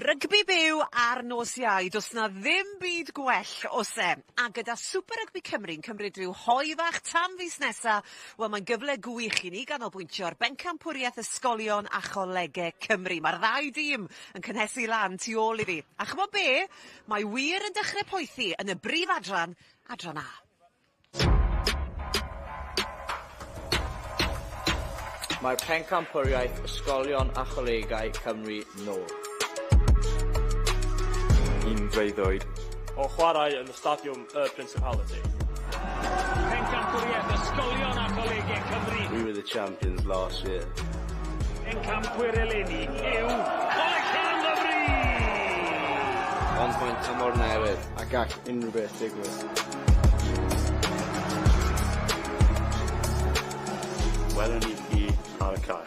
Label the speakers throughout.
Speaker 1: Rygbi byw ar nos Iau, does 'na ddim byd gwell, oes e? A gyda Super Rygbi Cymru'n cymryd rhyw hoe fach tan fis nesa, wel mae'n gyfle gwych i ni ganolbwyntio ar bencampwriaeth ysgolion a cholege Cymru. Mae'r ddau dîm yn cynhesu lan tu ôl i fi. A ch'mod be? Mae wir yn dechrau poethi yn y brif adran, adran A.
Speaker 2: Mae'r Pencampwriaeth Ysgolion a Cholegau Cymru nôl.
Speaker 3: Un freuddwyd.
Speaker 4: O chwarae yn y Stadiwm Y Principality.
Speaker 5: Pencampwriaeth Ysgolion a Cholegau Cymru.
Speaker 6: We were the champions last year.
Speaker 5: Pencampwyr eleni yw Coleg Llanymddyfri!
Speaker 6: Ond mae'n tymor newydd.
Speaker 3: A gall unrhyw beth digwydd.
Speaker 4: Welwn ni chi ar y cae.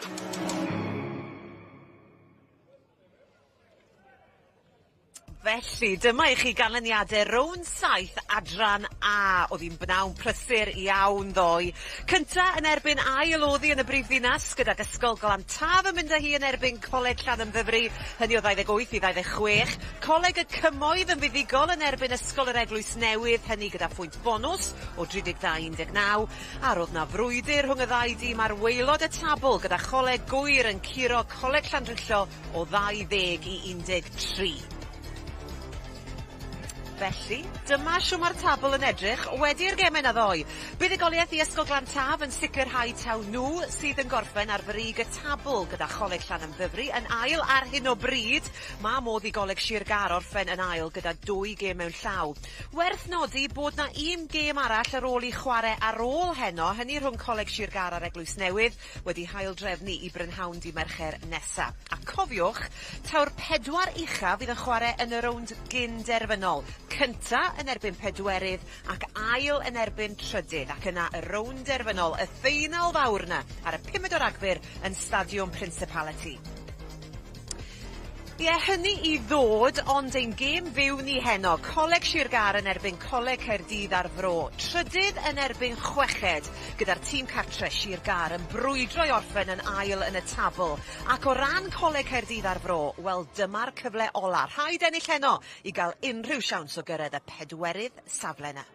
Speaker 1: Felly, dyma i chi ganlyniadau rownd 7 adran A. Oedd hi'n bnawn prysur iawn ddoe. Cynta yn erbyn ail oddi yn y brifddinas, gydag Ysgol Glan Taf yn mynd â hi yn erbyn Coleg Llanymddyfri, hynny o 28 i 26. Coleg y Cymoedd yn fuddugol yn erbyn Ysgol yr Eglwys Newydd, hynny gyda phwynt bonws o 32 19. A roedd 'na frwydr rhwng y ddau dîm ar waelod y tabl gyda Choleg Gŵyr yn curo Coleg Llandrillo o 20 i 13. Felly, dyma shw ma'r tabl yn edrych wedi'r gemau 'na ddoe. Buddugoliaeth i Ysgol Glan Taf yn sicrhau taw nhw sydd yn gorffen ar frig y tabl gyda Choleg Llanymddyfri yn ail ar hyn o bryd. Mae modd i Goleg Sir Gâr orffen yn ail gyda dwy gêm mewn llaw. Werth nodi bod 'na un gêm arall ar ôl i chwarae ar ôl heno, hynny rhwng Coleg Sir Gâr a'r Eglwys Newydd, wedi hail-drefnu i brynhawn dy' Mercher nesa. A cofiwch, taw'r pedwar ucha fydd yn chwarae yn y rownd gyn-derfynol, cynta yn erbyn pedwerydd ac ail yn erbyn trydydd, ac yna y rownd derfynol, y ffeinal fawr 'na, ar y pumed o Ragfyr yn Stadiwm Principality. Ie, hynny i ddod, ond ein gêm fyw ni heno, Coleg Sir Gâr yn erbyn Coleg Caerdydd a'r Fro, trydydd yn erbyn chweched, gyda'r tîm cartre Sir Gâr yn brwydro i orffen yn ail yn y tabl. Ac o ran Coleg Caerdydd a'r Fro, wel dyma'r cyfle ola', rhaid ennill heno i gael unrhyw siawns o gyrraedd y pedwerydd safle 'na.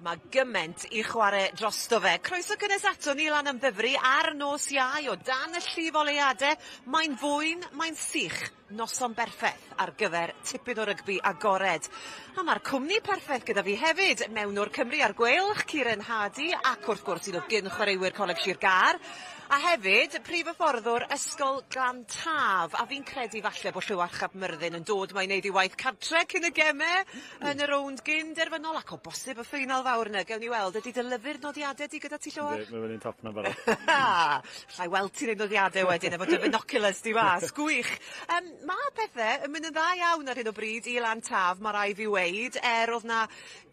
Speaker 1: Mae gyment i chwarae drosto fe. Croeso cynnes ato ni lan am ddyfru ar nos Iau o dan y llif oleuade. Mae'n fwyn, mae'n sych, noson berffeth ar gyfer tipyn o rygbi agored. A mae'r cwmni perffaith gyda fi hefyd, mewnwr Cymru a'r Gweilch, Kieran Hardy, ac wrth gwrs un o gyn chwaraewyr Coleg Sir Gâr. A hefyd, prif hyfforddwr Ysgol Glan Taf, a fi'n credu falle bod Llywarch ap Myrddin yn dod 'ma i wneud ei waith cartre cyn y geme yn y rownd gyn derfynol ac o bosib y ffeinal fawr 'na. Gewn ni weld, ydi dy lyfr nodiade di gyda ti Llywarch?
Speaker 4: Yndi, mae fyny'n top 'na'n barod.
Speaker 1: Allai weld ti'n neud nodiade wedyn efo dy finoculars di mas, gwych! Yym ma' pethe yn mynd yn dda iawn ar hyn o bryd i Lan Taf, ma' rai' fi weud, er o'dd 'na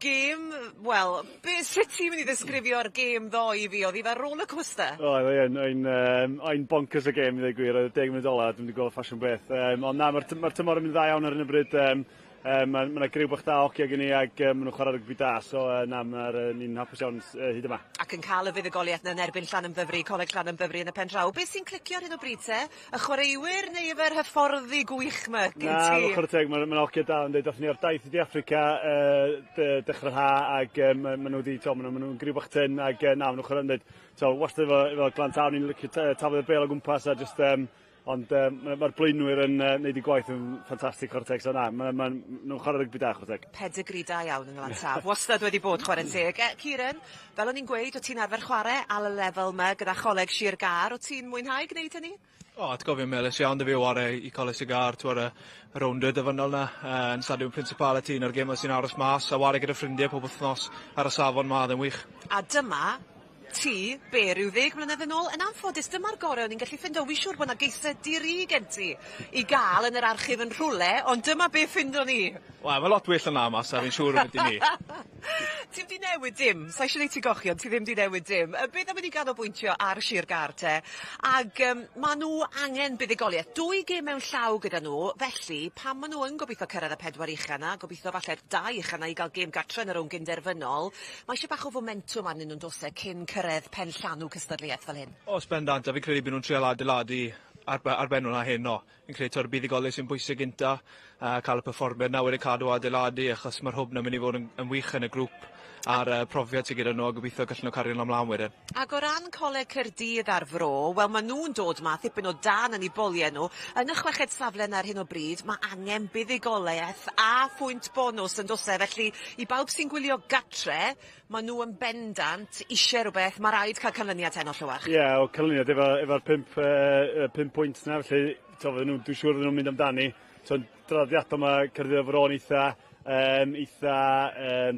Speaker 1: Gêm, wel, be, sut ti'n mynd i ddisgrifio'r gêm ddoe i fi? Oedd hi fel roller coaster.
Speaker 4: Oedd, oedd, o'n i'n o'n bonkers o gêm i ddweud gwir, oedd y 10 munud ola, dwi'm 'di gweld ffasiwn beth. Um, ond na, mae'r ma tymor yn mynd dda iawn ar hyn o bryd. Um, um, mae ma 'na griw bach da hoci gen i ac um, maen nhw'n chwarae rygbi da, so uh, na, mae'r uh, ni'n hapus iawn uh, hyd yma.
Speaker 1: Ac yn cael y fuddugoliaeth 'na yn erbyn Llanymddyfri, Coleg Llanymddyfri yn y pen draw. Beth sy'n clicio ar hyn o bryd te? Y chwaraewyr neu yfe'r hyfforddi gwych 'ma gen ti?
Speaker 4: Na, chwarae teg, mae'n ma hogia da yn dweud, athyn ni ar daith i De Affrica uh, de, dechrau'r ha ac um, maen nhw wedi, to, maen nhw'n nhw griw bach tyn ac uh, na, maen nhw'n chwarae yn dweud, to, wastad efo, efo Glan Taf, ni'n licio taflu y bêl o gwmpas a just, um, ond um, mae'r ma blaenwyr yn uh, neud eu gwaith yn ffantastig chwarae teg, so na, maen ma, nhw'n chwarae rygbi da chwarae teg.
Speaker 1: Pedigree da iawn yng Nglan Taf, wastad wedi bod chwarae teg. E, Kieran, fel o'n i'n gweud, o ti'n arfer chwarae ar y lefel 'ma gyda Choleg Sir Gâr, o ti'n mwynhau gwneud hynny?
Speaker 7: O, atgofion melys iawn 'da fi o ware i Coleg Sir Gâr, t'wod y y rownd derfynol 'na yy yn Stadiwm Principality, un o'r gemau sy'n aros mas, a ware gyda ffrindie pob wthnos ar y safon 'ma, o'dd e'n wych.
Speaker 1: A dyma ti, be, ryw ddeg mlynedd yn ôl? Yn anffodus, dyma'r gore o'n i'n gallu ffindo. Wi'n siŵr bod 'na geisau di-ri gen ti i ga'l yn yr archif yn rhwle, ond dyma be ffindo ni.
Speaker 7: Wel, ma' lot well na 'na mas 'na, fi'n siŵr ambyti 'ny.
Speaker 1: Ti'm 'di newid dim. Sai isie neud ti gochi ond ti ddim 'di newid dim. Yy beth am i ni ganolbwyntio ar Shir Gâr te? Ag yym ma' n'w angen buddugolieth. Dwy gêm mewn llaw gyda n'w, felly pan ma' n'w yn gobitho cyrraedd y pedwar ucha 'na, gobitho falle'r dau ucha 'na i ga'l gêm gartre yn y rownd gyn-derfynol, ma' isie bach o fomentwm arnyn n'w on'd o's e cyn cyrredd pen llanw cystadleuaeth fel hyn?
Speaker 7: O's bendant, a fi'n credu by' nw'n trial adeiladu ar ben hwnna heno. Fi'n credu ta'r buddugoliaeth sy'n bwysig gynta, a cael y perfformiad 'na wedi cadw adeiladu, achos ma'r hwb 'na mynd i fod yn wych yn y grŵp a'r profiad sydd gyda nhw, a gobeithio gallen nhw cario ymlaen wedyn.
Speaker 1: Ac o ran Coleg Caerdydd a'r Fro, wel ma' nhw'n dod 'ma thipyn o dan yn eu boliau nhw. Yn y chweched safle 'na ar hyn o bryd, ma' angen buddugoliaeth a phwynt bonws yn does e? Felly i bawb sy'n gwylio gatre, ma' nhw yn bendant isie rhywbeth, ma' raid cael canlyniad heno, Llywarch.
Speaker 4: Ie, yeah, o canlyniad efo'r 5 pwynt 'na, felly dwi'n siŵr fydden nhw'n mynd amdani. So, draddodiadol mae Caerdydd a'r Fro'n eitha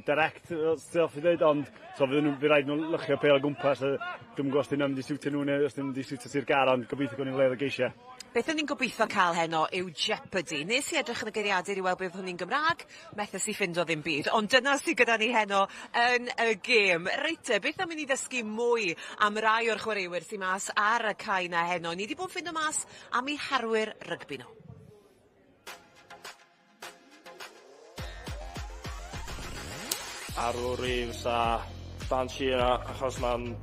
Speaker 4: direct, os ti'n hoffi dweud, ond so fydd rhaid nhw lychio pêl o gwmpas, a dwi'm yn gwybod os 'dyn nhw'n mynd i siwtio nhw neu os 'dyn nhw'n mynd i siwtio Sir Gâr, ond gobeithio gawn ni wledd o geisiau.
Speaker 1: Beth o'n i'n gobeithio cael heno yw Jeopardy. Nes i edrych yn y geiriadur i weld beth hwn i'n Gymraeg, methes i ffindo ddim byd. Ond dyna sydd gyda ni heno yn y gêm. Reit te, beth am i ni ddysgu mwy am rai o'r chwaraewyr sy'n mas ar y cae 'na heno? Ni wedi bod yn ffindo mas am eu harwyr rygbi nhw.
Speaker 3: Arwr fi fysa Dan Shearer achos mae'n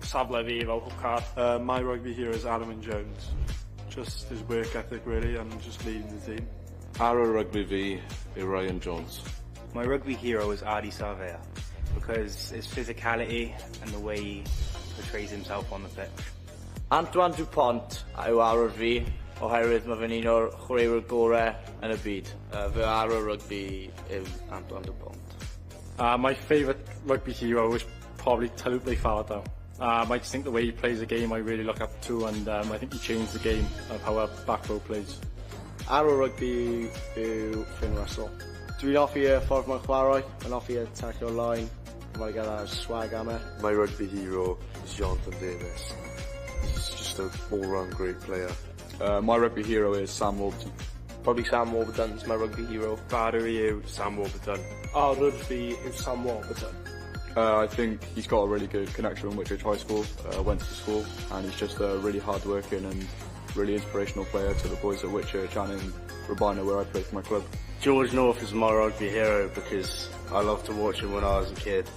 Speaker 3: safle fi fel hwcar.
Speaker 8: My rugby hero is Alun Jones. Just his work ethic, really, and just leading the team.
Speaker 6: Arwr rugby fi yw Ryan Jones.
Speaker 9: My rugby hero is Ardie Savea because his physicality and the way he portrays himself on the pitch.
Speaker 2: Antoine Dupont yw arwr fi oherwydd mae fe'n un o'r chwaraewyr gorau yn y byd. Fy arwr rugby yw Antoine Dupont.
Speaker 8: My favourite rugby hero is probably Taulupe Faletau. I just think the way he plays the game I really look up to, and I think he changed the game of how a back row plays.
Speaker 3: Arwr rugby yw Finn Russell. Dwi'n hoffi y ffordd mae'n chwarae, mae'n hoffi y taclo line, mae'n gael y swag am e.
Speaker 10: My rugby hero is Jonathan Davies. He's just an all-round great player.
Speaker 11: My rugby hero is Sam Warburton.
Speaker 3: Probably Sam Warburton's my rugby hero.
Speaker 12: Fy arwr i yw Sam Warburton.
Speaker 13: Arwr fi yw Sam Warburton.
Speaker 11: I think he's got a really good connection with Whitchurch High School, went to school, and he's just a really hard-working and really inspirational player to the boys at Whitchurch and in Rhiwbina, where I play for my club.
Speaker 6: George North is my rugby hero because I loved to watch him when I was a kid,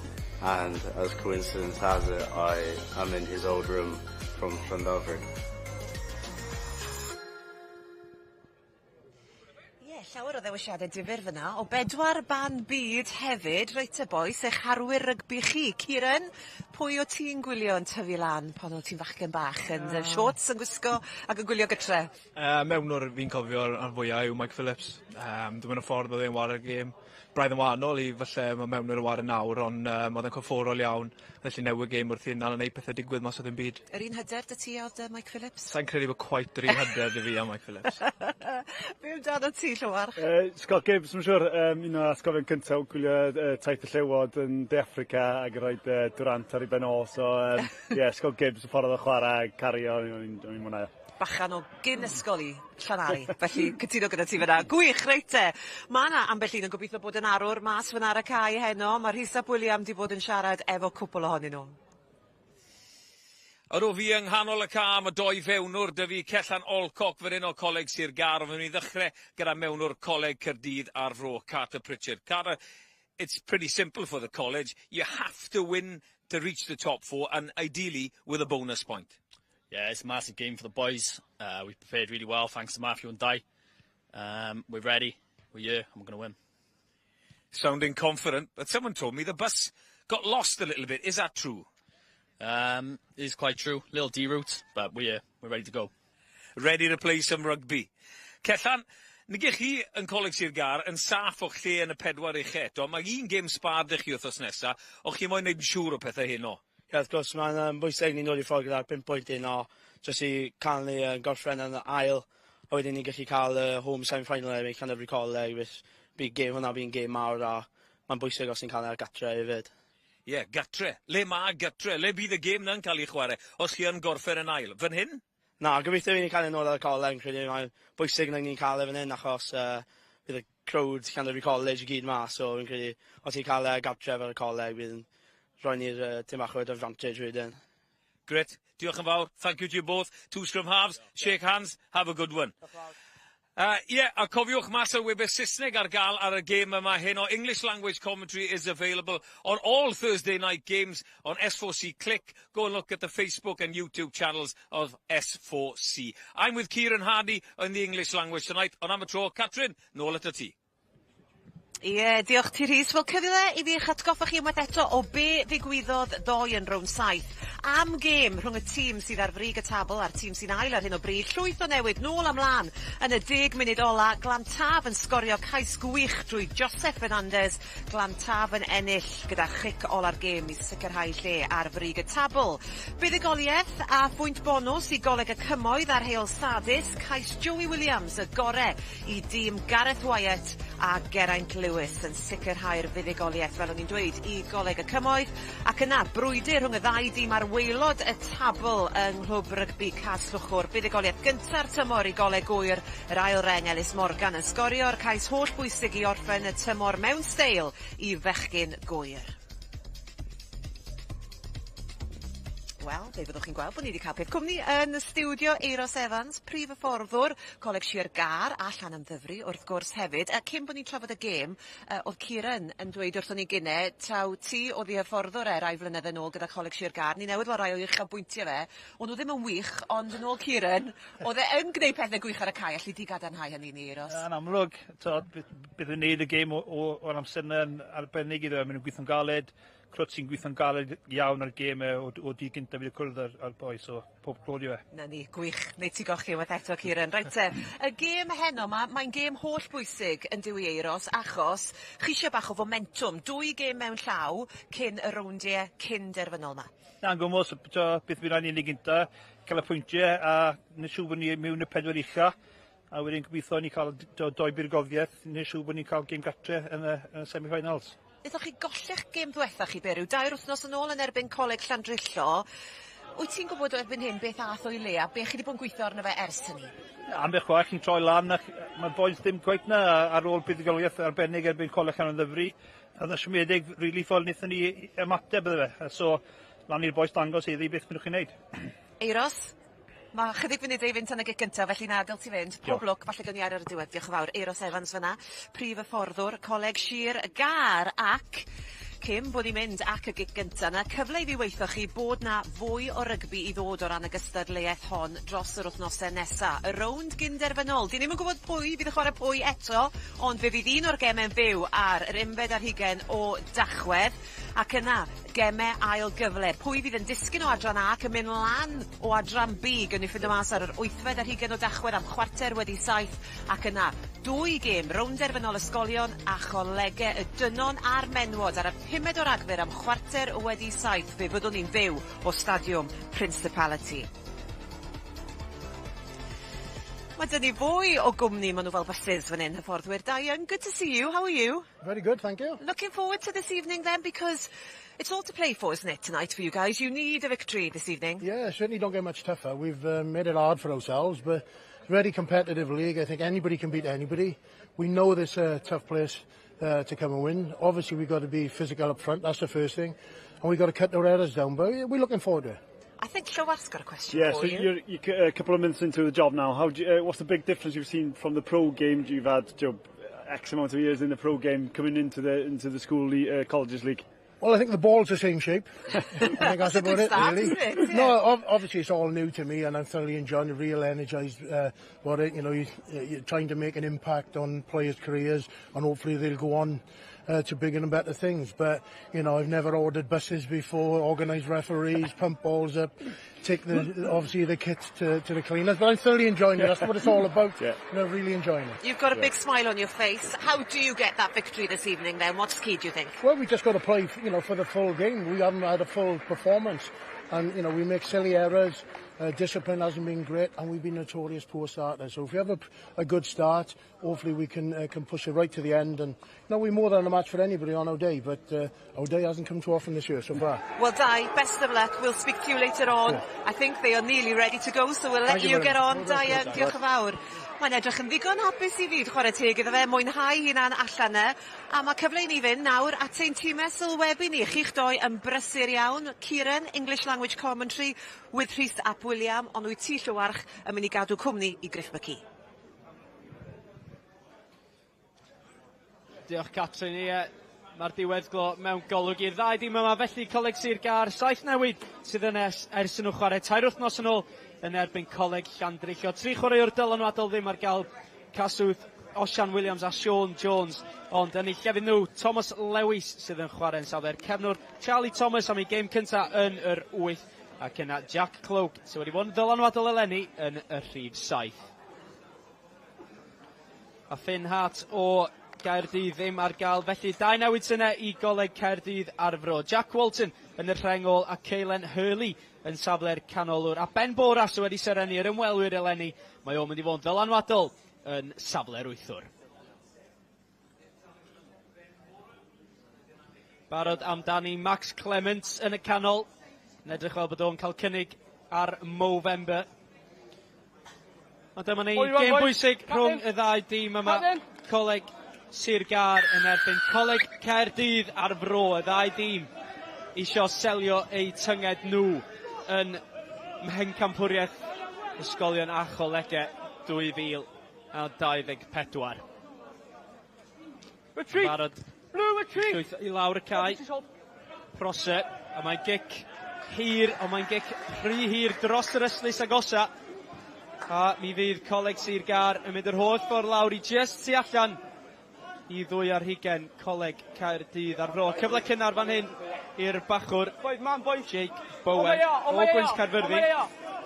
Speaker 6: and as coincidence has it, I am in his old room from Llandovery.
Speaker 1: Ie, llawer o ddewisiadau difyr fyna. O bedwar ban byd hefyd, reit te bois, eich harwyr rygbi chi. Kieran, pwy o ti'n gwylio yn tyfu lan pan o ti'n fachgen bach yn shorts yn gwisgo ac yn gwylio gytre?
Speaker 7: Mewnwr fi'n cofio ar fwyaf yw Mike Phillips. Dwi'n mynd y ffordd oedd e'n ware'r gêm. Braidd yn wahanol i falle mae mewnwr yn ware nawr, ond oedd e'n corfforol iawn. Felly newid gêm wrth i hynna a neud pethau digwydd mas o ddim byd.
Speaker 1: Yr un hyder 'da ti oedd Mike Phillips?
Speaker 7: Sa'n credu bod quite yr un hyder 'da fi a Mike Phillips.
Speaker 1: Be amdano ti, Llywarch?
Speaker 4: Scott Gibbs, mae'n siŵr, un o atgofion cyntaf gwylio Taith y Llewod yn De Affrica ac yn rhoi Durant ar ei ben ôl. So, yeah, Scott Gibbs, y ffordd o chwarae, cario, o'n i'n mwynhau.
Speaker 1: Bachan o gyn ysgol i Llanari, felly cytuno gyda ti fyna. Gwych, reit te. Mae yna ambell un yn gobeithio bod yn arwr mas fyna ar y cae heno. Mae Rhys ap William di bod yn siarad efo cwpl ohonyn nhw.
Speaker 14: Ydw fi yng nghanol y ca, mae doi fewnwr 'da fi, Cellan Olcock fan hyn o Coleg Sir Gâr, ond fe ddechrau gyda mewnwr Coleg Caerdydd a'r Fro, Carter Pritchard. Carter, it's pretty simple for the college. You have to win to reach the top four, and ideally with a bonus point.
Speaker 15: Yeah, it's a massive game for the boys. We prepared really well, thanks to Matthew and Dai. We're ready, we're here, and we're going to win.
Speaker 14: Sounding confident, but someone told me the bus got lost a little bit. Is that true?
Speaker 15: It is quite true. Little deroute, but we're here. We're ready to go.
Speaker 14: Ready to play some rugby. Cellan, nag chi yn Coleg Sir Gâr yn saff o'ch lle yn y pedwar ucha eto. Mae un gêm sbâr 'da chi wythnos nesa, o'ch chi moyn neud yn siŵr o pethau heno?
Speaker 13: Ie, wrth gwrs, mae'n bwysig ni'n dod i ffordd gyda'r 5 pwynt un o jyst i cael ni gorffen yn ail, a wedyn ni'n gallu cael y home semi-final erbyn Llandovery Coleg, which bydd gêm hwnna bydd gêm mawr a mae'n bwysig os ni'n cael e ar gatre hefyd.
Speaker 14: Ie, yeah, gatre. Le ma gatre? Le bydd y gêm na'n cael ei chwarae os chi yn gorffen yn ail? Fan hyn?
Speaker 13: Na, gobeithio fi ni'n cael ei nôl ar y coleg, yn credu mae'n bwysig na ni'n cael e fan hyn achos bydd y crowd Llandovery College i gyd ma, so fi'n credu os ni'n cael e gartref ar y coleg bydd yn rhoi ni'r tim bach o advantage wedyn.
Speaker 14: Great. Diolch yn fawr. Thank you to you both. Two scrum halves. Shake hands. Have a good one. Ie, a cofiwch ma sylwebau Saesneg ar gael ar y gêm yma heno. English language commentary is available on all Thursday night games on S4C Click. Go and look at the Facebook and YouTube channels of S4C. I'm with Kieran Hardy in the English language tonight. Ond am y tro, Catrin, nôl atat ti.
Speaker 1: Ie, yeah, diolch ti Rhys. Wel, cyfle i fi eich atgoffa chi unwaith eto o be ddigwyddodd ddoe yn rownd 7. Am gêm rhwng y tîm sydd ar frig y tabl a'r tîm sy'n ail ar hyn o bryd. Llwyth o newid nôl a mlaen yn y 10 munud ola. Glantaf yn sgorio cais gwych drwy Joseph Fernandez. Glantaf yn ennill gyda chic ola'r gêm i sicrhau lle ar frig y tabl. Buddugoliaeth a phwynt bonws i Goleg y Cymoedd ar Heol Sardis. Cais Joey Williams y gore i dîm Gareth Wyatt a Geraint Lewis yn sicrhau'r fuddugoliaeth, fel o'n i'n dweud, i Goleg y Cymoedd. Ac yna, brwydr rhwng y ddau dîm ar waelod y tabl yng Nghlwb Rygbi Casllwchwr. Buddugoliaeth gynta'r tymor i Goleg Gŵyr, yr ail reng Ellis Morgan yn sgorio'r cais holl bwysig i orffen y tymor mewn steil i fechgyn Gŵyr. Wel, fe fyddwch chi'n gweld bod ni wedi cael peth cwmni yn y stiwdio. Euros Evans, prif hyfforddwr Coleg Sir Gâr a Llanymddyfri wrth gwrs hefyd. A cyn bod ni'n trafod y gêm, oedd Kieran yn dweud wrthon ni gynne, taw ti oedd ei hyfforddwr e rai flynedd yn ôl gyda Coleg Sir Gâr. Ni newydd weld rai o'i uchafbwyntiau fe. O'n nhw ddim yn wych, ond yn ôl Kieran, oedd e yn gwneud pethau gwych ar y cae. Alli di gadarnhau hynny ni, Euros?
Speaker 16: Yn amlwg, beth yn neud y gêm o'r amser yna yn arbennig iddo fe. Maen nhw'n gweithio'n galed, Crwt sy'n gweithio'n galed iawn ar gêm e o dydd gyntaf fi 'di cwrdd â'r boi, so pob clod i fe.
Speaker 1: 'Na ni, gwych. Neu ti golli unwaith eto, Kieran. Reit te, y gêm heno 'ma, mae'n gêm holl bwysig yn dyw 'i Euros, achos chi isie bach o fomentwm. Dwy gêm mewn llaw cyn y rowndiau cyn derfynol 'ma.
Speaker 16: Na'n gwmws, beth fydd rhaid ni neud gynta, cael y pwyntiau a neud siŵr bod ni mewn y pedwar ucha, a wedyn gobeithio ni cael doi burgoddiaeth, neud siŵr bod ni'n cael gêm gatre yn y semi-finals.
Speaker 1: Wnaethoch chi golli'ch gêm ddwetha chi be, ryw 3 wythnos yn ôl yn erbyn Coleg Llandrillo. Wyt ti'n gwybod erbyn hyn beth ath o'i le a be chi wedi bod yn gweithio arno fe ers hynny?
Speaker 16: Ambell waith chi'n troi lan ac mae'r boys ddim cweit 'na ar ôl buddugoliaeth arbennig erbyn Coleg Llanymddyfri. Oedd yn siomedig rili ffordd wnaethon ni ymateb iddo fe. So lan i'r boys dangos heddi beth maen nhw'n chi'n neud.
Speaker 1: Euros, mae chydig funudau i fynd tan y gic gyntaf, felly na, dyl ti fynd. Pob lwc, falle gawn ni air ar y diwedd. Diolch yn fawr. Euros Evans fyna, prif hyfforddwr Coleg Sir Gâr, ac cyn bod ni'n mynd ac y gic gynta 'na, cyfle i fi weitho chi bod 'na fwy o rygbi i ddod o ran y gystadleuaeth hon dros yr wythnose nesa. Y rownd gyn-derfynol. Dyn ni'm yn gwybod pwy fydd yn chwarae pwy eto, ond fe fydd un o'r geme'n fyw ar yr unfed ar hugen o Dachwedd. Ac yna, geme ail gyfle. Pwy fydd yn disgyn o adran A ac yn mynd lan o adran B? Gewn ni ffindo mas ar yr wythfed ar hugen o Dachwedd am 7:15. Ac yna, dwy gêm rownd derfynol ysgolion a cholege y dynon a'r menwod ar y pumed o Ragfyr am 7:15. Fe fyddwn ni'n fyw o Stadiwm Principality. Mae 'da ni fwy o gwmni, maen nhw fel buses fan hyn, hyfforddwyr. Dai Young, good to see you. How are you?
Speaker 17: Very good, thank you.
Speaker 1: Looking forward to this evening then, because it's all to play for, isn't it, tonight for you guys? You need a victory this evening.
Speaker 17: Yeah, certainly don't get much tougher. We've made it hard for ourselves, but very competitive league. I think anybody can beat anybody. We know this is a tough place to come and win. Obviously, we've got to be physical up front. That's the first thing. And we've got to cut our errors down, but we're looking forward to it.
Speaker 1: I think Llywarch's got a question for
Speaker 4: so
Speaker 1: you.
Speaker 4: You're a couple of months into the job now. What's the big difference you've seen from the pro game you've had, X amount of years in the pro game coming into the school colleges league?
Speaker 17: Well, I think the ball's the same shape. I think that's
Speaker 1: That's a
Speaker 17: about
Speaker 1: good
Speaker 17: it,
Speaker 1: start,
Speaker 17: really.
Speaker 1: isn't it? Yeah.
Speaker 17: No, obviously it's all new to me, and I'm thoroughly enjoying it, real energised about it. You're trying to make an impact on players' careers, and hopefully they'll go on to bigger and better things. But, I've never ordered buses before, organised referees, pump balls up, take the obviously the kit to the cleaners. But I'm thoroughly enjoying it. That's what it's all about. Really enjoying it.
Speaker 1: You've got a big smile on your face. How do you get that victory this evening then? What's key, do you think?
Speaker 17: Well, we just got to play, for the full game. We haven't had a full performance. And we make silly errors. Discipline hasn't been great, and we've been notorious poor starters. So if we have a good start, hopefully we can push it right to the end. And we're more than a match for anybody on our day, but our day hasn't come too often this year so far.
Speaker 1: Well, Dai, best of luck. We'll speak to you later on. I think they are nearly ready to go, so we'll let
Speaker 17: Thank you
Speaker 1: you
Speaker 17: very
Speaker 1: get
Speaker 17: much.
Speaker 1: on.
Speaker 17: Well done,
Speaker 1: Dai,
Speaker 17: Dai.
Speaker 1: diolch yn fawr. Mae'n edrych yn ddigon hapus i fi, chwarae teg iddo fe, mwynhau hunan allan e. A mae cyfle i ni fynd nawr at ein tîmau sylwebu ni. Chi'ch doi yn brysur iawn. Kieran, English Language Commentary with Rhys ap William, ond wyt ti, Llywarch, yn mynd i gadw cwmni i Griff McKee.
Speaker 18: Diolch Catrin, ie. Mae'r diweddglo mewn golwg i'r ddau dîm yma, felly Coleg Sir Gâr, 7 newid sydd yn ers iddyn nhw chwarae 3 wythnos yn ôl yn erbyn Coleg Llandrillo. 3 chwaraewr dylanwadol ddim ar gael, Caswth, Osian Williams a Sean Jones, ond yn eu llefydd nhw, Thomas Lewis sydd yn chwarae'n safle'r cefnwr, Charlie Thomas am ei gêm cynta yn yr 8, ac yna Jack Cloak sydd wedi bod yn ddylanwadol eleni yn y rhif 7. A Finn Hart o Gaerdydd ddim ar gael, felly 2 newid sy'n i Goleg Caerdydd a'r Fro. Jack Walton yn y rheng ôl a Caelan Hurley yn safle'r canolwr. A Ben Boras sydd wedi serennu yr ymwelwyr eleni, mae o'n mynd i fod yn ddylanwadol yn safle'r wythwr. Barod amdani Max Clements yn y canol. Yn edrych fel bod o'n cael cynnig ar Movember. Ond dyma ni, gêm bwysig rhwng y ddau dîm yma. Coleg Sir Gâr yn erbyn Coleg Caerdydd a'r Fro. Y ddau dîm isio selio eu tynged nhw yn mhencampwriaeth ysgolion a cholegau 2024. Barod llwyth i lawr y cae. Prose, a mae'n gic hir, ond mae'n gic rhy hir dros yr ystlys agosa. A mi fydd Coleg Sir Gâr yn mynd yr holl ffordd lawr i just tu allan i 22 Coleg Caerdydd a'r Fro. Cyfle cynnar fan hyn i'r bachwr Jake Bowen o Gwynt Caerfyrddin.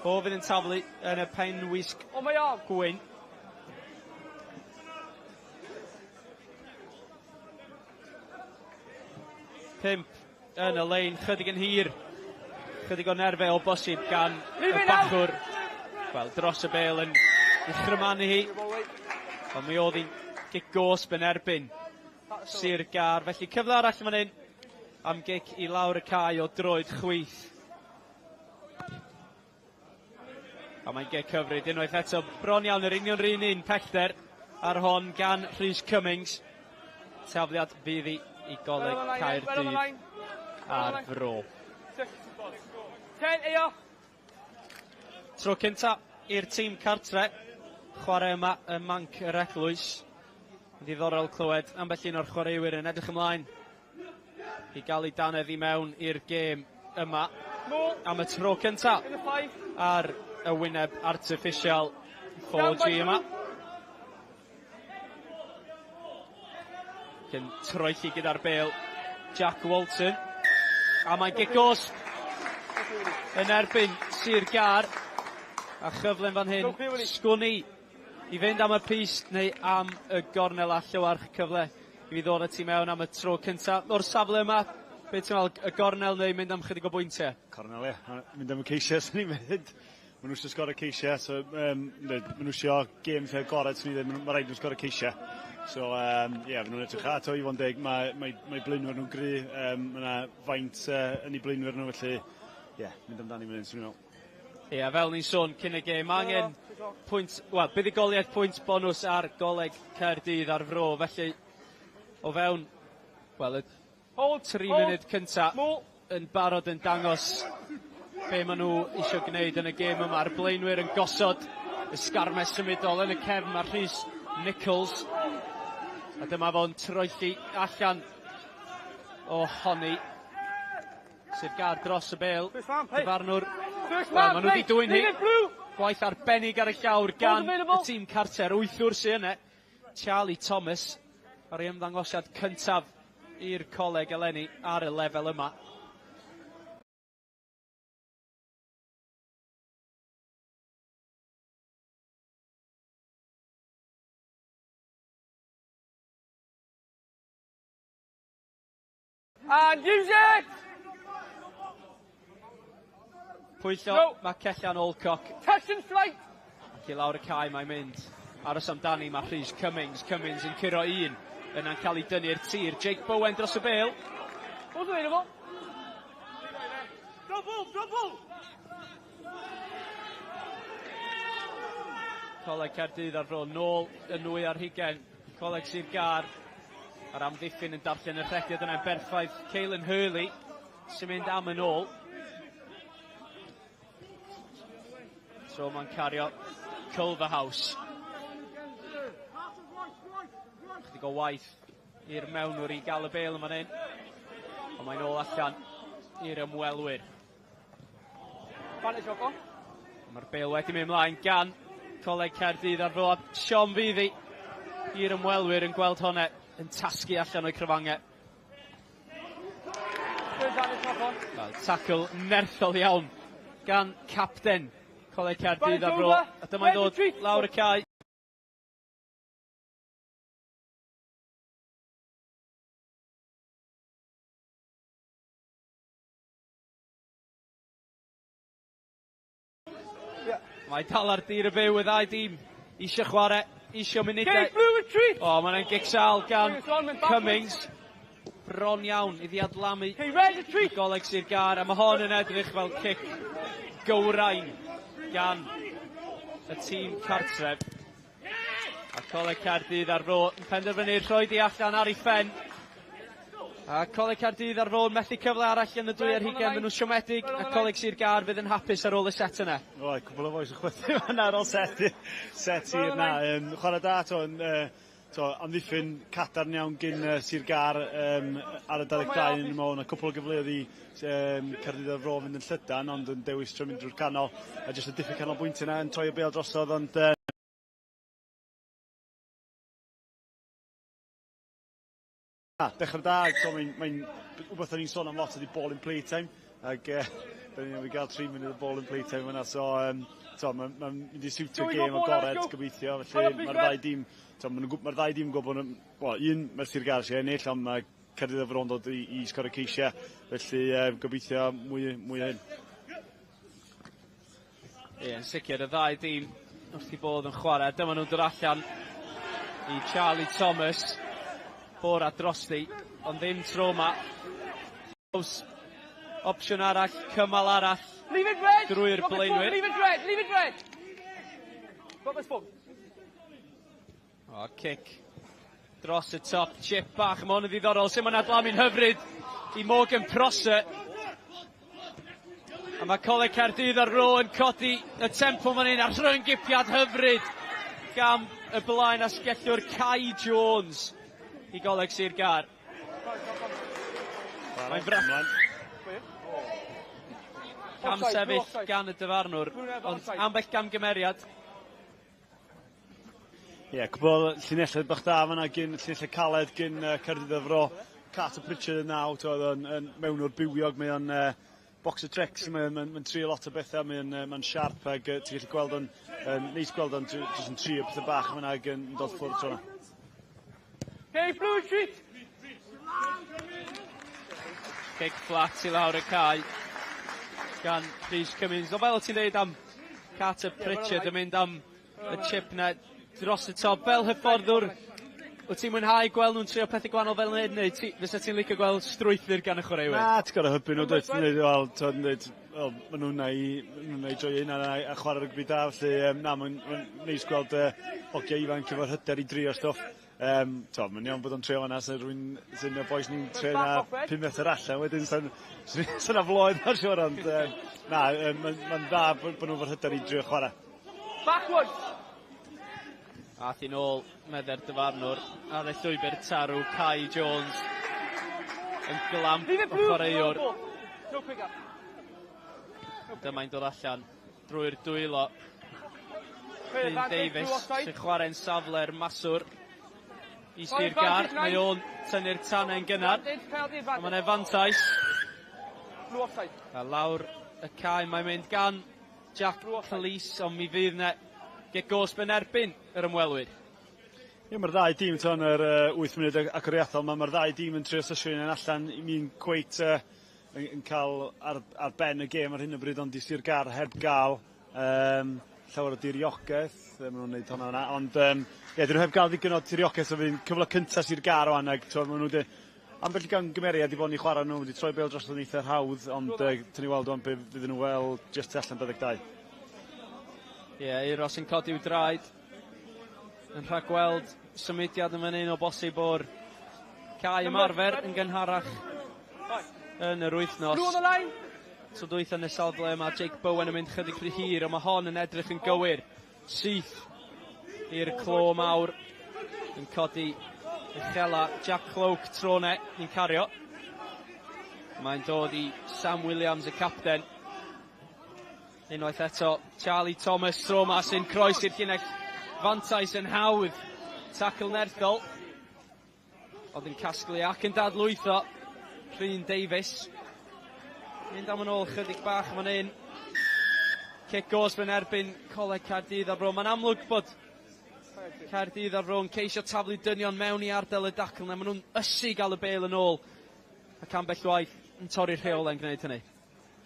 Speaker 18: Fo fydd yn taflu yn y penwisg gwyn. Pump yn y lein, chydig yn hir, chydig o nerfau o bosib gan y bachwr. Wel, dros y bêl yn ei chrymanu hi, ond mi oedd hi'n gic gosb yn erbyn Sir Gâr. Felly cyfle arall fan hyn am gic i lawr y cae o droed chwith. A mae'n gic hyfryd unwaith eto, bron iawn yr union yr un pellter ar hon gan Rhys Cummings. Tafliad fydd hi i Goleg Caerdydd a'r Fro. Tro cynta i'r tîm cartre chwarae yma ym Manc yr Eglwys. Ddiddorol clywed ambell un o'r chwaraewyr yn edrych ymlaen i gael ei danedd i mewn i'r gêm yma am y tro cynta ar y wyneb artiffisial 4G yma. Cyn troelli gyda'r bêl Jack Walton. A mae'n gic gosb yn erbyn Sir Gâr. A chyfle fan hyn, sgwn i i fynd am y pyst neu am y gornel, a Llywarch cyfle i fi ddod â ti mewn am y tro cynta. O'r safle yma, beth ti'n meddwl, y gornel neu mynd am chydig o bwyntiau?
Speaker 4: Cornel, ie. Mynd am y ceisiau, swn i'n mynd. Maen nhw eisiau sgorio ceisiau, so maen nhw eisiau gêm lle gorau, swn i ddweud, mae rhaid nhw sgorio ceisiau. So, ie, yeah, maen nhw'n edrych ato i fod yn deg, mae blaenwyr nhw'n gry, mae yna faint yn eu blaenwyr nhw, felly, ie, yeah, mynd amdani fan hyn, swn i'n meddwl.
Speaker 18: Ie, yeah, fel ni'n sôn cyn y gêm, mae angen pwynt, wel, buddugoliaeth pwynt bonws ar Goleg Caerdydd a'r Fro, felly o fewn, wel, y 3 munud cynta yn barod yn dangos be maen nhw eisiau gwneud yn y gêm yma. A'r blaenwyr yn gosod y sgarmes symudol yn y cefn, mae Rhys Nichols. A dyma fo'n troelli allan ohoni. Sir Gâr dros y bêl. Dyfarnwr. Wel, maen nhw wedi dwyn hi. Gwaith arbennig ar y llawr gan y tîm carter. Wythwr sy'n yna. Charlie Thomas ar ei ymddangosiad cyntaf i'r coleg eleni ar y lefel yma.
Speaker 5: And use it!
Speaker 18: Pwyllo, no. Mae Cellan Alcock.
Speaker 5: Touch and flight!
Speaker 18: Ac i lawr y cae mae'n mynd. Aros amdani mae Rhys Cummings. Cummings yn curo un. Yna'n cael ei dynnu'r tir. Jake Bowen dros y bêl.
Speaker 5: What's available? Double, double!
Speaker 18: Coleg Caerdydd a'r Fro nôl yn 22. Coleg Sir Gâr. A'r amddiffyn yn darllen y rhediad yna'n berffaith. Caelan Hurley sy'n mynd am yn ôl. So mae'n cario Culverhouse. Chydig o waith i'r mewnwr i gael y bêl yn fan hyn. Ond mae'n ôl allan i'r ymwelwyr. Mae'r bêl wedi mynd ymlaen gan Coleg Caerdydd a'r Fro. Siom fydd hi i'r ymwelwyr yn gweld hwnna yn tasgu allan o'i crafangau. Wel, tackle nerthol iawn gan capten Coleg Caerdydd a'r Fro. A dyma'n dod lawr y cae. Mae dal ar dir y byw y ddau dîm. Isio chwarae, isio munudau. O, mae'n gic sal gan Cummings. Bron iawn iddi adlamu i Goleg Sir Gâr. A mae hon yn edrych fel cic gywrain gan y tîm cartref. A Coleg Caerdydd a'r Fro yn penderfynu rhoi di allan ar ei phen. A Coleg Caerdydd a'r Fro yn methu cyfle arall yn y 22, maen nhw'n siomedig, a Coleg Sir Gâr fydd yn hapus ar ôl y set yna.
Speaker 4: O, cwpl o bois yn chwythu fan'na ar ôl set hir na. Chwarae da, to, yn, to, amddiffyn cadarn iawn gyn Sir Gâr ar y 22 yn ymlaen. A cwpl o gyfleoedd i Caerdydd a'r Fro fynd yn llydan, ond yn dewis trwy mynd drwy'r canol. A jyst y diffyg canolbwyntio yna yn troi y bêl drosodd, ond na, dechrau da, so mae'n wbeth o'n i'n sôn am lot ydy ball in play time, ac da ni'n gael 3 munud o ball in play time yna, so so mae'n ma mynd i siwtio gêm agored gobeithio, felly mae'r ddau dîm, so, mae'r ma ddau dîm yn gwybod bod, well, un, mae'r Sir Gâr eisiau ennill, ond mae Caerdydd a'r Fro'n dod i sgorio ceisiau, felly gobeithio mwy o hyn.
Speaker 18: Ie, yn sicr, y ddau dîm wrth i bodd yn chwarae. Dyma nhw'n dod allan i Charlie Thomas. Bora drosti, ond ddim tro ma. Opsiwn arall, cymal arall
Speaker 5: Leave it red.
Speaker 18: drwy'r
Speaker 5: Drop it
Speaker 18: blaenwyr.
Speaker 5: forward, Leave it red. Leave it red. Drop this forward.
Speaker 18: O, cic dros y top, chip bach, mae hwn yn ddiddorol. Sut mae'n adlamu'n hyfryd i Morgan Prosser. A mae Coleg Caerdydd a'r Fro yn codi y tempo fan hyn a'r rhyngipiad hyfryd gan y blaen asgellwr Kai Jones i Goleg Sir Gâr. Mae'n cam sefyll gan y dyfarnwr, ond ambell gamgymeriad.
Speaker 4: Ie, yeah, cwbl llinellau bach da fan'na gyn llinellau caled gyn Caerdydd a'r Fro. Carter Pritchard yn naw, oedd yn mewnwr bywiog, mae o'n box of tricks, mae'n mae trio lot o bethau, mae'n mae sharp ac ti'n gallu gweld o'n neis gweld o'n jyst yn trio pethau bach fan'na ac yn dod ffwrdd tro 'na.
Speaker 5: Hey, blue retreat!
Speaker 18: Kick flat i lawr y cae gan Rhys Cummins. O, fel o ti'n dweud am Carter Pritchard yn mynd am y chip na dros y top. Fel hyfforddwr, wyt ti'n mwynhau gweld nhw'n trio pethau gwahanol fel hyn, neu fysa ti'n licio gweld strwythur gan y chwaraewyr?
Speaker 4: Na, ti'n gorfod hybu nhw, dwyt? Ti'n dweud, wel, ti'n dweud, wel, maen nhw'n na i, ma' nhw'n i joio hynna a chwarae rygbi da, felly na, mae'n ma neis gweld hogia ifanc efo'r hyder i drio stwff. To, mae'n iawn bod o'n trio fan'na, so rwy'n sy'n y boys ni'n trio na 5 metr allan, wedyn sa'n na floedd ma'n siŵr, ond na, mae'n ma dda bod nhw'n efo'r hyder i drio chwarae.
Speaker 5: Backwards!
Speaker 18: Ath i nôl, medde'r dyfarnwr, ar y llwybr tarw, Kai Jones yn glamp
Speaker 5: Leave it
Speaker 18: o
Speaker 5: blue.
Speaker 18: chwaraewr.
Speaker 5: No quick up.
Speaker 18: Dyma'n dod allan drwy'r dwylo.
Speaker 5: Play
Speaker 18: Rhyn
Speaker 5: advantage,
Speaker 18: Davies
Speaker 5: blue offside.
Speaker 18: sy'n chwarae'n safle'r maswr i Sir Gâr. Mae o'n tynnu'r tanau'n gynnar.
Speaker 5: Advantage, penalty
Speaker 18: A
Speaker 5: advantage.
Speaker 18: mae'n fantais.
Speaker 5: Blue offside.
Speaker 18: A lawr y cae mae'n mynd gan Jack Cleese, ond mi fydd 'na gic gosb yn erbyn yr ymwelwyr.
Speaker 4: Ie, mae'r ddau dîm tan yr 8 munud agoriadol 'ma, mae'r ddau dîm yn trio sysio un allan i mi'n cweit yn cael ar ben y gêm ar hyn o bryd, ond di Sir Gâr heb gael llawer o diriogaeth, maen nhw'n neud hwnna yna, ond ie, dyn nhw heb gael ddigon o tiriogaeth, so fydd cyfle cyntaf Sir Gâr o'n ac maen nhw wedi ambell i gamgymeriad i bod yn i chwarae nhw, wedi troi bêl dros yn eitha hawdd, ond tyn ni weld o'n be fydden nhw fel just tu allan 22.
Speaker 18: Ie, yeah, Euros yn codi i'w draed. Yn rhagweld symudiad yn fan hyn o bosib o'r cae ymarfer yn gynharach yn yr wythnos.
Speaker 5: Blue on the line.
Speaker 18: Tro dwytha yn y safle yma, Jake Bowen yn mynd chydig rhy hir, ond mae hon yn edrych yn gywir. Syth i'r clo mawr yn codi Uchela Jack Cloak tro ne, ni'n cario. Mae'n dod i Sam Williams, y capten. Unwaith eto, Charlie Thomas tro ma sy'n croes i'r llinell fantais yn hawdd. Tackle nerthol. Oedd yn casglu ac yn dadlwytho. Rhun Davies. Mynd am yn ôl chydig bach fan hyn. Cic gosb yn erbyn Coleg Caerdydd a'r Fro. Mae'n amlwg bod Caerdydd a'r Fro yn ceisio taflu dynion mewn i ardal y dacl. Na, maen nhw'n ysu gael y bêl yn ôl. Ac ambell waith yn torri'r rheolau yn gwneud hynny.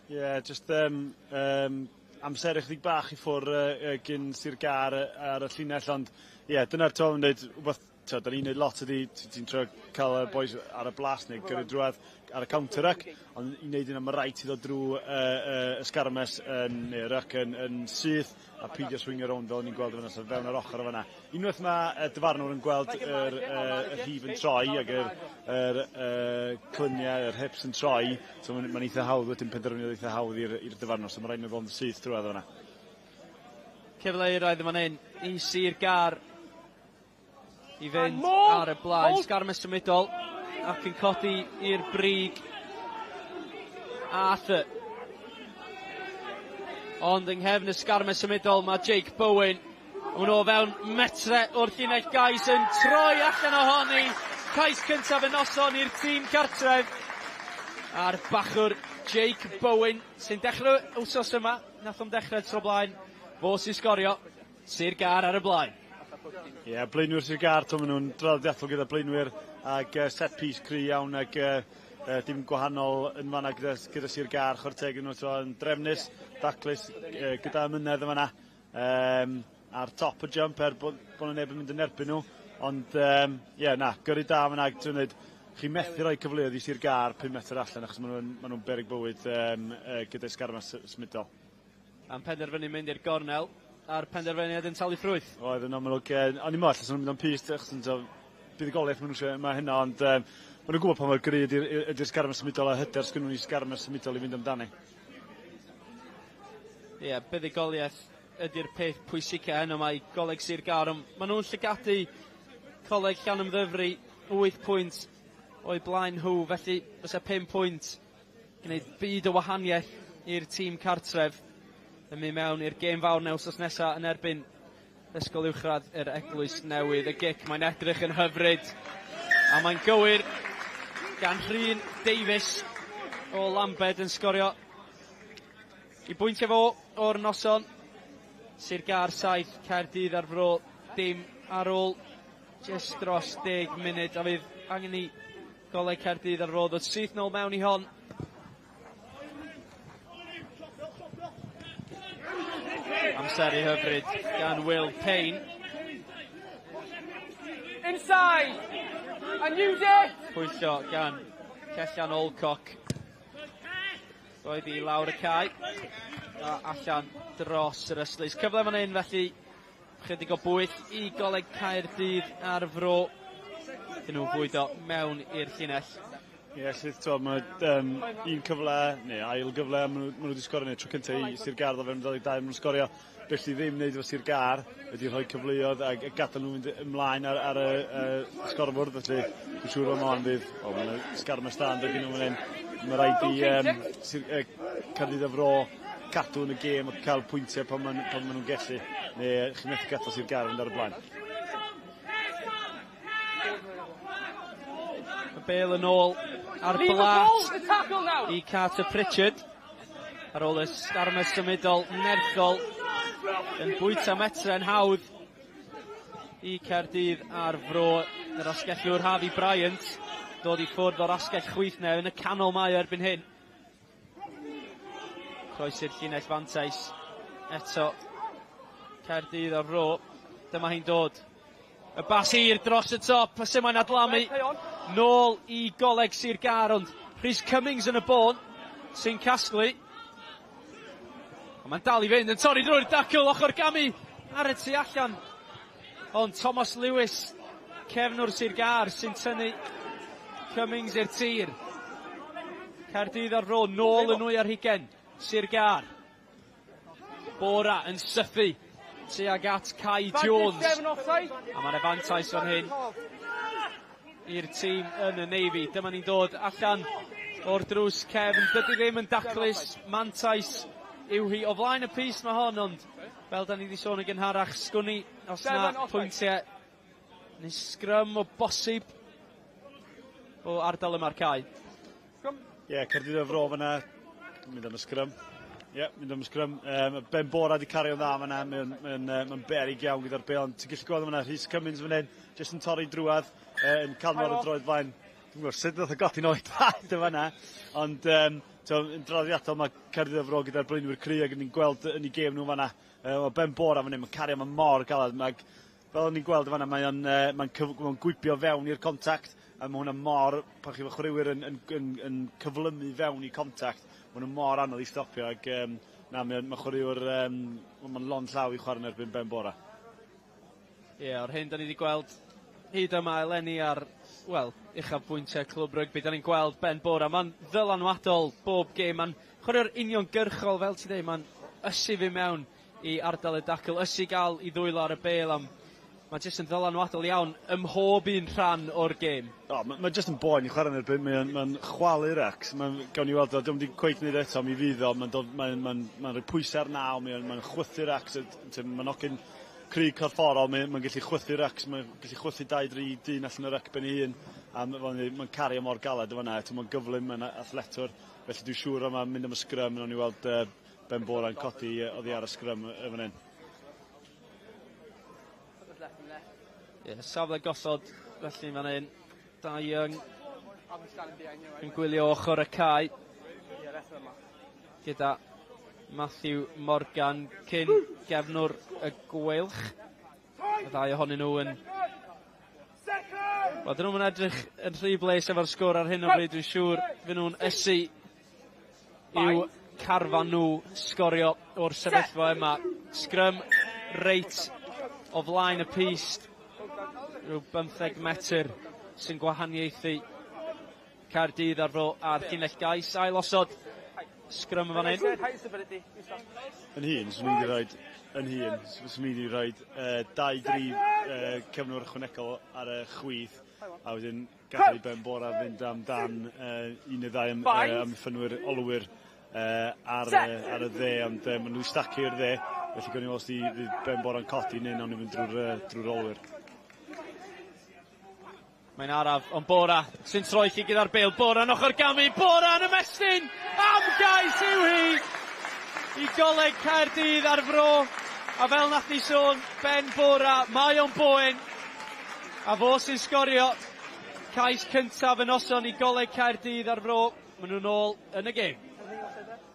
Speaker 4: Ie, yeah, just amser ychydig bach i ffwr gyn Sir Gâr ar y llinell, ond ie, yeah, dyna'r to yn dweud, wbeth, to, da ni'n neud lot ydi, ti'n trio cael y boys ar y blas neu gyrru drwad ar y counter ruck, ond i wneud yna mae rhaid ti ddod drwy y sgarmes yn, neu ruck yn syth a peidio swingio rownd fel ni'n gweld yn fan'na, so fewn yr ochr o fan'na. Unwaith mae y dyfarnwr yn gweld yr rhif yn troi ac yr cluniau, yr hips yn troi, so mae'n ma eitha hawdd wedyn penderfyniad eitha hawdd i'r dyfarnwr, so mae rhaid nhw ddod yn syth drwad o fan'na.
Speaker 18: Cyfle euraidd yn fan hyn i Sir Gâr i fynd ar y blaen. Sgarmes symudol ac yn codi i'r brig Arthur. Ond yng nghefn y sgarmes symudol mae Jake Bowen. Maen nhw o fewn metre o'r llinell gais yn troi allan ohoni. Cais cyntaf y noson i'r tîm cartref. A'r bachwr Jake Bowen sy'n dechrau wsos yma. Nath o'n dechrau tro blaen. Fo sy'n sgorio. Sir Gâr ar y blaen.
Speaker 4: Ie, yeah, blaenwyr Sir Gâr, to, maen nhw'n draddodiadol gyda blaenwyr ac set piece cry iawn ac dim gwahanol yn fanna gyda Sir Gâr, chwarae teg nhw, to, yn drefnus, daclus, gyda ymynedd yn fanna. Ar top y jump er bod nhw neb yn mynd yn erbyn nhw. Ond, ie, yeah, na, gyrru da fanna, dwi'n dweud, chi methu rhoi cyfleoedd i Sir Gâr 5 metr allan achos maen nhw beryg bywyd gyda'i sgarmes symudol.
Speaker 18: Am penderfynu mynd i'r gornel, a'r penderfyniad yn talu ffrwyth.
Speaker 4: Oedd yn amlwg, o'n i'n meddwl allan nhw'n mynd am pyst, achos yn buddugoliaeth maen nhw eisiau yma hynna, ond maen nhw'n gwybod pa mor gry ydy'r sgarmes symudol a hyder sgyn nhw'n i sgarmes symudol i fynd amdani.
Speaker 18: Ie, yeah, buddugoliaeth ydy'r peth pwysica heno mae Goleg Sir Gâr, ond maen nhw'n llygadu Coleg Llanymddyfri 8 pwynt o'i blaen nhw, felly fysa 5 pwynt gwneud byd o wahaniaeth i'r tîm cartref yn mynd mewn i'r gêm fawr na wsos nesaf yn erbyn Ysgol Uwchradd yr Eglwys Newydd. Y gic, mae'n edrych yn hyfryd a mae'n gywir gan Rhun Davies o Lambed yn sgorio i bwyntio fo o'r noson. Sir Gâr 7, Caerdydd a'r Fro dim ar ôl just dros 10 munud, a fydd angen i Goleg Caerdydd a'r Fro ddod syth nôl mewn i hon. Amseru hyfryd gan Will Payne.
Speaker 5: Inside! And use it!
Speaker 18: Pwyllo gan Cellan Alcock. Roedd i lawr y cae. A allan dros yr ystlys. Cyfle fan hyn felly, chydig o bwyll i Goleg Caerdydd a'r Fro. Dyn nhw'n fwydo mewn i'r llinell.
Speaker 4: Ie, yeah, sydd, to, mae un cyfle, neu ail gyfle, maen nhw wedi sgorio, neu tro cyntaf i Sir Gâr o fewn 22, maen nhw'n sgorio. Beth sydd ddim wneud efo Sir Gâr ydy rhoi cyfleoedd a gadael nhw fynd ymlaen ar y sgorfwrdd, felly dwi'n siŵr o'n hon fydd, o, mae'n sgarmes da yn dod nhw fan hyn. Mae rhaid i Sir, Caerdydd a Fro cadw yn y gêm a cael pwyntiau pan maen nhw'n gellu, neu chi'n methu gadael Sir Gâr fynd ar y blaen.
Speaker 18: Y bêl yn ôl ar blat i Carter Pritchard. Ar ôl y sgarmes symudol nerthol yn bwyta metre yn hawdd i Caerdydd a'r Fro. Yr asgellwr Harvey Bryant dod i ffwrdd o'r asgell chwith neu yn y canol mae erbyn hyn. Croesi'r llinell fantais eto Caerdydd a'r Fro. Dyma hi'n dod. Y bas hir dros y top, a sut mae'n adlamu nôl i Goleg Sir Gâr, ond Rhys Cummings yn y bôn sy'n casglu. Ond mae'n dal i fynd, yn torri drwy'r dacl, ochr gamu ar y tu allan. Ond Thomas Lewis, cefnwr Sir Gâr, sy'n tynnu Cummings i'r tir. Caerdydd a'r Fro nôl yn 2 ar 20, Sir Gâr. Bora yn sythu tuag at Kai Jones. A mae'n fantais fan hyn. i'r tîm yn y Navy. Dyma ni'n dod allan o'r drws cefn. Dydy ddim yn daclus, mantais yw hi. O flaen y pys mae hon, ond fel da ni wedi sôn yn gynharach, sgwn i os na pwyntiau neu sgrym o bosib o ardal yma'r cae.
Speaker 4: Ie, yeah, Caerdydd a'r Fro fyna, mynd am y sgrym. Ie, yeah, mynd am y sgrym. Ben Bora wedi cario'n dda fyna, mae'n mae mae berig iawn gyda'r bêl, ond ti'n gallu gweld fyna Rhys Cummins fan hyn, jyst yn torri drwadd, yn calmo ar y droed flaen. Dwi'n gwybod sut nath o godi nôl i draed y fanna, ond yn draddodiadol mae Caerdydd a'r Fro gyda'r blaenwyr cry ac ni'n gweld yn ei gêm nhw fanna. Mae Ben Bora fan hyn, mae'n cario, mae'n mor galed, mae fel o'n i'n gweld yn fanna, mae o'n mae mae gwibio fewn i'r contact, a mae hwnna mor, pan chi efo chwaraewyr yn cyflymu fewn i contact, mae nhw mor anodd i stopio, ac na, mae'n ma chwaraewr, mae'n lond llaw i chwarae yn erbyn Ben Bora.
Speaker 18: Ie, yeah, o'r hyn da ni wedi gweld hyd yma eleni ar, wel, uchafbwyntiau clwb rygbi, da ni'n gweld Ben Bora, mae'n ddylanwadol bob gêm, mae'n chwaraewr uniongyrchol, fel ti'n dweud, mae'n ysu fi mewn i ardal y dacl, ysu gael i ddwylo ar y bêl am. Mae jyst yn ddylanwadol iawn ym mhob un rhan o'r gêm.
Speaker 4: O, mae jyst yn boen i chwarae yn erbyn, mae'n ma chwalu rucks. Mae'n, gawn ni weld o, diolch wedi cweit wneud eto, mi fydd o, mae'n ma ma ma rhoi pwysau ar naw, mae'n ma chwythu rucks, mae'n hogyn cry corfforol, mae'n ma gallu chwythu rucks, mae'n gallu chwythu 2-3 dyn allan o'r ruck ben ei hun, a mae'n ma cario mor galed o fanna, mae'n gyflym, mae'n athletwr, felly dwi'n siŵr o mae'n mynd am y sgrym, nawn ni weld Ben Bora'n codi oddi ar y sgrym y fan hyn.
Speaker 18: Ie, yeah, safle gosod felly fan hyn. Dai Young yn gwylio ochr y cae gyda Matthew Morgan cyn gefnwr y Gweilch. Y ddau ohonyn nhw yn... Wel, dyn nhw'n edrych yn rhy bles efo'r sgôr ar hyn o bryd, dwi'n siŵr. Fy nhw'n ysu i'w carfan nhw sgorio o'r sefyllfa yma. Sgrym reit o flaen y pyst, rhyw 15 metr sy'n gwahaniaethu Caerdydd a'r Fro a'r llinell gais. Ail osod sgrym fan hyn.
Speaker 4: Yn hun, swn i'n rhaid, yn hun, swn i'n wedi rhoi 2-3 cefnwr ychwanegol ar y chwith, a wedyn gadael i Ben Bora fynd amdan un neu ddau amddiffynwyr olwyr ar y dde, ond maen nhw'n stacio i'r dde, felly gawn ni weld os di fydd Ben Bora'n codi neu nawn ni fynd drwy'r olwyr.
Speaker 18: Mae'n araf, ond Bora sy'n troelli gyda'r bêl. Bora yn ochr gamu, Bora yn ymestyn! Am gais yw hi! I Goleg Caerdydd a'r Fro. A fel nath ni sôn, Ben Bora, mae o'n boen. A fo sy'n sgorio cais cyntaf y noson i Goleg Caerdydd a'r Fro. Maen nhw'n ôl yn y gêm.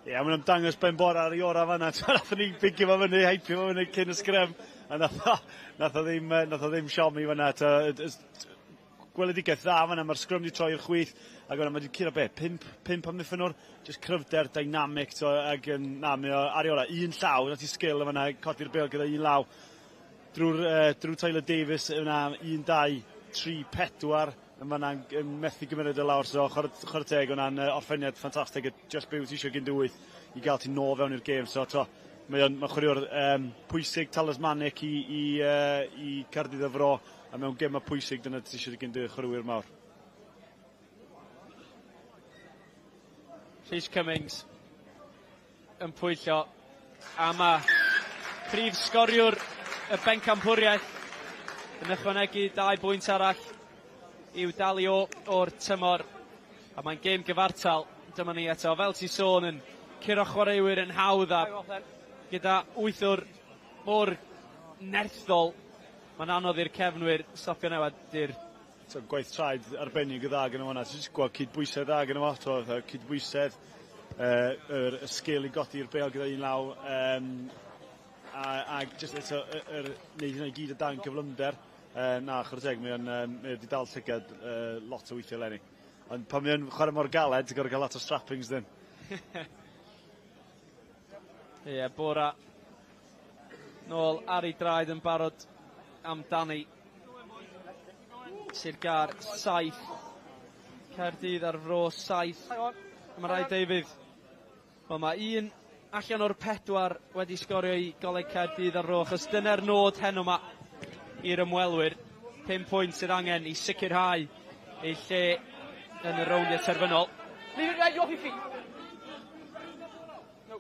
Speaker 4: Ie, yeah, maen nhw'n dangos Ben Bora ar ei ora fanna. Nath ni bigio fo fyny, heipio fo fyny cyn y sgrym. A nath o ddim siomi fanna. Gweledigaeth dda fanna, mae'r sgrym wedi troi i'r chwith, ac fanna mae wedi curo be, pump amddiffynwr, just cryfder, dynamic, to, ac na, mae o ar ei ora, un llaw, nath i sgil yma, codi'r bêl gyda un law, drwy Tyler Davis yna, 1, 2, 3, 4, yn fanna yn methu gymryd y lawr, so chwarae teg, hwnna'n orffeniad ffantastig, just be wyt ti eisiau gyn dy wyth i gael ti nôl fewn i'r gêm, so to, mae o'n ma chwaraewr pwysig, talismanic i Caerdydd y Fro, a mewn gemau pwysig dyna ti eisiau gyn dy chwaraewyr mawr.
Speaker 18: Rhys Cummings yn pwyllo a mae prif sgoriwr y bencampwriaeth yn ychwanegu 2 bwynt arall i'w dali o o'r tymor a mae'n gêm gyfartal. Dyma ni eto, fel ti sôn, yn curo chwaraewyr yn hawdd a gyda wythwr mor nerthol mae'n anodd i'r cefnwyr stopio newid i'r
Speaker 4: So, gwaith traed arbennig y dda gyda hwnna. Ti'n just gweld cydbwysedd dda gyda fo, cydbwysedd, y sgil i godi'r bêl gyda un law, a just eto, neud hynna i gyd o dan cyflymder. Na, chwarae teg, mae o'n mae wedi dal llygad lot o weithiau eleni. Ond pan mae o'n chwarae mor galed, ti'n gorfod cael lot o strappings dyn.
Speaker 18: Ie, yeah, Bora nôl ar ei draed yn barod amdani. Sir Gâr 7. Caerdydd a'r Fro 7. Mae rhaid David. Wel, mae un allan o'r pedwar wedi sgorio i Goleg Caerdydd a'r Fro, achos dyna'r nod heno yma i'r ymwelwyr. 5 pwynt sydd angen i sicrhau ei lle yn y rowndiau terfynol.
Speaker 5: Leave it right off your feet. No.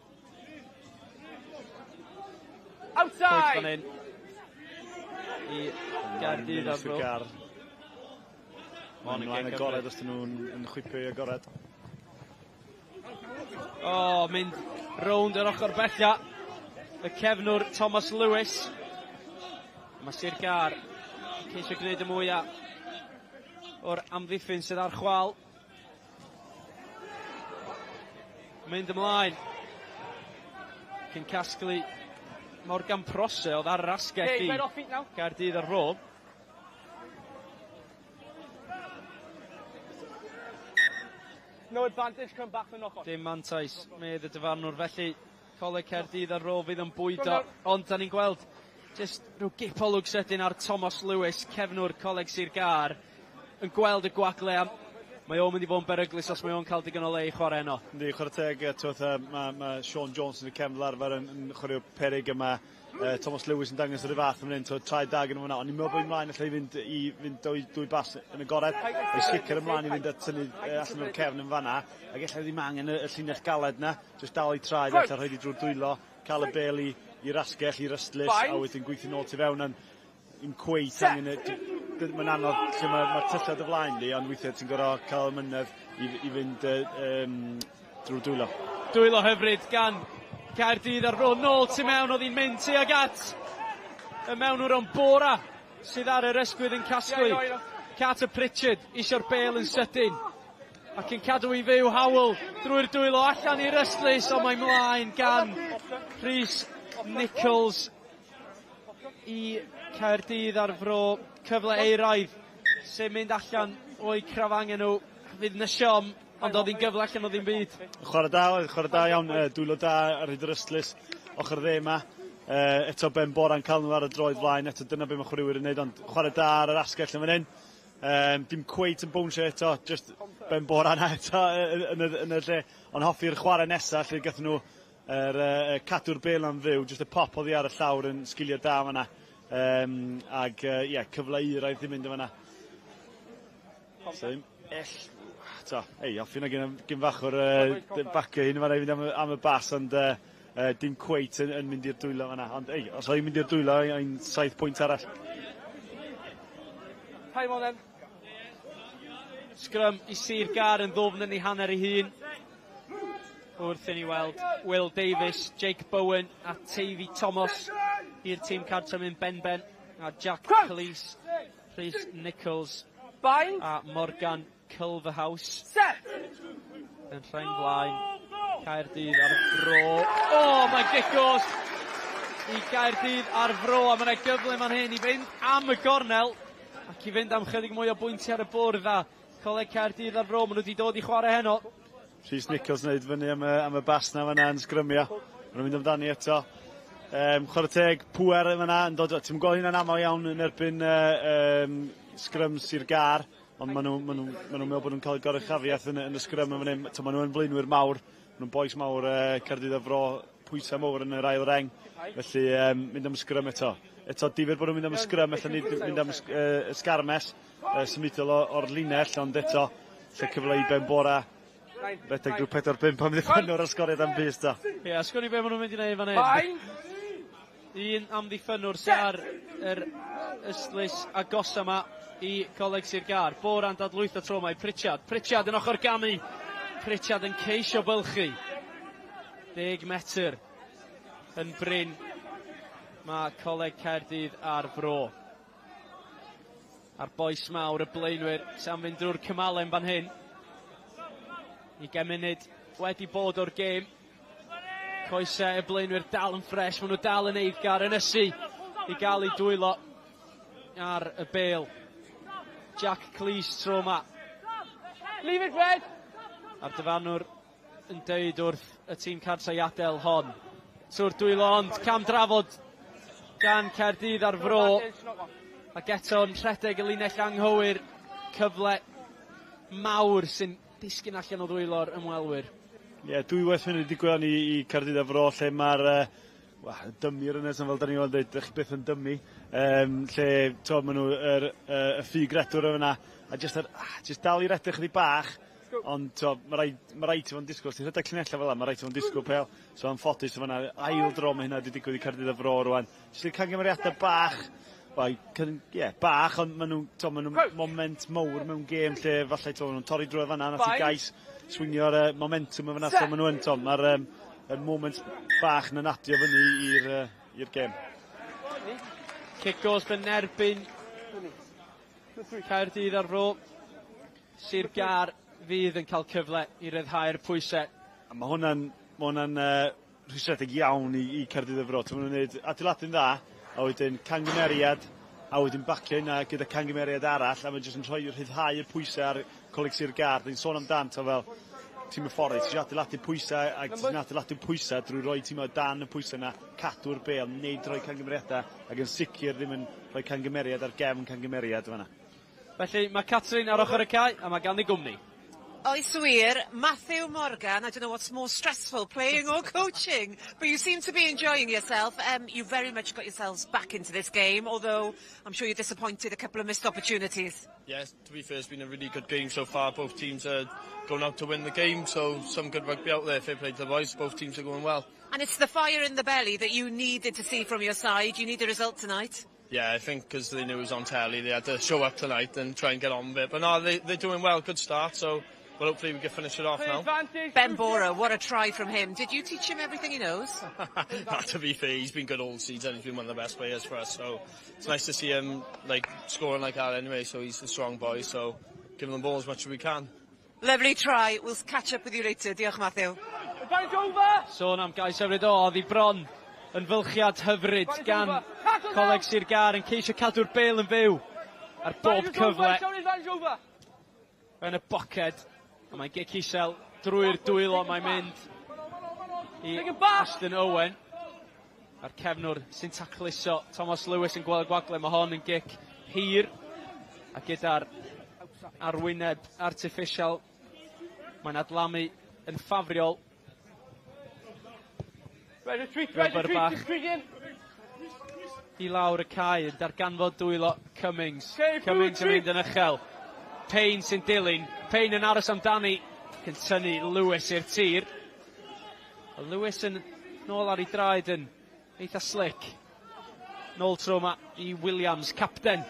Speaker 5: Outside!
Speaker 18: Pwynt fan hyn i Gaerdydd a'r Fro.
Speaker 4: Mae'n ymlaen agored os dyn nhw'n yn chwipio i agored.
Speaker 18: O, oh, mynd rownd yr ochr bella. Y cefnwr Thomas Lewis. Mae Sir Gâr ceisio gwneud y mwyaf o'r amddiffyn sydd ar chwal. Mynd ymlaen. Cyn casglu Morgan Prose oedd ar yr asgell i Gaerdydd a'r Fro.
Speaker 5: No advantage, come back for knock on.
Speaker 18: Dim mantais, medd y dyfarnwr. Felly, Coleg Caerdydd a'r Fro fydd yn bwydo. Ond, da ni'n gweld just rhyw gipolwg sydyn ar Thomas Lewis, cefnwr Coleg Sir Gâr, yn gweld y gwagle a mae o'n mynd i fod yn beryglus os mae o'n cael digon o le i chwarae heno.
Speaker 4: Yndi, chwarae teg, mae ma Sean Johnson y cefn fel arfer yn chwarae peryg yma. Thomas Lewis yn dangos yr un fath yn hyn, traed da gyda hwnna, ond i'n meddwl bod ymlaen allai fynd i fynd dwy bas yn agored. Mae sicr ymlaen i fynd at tynnu allan o'r cefn yn fanna, ac ella ddim angen y llinell galed na, jyst dal i traed, ella rhoi di drwy'r dwylo, cael y bel i'r asgell, i'r ystlys, a wedyn gweithio nôl tu fewn, ond yn cweit angen mae'n anodd lle mae'r ma tyllau dy flaen di, ond weithiau ti'n gorfod cael y mynedd i fynd drwy'r dwylo.
Speaker 18: Dwylo hyfryd gan Caerdydd a'r Fro nôl tu mewn, oedd hi'n mynd tuag at y mewnwr ond Bora sydd ar yr ysgwydd yn casglu. Carter Pritchard isio'r bel yn sydyn ac yn cadw i fyw Howell drwy'r dwylo allan i'r ystlys, ond mae mlaen gan Rhys Nichols i Caerdydd a'r Fro. Cyfle euraidd sy'n mynd allan o'i crafangen nhw. Fydd na siom, ond oedd hi'n gyfle allan o ddim byd.
Speaker 4: Chwarae da iawn, dwylo da ar hyd yr ystlys, ochr dde yma. Eto Ben Bora'n cael nhw ar y droed flaen, eto dyna be mae chwaraewyr yn neud, ond chwarae da ar yr asgell yn fan hyn. Dim cweit yn bownsio eto, just Ben Bora na eto yn y lle, ond hoffi'r chwarae nesaf lle gathon nhw cadw'r bel am fyw, just y pop oddi ar y llawr yn sgiliau da fanna. Ag ie, cyfle euraidd ddim mynd yn fanna. Ei, hoffi na gyn fach o'r bacio hyn fanna i fynd am y bas, ond dim cweit yn mynd i'r dwylo fanna. Ond ei, os o'n mynd i'r dwylo, ein 7 pwynt arall.
Speaker 5: Time on then.
Speaker 18: Sgrym i Sir Gâr yn ddwfn yn ei hanner ei hun. Wrth i ni weld Will Davies, Jake Bowen a Teifi Thomas i'r tîm cartref mynd ben-ben, a Jack Cleese, Rhys Nichols a Morgan Culverhouse yn rheng flaen Caerdydd a'r Fro. O, mae'n gic gosb i Gaerdydd a'r Fro, a mae yna gyfle man hyn i fynd am y gornel ac i fynd am chydig mwy o bwyntiau ar y bwrdd, a Coleg Caerdydd a'r Fro, maen nhw wedi dod i chwarae heno.
Speaker 4: Rhys Nichols yn neud fyny am y bas na fanna yn sgrymio. Maen nhw'n mynd amdani eto. Chwarae teg, pŵer fanna yn dod. Ti'n gweld hynna'n aml iawn yn erbyn sgrym Sir Gâr, ond maen nhw'n meddwl bod nhw'n cael goruchafiaeth yn y sgrym yn fan hyn. Maen nhw'n flaenwyr mawr, maen nhw'n bois mawr Caerdydd a'r Fro, pwysau mawr yn yr ail reng. Felly mynd am y sgrym eto. Eto, difyr bod nhw'n mynd am y sgrym, allan ni mynd am y sgarmes, symudol o'r linell, ond eto, lle cyfle i Ben Bora redeg drwy 4-5 am ddiffynwr a sgoriad am bys da.
Speaker 18: Ie, sgwn i be maen nhw'n mynd i wneud fan hyn. Un amddiffynwr sydd ar yr ystlys agosa yma i Coleg Sir Gâr. Bora'n dadlwytho tro mae Pritchard. Pritchard yn ochr gamu. Pritchard yn ceisio bylchu. 10 metr yn brin mae Coleg Caerdydd a'r Fro. A'r bois mawr y blaenwyr sy'n am fynd drwy'r cymalen fan hyn. 20 munud wedi bod o'r gêm. Coesau y blaenwyr dal yn ffres, maen nhw dal yn eiddgar, yn ysu i gael eu dwylo ar y bel. Jack Cleese tro yma.
Speaker 5: Leave it red!
Speaker 18: A'r dyfarnwr yn deud wrth y tîm cartre i adael hon. Trwy'r dwylo, ond cam drafod gan Caerdydd a'r Fro. Ac eto'n rhedeg y linell anghywir. Cyfle mawr sy'n disgyn allan o ddwylo'r ymwelwyr.
Speaker 4: Ie, yeah, dwywaith hynny wedi digwydd i Caerdydd a'r Fro, lle mae'r Wel, dymu'r yna, fel da ni'n dweud, dych chi byth yn dymu. Lle, to, maen nhw, y ffug redwr yna, a just dal i redeg chydig bach, ond to, mae rhaid ti fod yn disgwyl, os ti'n rhedeg llinellau fel yna, mae rhaid ti fod yn disgwyl pel. So anffodus o fanna, ail dro mae hynna wedi digwydd i Caerdydd y Fro rwan. Jyst i'r camgymeriadau bach, wel, ie, bach, ond maen nhw, to, maen nhw moment mawr mewn gêm lle falle to, maen nhw'n torri drwy fanna, nath i gais swingio'r momentum yn fanna, so maen nhw yn, to, mae'r y moment bach yn adio fyny i'r gêm.
Speaker 18: Cic gosb yn erbyn Caerdydd a'r Fro. Sir Gâr fydd yn cael cyfle i ryddhau'r pwysau.
Speaker 4: A mae hwnna'n rhwystredig iawn i Caerdydd y Fro. Maen nhw'n gwneud adeiladu'n dda, a wedyn cangymeriad, a wedyn bacio yna gyda cangymeriad arall, a mae'n jyst yn rhoi rhyddhau'r pwysau ar Coleg Sir Gâr. Dwi'n sôn amdan, to fel tîm y ffordd, ti eisiau adeiladu pwysau, ac ti'n adeiladu pwysau drwy roi tîm o dan y pwysau yna, cadw'r bel, neu rhoi cangymeriadau, ac yn sicr ddim yn rhoi cangymeriad ar gefn cangymeriad fanna.
Speaker 18: Felly mae Catrin ar ochr y cae, a mae ganddi gwmni.
Speaker 1: Oes wir, Matthew Morgan, I don't know what's more stressful, playing or coaching, but you seem to be enjoying yourself. You very much got yourselves back into this game, although I'm sure you're disappointed a couple of missed opportunities.
Speaker 12: Yes, to be fair, it's been a really good game so far. Both teams are going out to win the game, so some good rugby out there. Fair play to the boys. Both teams are going well.
Speaker 1: And it's the fire in the belly that you needed to see from your side. You need a result tonight.
Speaker 12: Yeah, I think because they knew it was on telly, they had to show up tonight and try and get on with it. But no, they're doing well. Good start, so well, hopefully we can finish it off now.
Speaker 1: Ben Bora, what a try from him. Did you teach him everything he knows?
Speaker 12: No, to be fair, he's been good all season. He's been one of the best players for us. So it's nice to see him like scoring like that anyway. So he's a strong boy. So give him the ball as much as we can.
Speaker 1: Lovely try. We'll catch up with you later. Diolch, Matthew.
Speaker 18: Sôn am gais hyfryd o, oedd hi bron yn fylchiad hyfryd gan Coleg Sir Gâr yn ceisio cadw'r bel yn fyw ar bob cyfle yn y boced. A mae'n gic isel drwy'r dwylo, mae'n mynd i Aston Owen. A'r cefnwr sy'n tacluso Thomas Lewis yn gweld y gwagle. Mae hon yn gic hir a gyda'r arwyneb artiffisial mae'n adlamu yn ffafriol. Rubber bach i lawr y cae yn darganfod dwylo Cummings. Cummings yn mynd yn uchel. Payne sy'n dilyn. Payne yn aros amdani. Ac yn tynnu Lewis i'r tir. A Lewis yn nôl ar ei draed yn eitha slick. Nôl tro yma i Williams, capten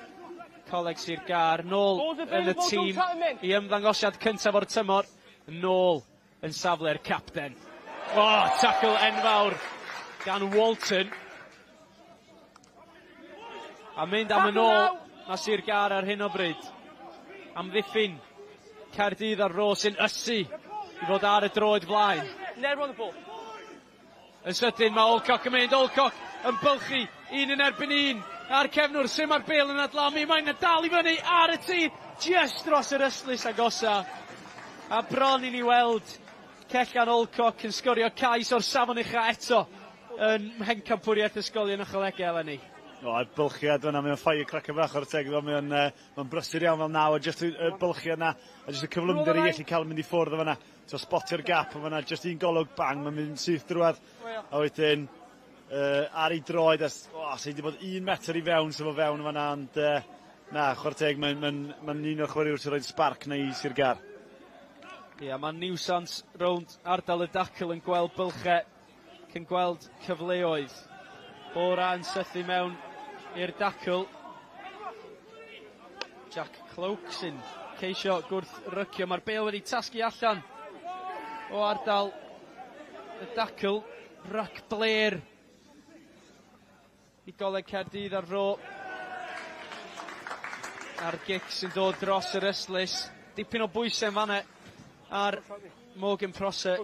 Speaker 18: Coleg Sir Gâr. Nôl yn y tîm i ymddangosiad cyntaf o'r tymor. Nôl yn safle'r capten. O, oh, tackle enfawr gan Walton. A mynd am yn ôl, mae Sir Gâr ar hyn o bryd. Amddiffyn Caerdydd a'r Fro sy'n ysu i fod ar y droed flaen. Yn sydyn mae Olcock yn mynd, Olcock yn bylchu un yn erbyn un. A'r cefnwr sy'n mae'r bel yn adlamu, mae'n dal i fyny ar y tir, just dros yr ystlys agosa. A bron i ni weld Cellan Olcock yn sgorio cais o'r safon ucha eto yn mhencampwriaeth ysgolion a cholegau eleni.
Speaker 4: O, a'r bylchiad yna, mae'n firecracker bach o'r teg, mae'n mae brysur iawn fel naw, a just y bylchiad yna, a just y cyflymder i allu cael mynd i ffwrdd o fanna. So spotio'r gap o fanna, just un golwg bang, mae'n mynd syth drwad. A wedyn, ar ei droed, a oh, sy'n wedi bod 1 metr i fewn, sef o fewn o fanna, ond na, chwarae teg, mae'n ma un o'r chwaraewyr sy'n rhoi spark na i Sir Gâr.
Speaker 18: Ia, yeah, mae niwsans rownd ardal y dacl yn gweld bylchau, cyn gweld cyfleoedd. Bora yn sythu mewn i'r dacl. Jack Cloak sy'n ceisio gwrth rycio. Mae'r bel wedi tasgu allan o ardal y dacl. Ryc Blair i Goleg Caerdydd a'r Fro. A'r gic sy'n dod dros yr ystlys. Dipyn o bwysau yn fanna ar Morgan Prosser.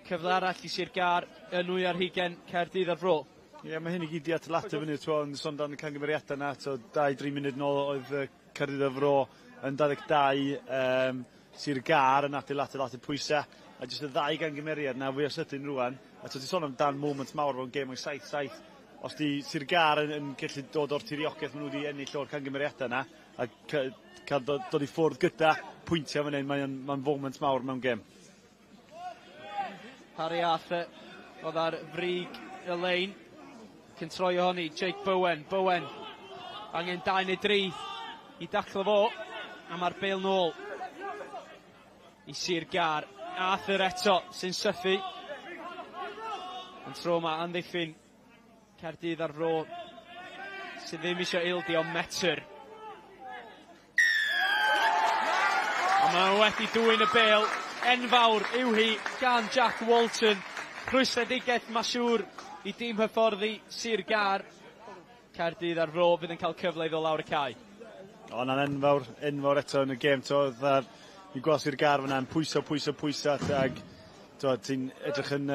Speaker 18: Cyfle arall i Sir Gâr yn 22 Caerdydd a'r Fro.
Speaker 4: Ie, yeah, mae hyn i gyd i adeiladu fyny, ti'n sôn dan y cangymeriadau yna, to, 2-3 munud nôl oedd Caerdydd a'r Fro yn 22, Sir Gâr yn adeiladu pwysau, a jyst y ddau gangymeriad na fwy o sydyn rwan, a ti'n sôn am dan moment mawr mewn gêm o'i 7-7, os di Sir Gâr yn gallu dod o'r tiriogaeth maen nhw wedi ennill o'r cangymeriadau yna, a cael dod i ffwrdd gyda pwyntiau fan hyn, mae'n foment mawr mewn gêm.
Speaker 18: Harry Arthur oedd ar frig y lein. Cyn troi ohoni, Jake Bowen. Bowen angen 2 neu 3 i daclo fo. A mae'r bêl nôl i Sir Gâr. Arthur eto sy'n sythu. Ond tro yma amddiffyn Caerdydd a'r Fro sydd ddim eisiau ildio metr. A mae wedi dwyn y bêl enfawr yw hi gan Jack Walton. Rhwystredigaeth mae siŵr i dîm hyfforddi Sir Gâr. Caerdydd a'r Fro fydd yn cael cyfle i ddod lawr y cae.
Speaker 4: O, na'n enfawr, enfawr eto yn y gêm. To, ni'n gweld Sir Gâr fyna'n pwyso, pwyso, pwyso, ag ti'n edrych yn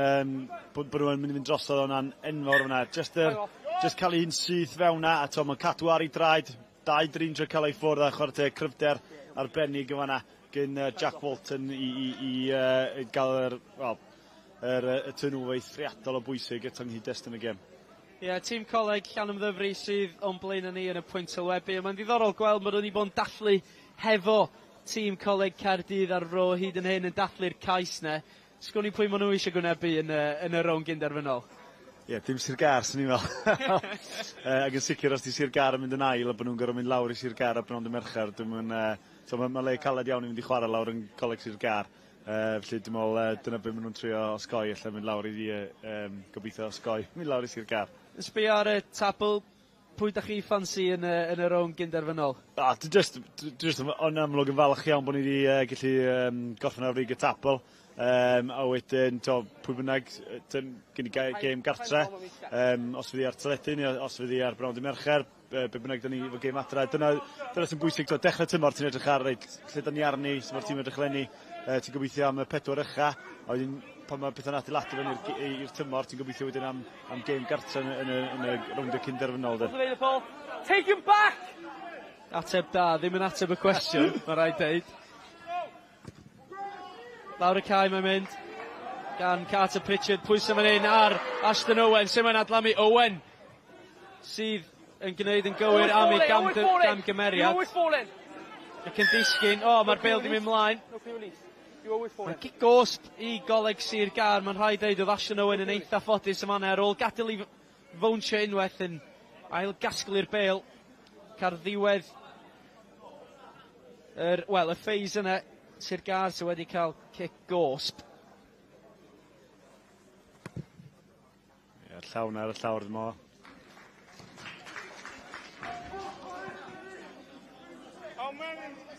Speaker 4: bod nhw'n mynd i fynd drosodd, o'na'n enfawr fyna. Just cael un syth fewn na, a to, mae'n cadw ar ei draed, 2 drin trio cael ei ffwrdd a chwarae teg cryfder arbennig yn fanna gyn Jack Walton i gael yr, well, y turnover eithriadol o bwysig eto yng nghyd-destun y gêm.
Speaker 18: Ie, yeah, tîm Coleg Llanymddyfri sydd o'n blaen ni yn y pwynt sylwebu. Mae'n ddiddorol gweld bod nhw wedi bod yn dathlu hefo tîm Coleg Caerdydd a'r Fro hyd yn hyn yn dathlu'r cais 'ne. Sgwn i pwy maen nhw eisiau gwynebu yn y rownd gynderfynol.
Speaker 4: Ie, yeah, dim Sir Gâr, swn i'n fel. Ac yn sicr, os di Sir Gâr yn mynd yn ail a bod nhw'n gorfod mynd lawr i Sir Gâr a bron dy Mercher, dwi'n mynd, so mae le caled iawn i fynd i chwarae lawr yn Coleg Sir Gâr. Felly dwi'n meddwl dyna beth maen nhw'n trio osgoi, allan mynd lawr i, gobeithio osgoi, mynd lawr i Sir Gâr.
Speaker 18: Sbio ar y tabl, pwy da chi ffansi yn y rownd gynderfynol?
Speaker 4: Ah, dwi just yn amlwg yn falch iawn bod ni wedi gallu gorffen ar frig y tabl. A wedyn, to, pwy bynnag, gen i gêm gartre, os fydd hi ar teledu neu os fydd hi ar bnawn dy Mercher, be bynnag da ni efo gêm adra. Dyna sy'n bwysig, to, dechrau tymor ti'n edrych ar, reit, lle da ni arni, sut mae'r tîm edrych leni, ti'n gobeithio am y pedwar ucha, a wedyn pan mae pethau'n adeiladu fyny i'r tymor, ti'n gobeithio wedyn am gêm gartre yn y rownd y cynderfynol.
Speaker 5: Take him back!
Speaker 18: Ateb da, ddim yn ateb y cwestiwn, mae rhaid deud. Lawr y cae mae'n mynd gan Carter Pritchard. Pwysau fan hyn ar Ashton Owen. Sy'n mae'n adlamu Owen sydd yn gwneud yn gywir am ei gamgymeriad. Ac yn disgyn. O, mae'r bêl di mynd mlaen. Mae'n cic gosb i Goleg Sir Gâr. Mae'n rhaid dweud oedd Ashton Owen yn eitha ffodus yma ar ôl gadael i fownsio unwaith yn ail gasglu'r bêl. Car ddiwedd well, y phase yna, Sir Gâr sydd wedi cael cic gosb.
Speaker 4: Ie, llawn ar y llawr, dwi'n meddwl.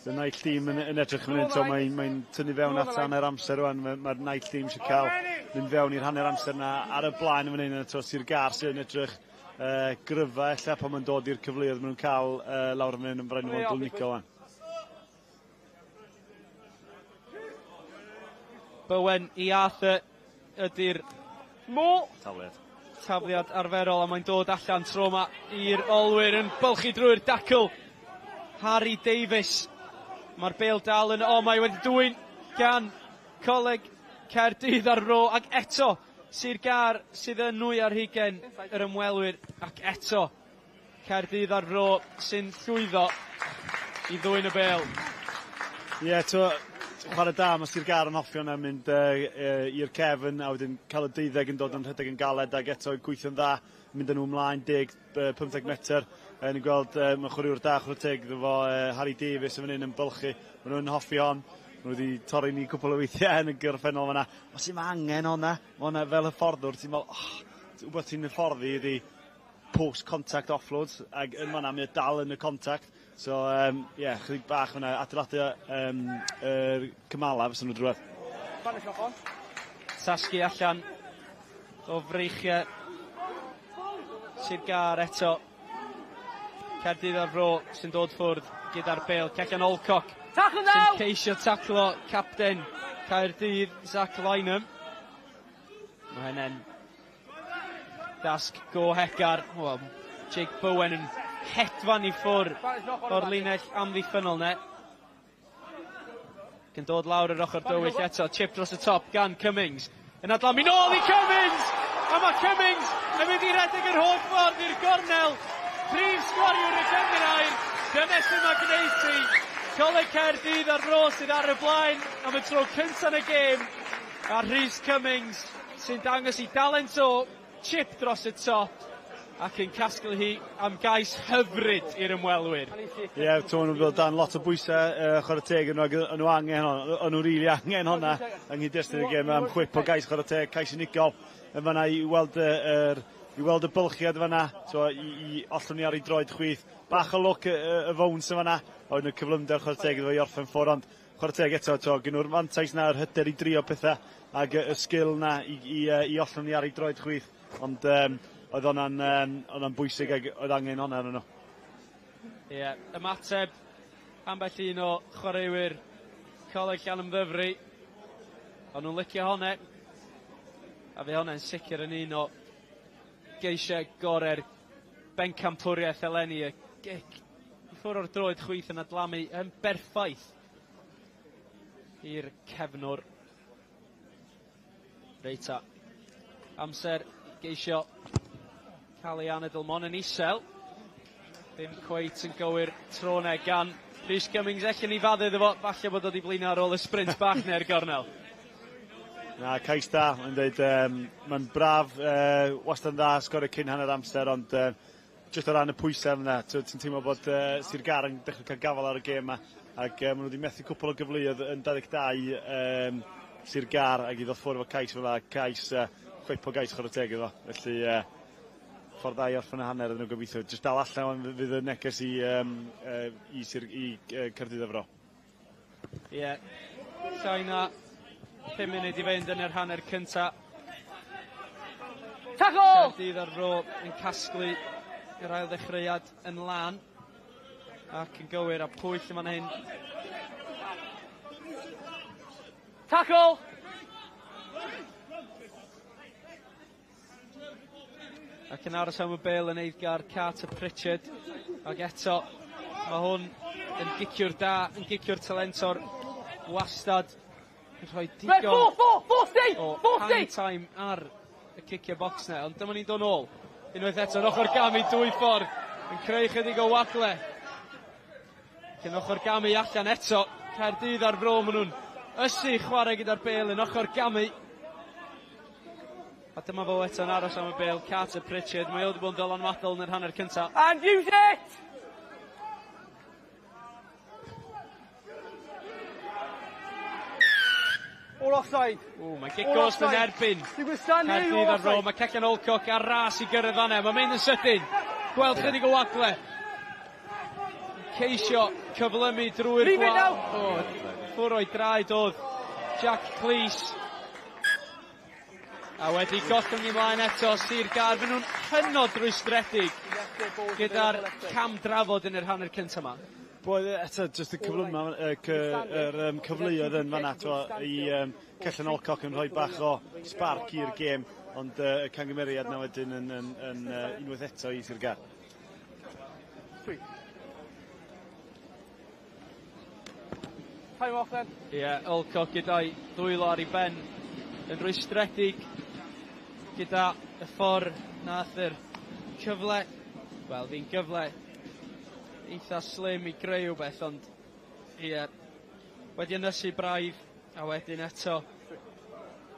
Speaker 4: Y naill dîm yn edrych yn mynd, so mae'n tynnu fewn at hanner amser rwan. Mae'r naill dîm sy'n cael mynd fewn i'r hanner amser na ar y blaen yn fan hyn, to Sir Gâr sy'n edrych gryfa ella pan mae'n dod i'r cyfleoedd maen nhw'n cael lawr yn fan hyn yn Brennan Glunico wan.
Speaker 18: Bowen i Arthur ydy'r
Speaker 4: tafliad.
Speaker 18: Tafliad arferol, a mae'n dod allan tro yma i'r olwyr yn bylchu drwy'r dacl. Harry Davies. Mae'r bêl dal yn... O, mae wedi dwyn gan Coleg Caerdydd a'r Fro, ac eto Sir Gâr sydd yn 22 yr ymwelwyr, ac eto Caerdydd a'r Fro sy'n llwyddo i ddwyn y bêl.
Speaker 4: Ie, yeah, to, chwarae da, mae Sir Gâr yn hoffi hwnna mynd i'r cefn a wedyn cael y 12 yn dod yn rhedeg yn galed ac eto gweithio'n dda, mynd â nhw ymlaen 10, 15 metr. Ni'n gweld mae chwaraewr da, chwarae teg iddo fo, Harry Davies yn fan hyn yn bylchu. Maen nhw'n hoffi hon. Maen nhw wedi torri ni cwpl o weithiau yn y gorffennol fan'na. Os ti'n angen hwnna, mae hwnna fel hyfforddwr, ti'n meddwl, oh, wbeth ti'n hyfforddi ydi post-contact offloads, ac yn fan'na mae o dal yn y contact. So, yeah, chydig bach fan'na, adeiladu yr cymala fysa nhw drwedd.
Speaker 18: Tasgu allan o freichiau Sir Gâr eto. Caerdydd a'r Fro sy'n dod ffwrdd gyda'r bêl. Cellan Olcock sy'n ceisio taclo capten Caerdydd, Zach Lynham. Mae hynny'n dasg go hegar. Well, Jake Bowen yn hedfan i ffwrdd o'r linell amddiffynnol 'ne. Ac yn dod lawr yr ochr dywyll eto. Chip dros y top gan Cummings. Yn adlamu nôl i Cummings! A mae Cummings yn mynd i redeg yr holl ffordd i'r gornel. Prif sgoriwr y gynghrair. Dyna sy'n mae gwneud ti. Coleg Caerdydd a'r Fro sydd ar y blaen am y tro cyntaf yn y gêm. A Rhys Cummings sy'n dangos i dalent o. Chip dros y top ac yn casglu hi am gais hyfryd i'r ymwelwyr.
Speaker 4: Ie, yeah, nhw'n dod dan lot o bwysau, chwarae teg, yn nhw angen honna, o'n nhw rili angen honna yng nghyd-destun y gêm am chwip o gais chwarae teg, cais unigol yn fanna i weld i weld y bylchiad fanna, so, i ollwng ni ar ei droed chwith. Bach o lwc y fowns yn fanna, oedd y cyflymder chwarae teg iddo i orffen ffwrdd, ond chwarae teg eto, to, gen nhw'r mantais na, yr hyder i drio pethau, ac y sgil na i ollwng ni ar ei droed chwith, ond oedd hwnna'n bwysig ac oedd angen hwnna arnyn nhw.
Speaker 18: Ie, yeah, ymateb ambell un o chwaraewyr Coleg Llanymddyfri. O'n nhw'n licio hwnna. A fe hwnna'n sicr yn un o geisiau gorau'r bencampwriaeth eleni. Y gic i ffwrdd o'r droed chwith yn adlamu yn berffaith i'r cefnwr. Reit ta. Amser geisio cael ei anadl mon yn isel. Ddim cweit yn gywir tro 'ne gan Rhys Cummings. Ella ni fadde iddo fo, falle bod o wedi blino ar ôl y sprint bach neu'r gornel.
Speaker 4: Na, cais da, mae'n dweud, mae'n braf, wastad yn dda, sgorio cyn hanner amser, ond jyst o ran y pwysau yna, ti'n teimlo bod Sir Gâr yn dechrau cael gafel ar y gêm yma, ac maen nhw wedi methu cwpl o gyfleoedd yn 22 Sir Gâr, ac i ddod ffwrdd efo cais fel yna, cais, chwip o gais chwarae teg iddo, felly ffordd dda i orffen y hanner iddyn nhw gobeithio. Jyst dal allan fydd y neges i Sir, i Caerdydd Efro.
Speaker 18: Ie, yeah. Llai na 5 munud i fynd yn yr hanner cynta.
Speaker 5: Tackle!
Speaker 18: Caerdydd a'r Fro yn casglu yr ail ddechreuad yn lan ac yn gywir a pwyll yn fan hyn.
Speaker 5: Tackle!
Speaker 18: Ac yn aros am y bel yn eiddgar Carter Pritchard. Ac eto, mae hwn yn giciwr da, yn giciwr talentor wastad yn rhoi digon o hang time ar y cicio box na. Ond dyma ni'n dod nôl. Unwaith eto, yn ochr gamu dwy ffordd, yn creu chydig o wagle. Ac yn ochr gamu allan eto, Caerdydd a'r Fro, maen nhw'n ysu chwarae gyda'r bel yn ochr gamu. A dyma fo eto yn aros am y bel, Carter Pritchard. Mae o wedi bod yn ddylanwadol yn yr hanner cyntaf.
Speaker 5: And use it! All offside.
Speaker 18: O, mae gic gosb yn erbyn Caerdydd a'r Fro. Mae Cellan Olcock ar ras i gyrraedd fanna. Mae'n mynd yn sydyn. Gweld chydig o wagle. Ceisio cyflymu drwy'r
Speaker 5: gwal.
Speaker 18: O, ffwrdd o'i draed oedd Jack Cleese. A wedi gollwng i mlaen eto, Sir Gâr. Fy nhw'n hynod rwystredig gyda'r cam drafod yn yr hanner cyntaf yma.
Speaker 4: Boedd eto, jyst y cyflyma, yr cyfleoedd yn fanna, i Cellan Olcock yn rhoi bach o spark i'r gêm, ond y cangymeriad na wedyn yn unwaith eto i Sir Gâr.
Speaker 5: Time off then.
Speaker 18: Ie, yeah, Olcock gyda'i ddwylo ar ei ben yn rwystredig gyda y ffordd nath yr cyfle, wel, fi'n gyfle eitha slim i greu rhywbeth, ond ie, yeah, wedi ynysu braidd, a wedyn eto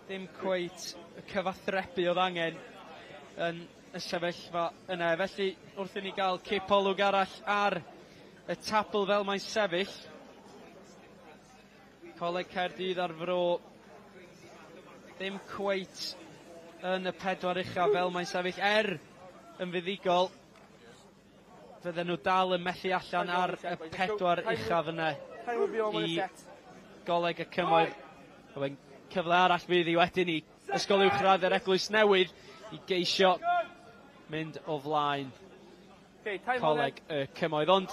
Speaker 18: dim cweit y cyfathrebu oedd angen yn y sefyllfa yna. Felly, wrth i ni gael cipolwg arall ar y tabl fel mae'n sefyll, Coleg Caerdydd a'r Fro ddim cweit yn y pedwar uchaf fel mae'n sefyll, yn fuddugol fydden nhw dal yn methu allan ar y pedwar uchaf yna i Goleg y Cymoedd. A cyfle arall fydd i wedyn i Ysgol Uwchradd yr Eglwys Newydd i geisio mynd o flaen Coleg y Cymoedd. Ond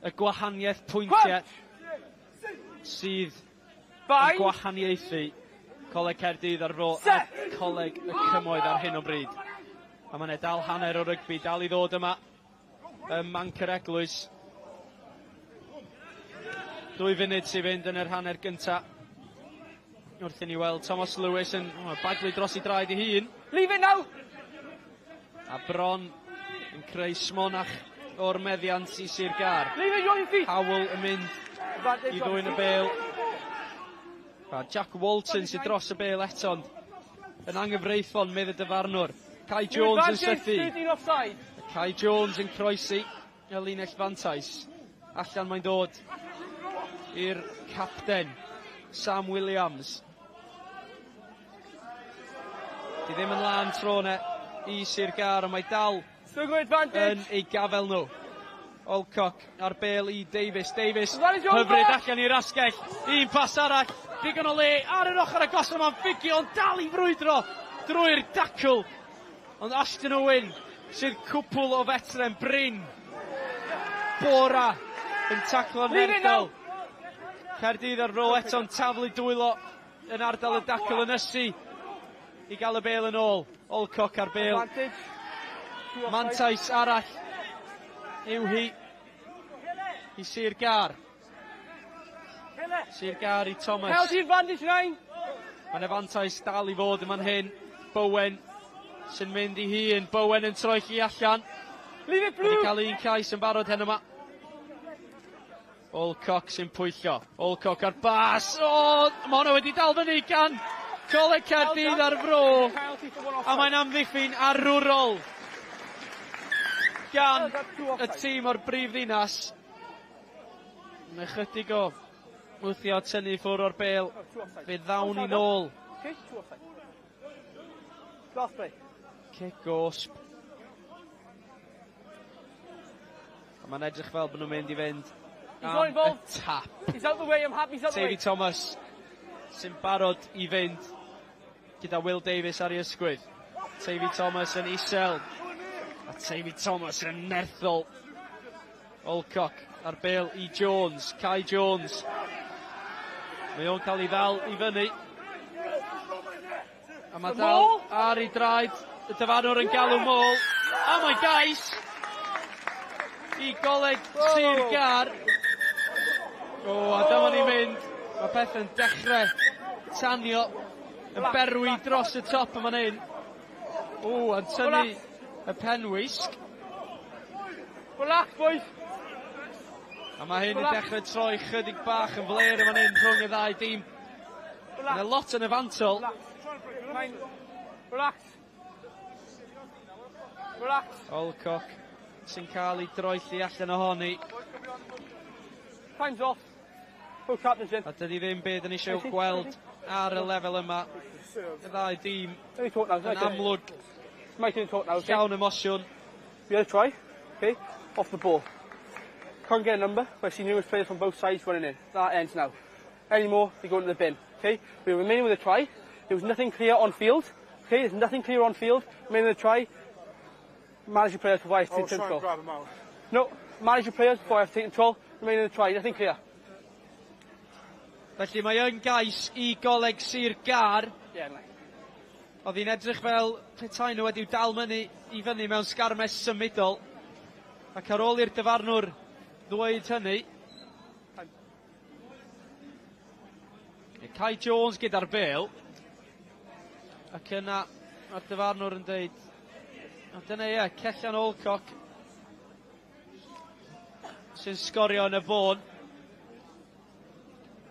Speaker 18: y gwahaniaeth pwyntiau sydd yn gwahaniaethu Coleg Caerdydd a'r Fro a Coleg y Cymoedd ar hyn o bryd. A mae'n dal hanner o rygbi, dal i ddod yma ym Manc yr Eglwys. 2 funud sy'n fynd yn yr hanner gynta. Wrth i ni weld Thomas Lewis yn baglu dros ei draed ei hun.
Speaker 5: Leave it now!
Speaker 18: A bron yn creu smonach o'r meddiant i Sir Gâr.
Speaker 5: Leave it on your feet!
Speaker 18: Howell yn mynd i ddwyn y bel. A Jack Walton sydd dros y bel eto, ond Yn anghyfreithlon, medd y dyfarnwr. Kai Jones yn sythu. Kai Jones yn croesi y linell fantais. Allan mae'n dod i'r capten, Sam Williams. Di ddim yn lan tro 'ne i Sir Gâr, ond mae dal yn ei gafel nhw. Alcock ar bel i Davies. Davies, hyfryd allan i'r asgell. Un pas arall, digon o le ar yr ochr agos yma'n ffugio, ond dal i frwydro drwy'r dacl. Ond Ashton Owen sydd cwpl o fetre'n brin. Bora yn taclo'n nerthol. Caerdydd ar fro eto'n taflu dwylo yn ardal y dacl yn ysu i gael y bel yn ôl. Alcock ar bel. Mantais arall yw hi i Sir Gâr. Sir Gâr i Thomas.
Speaker 5: Penalty advantage nine.
Speaker 18: Mae'n fantais dal i fod yma'n hyn. Bowen sy'n mynd i hun. Bowen yn troelli allan.
Speaker 5: Leave it blue.
Speaker 18: Wedi cael un cais yn barod hen yma. Alcock sy'n pwyllo. Alcock ar bas. O, mae hwnna wedi dal fyny gan Coleg Caerdydd a'r Fro. A mae'n amddiffyn arwrol gan y tîm o'r brif ddinas. Mae chydig o wthio tynnu ffwrdd o'r bel. Fe ddawn ni nôl. Cic gosb. A mae'n edrych fel bod nhw'n mynd i fynd am y tap.
Speaker 5: He's out the way, I'm happy, he's out the way.
Speaker 18: Teifi Thomas sy'n barod i fynd gyda Will Davies ar ei ysgwydd. Teifi Thomas yn isel. A Teifi Thomas yn nerthol. Alcock ar bel i Jones. Kai Jones. Mae o'n cael ei ddal i fyny. A mae dal ar ei draed. Y dyfarnwr yn galw maul. A mae gais i Goleg Sir Gâr. O, a dyma ni'n mynd. Mae pethau'n dechrau tanio yn berwi dros y top yma'n hyn. O, a'n tynnu y penwisg.
Speaker 5: Relax, boys.
Speaker 18: A mae hyn yn dechrau troi chydig bach yn fler yma'n hyn rhwng y ddau dîm. Yna lot yn y fantol.
Speaker 5: Relax. Relax.
Speaker 18: Alcock sy'n cael ei droelli allan ohoni.
Speaker 5: Time's off. Both captains in.
Speaker 18: A dydy ddim beth yn eisiau gweld ar y lefel yma. Y ddau dîm yn amlwg llawn emosiwn.
Speaker 5: We had a try, okay, off the ball. Can't get a number, but I see numerous players from both sides running in. That ends now. Any more, they go into the bin. Okay, we remaining with a try. There was nothing clear on field. Okay, there's nothing clear on field. Remaining with a try. Manage your players before I take control.
Speaker 19: Grab them out.
Speaker 5: No, manage your players before I take control. Remaining with a try, nothing clear.
Speaker 18: Felly mae yn gais i Goleg Sir Gâr.
Speaker 5: Yeah, nice.
Speaker 18: Oedd hi'n edrych fel petai nhw wedi'w dal myny i fyny mewn sgarmes symudol. Ac ar ôl i'r dyfarnwr ddweud hynny, Kai Jones gyda'r bel. Ac yna mae'r dyfarnwr yn dweud, a dyna ie, Cellan Alcock sy'n sgorio yn y bôn.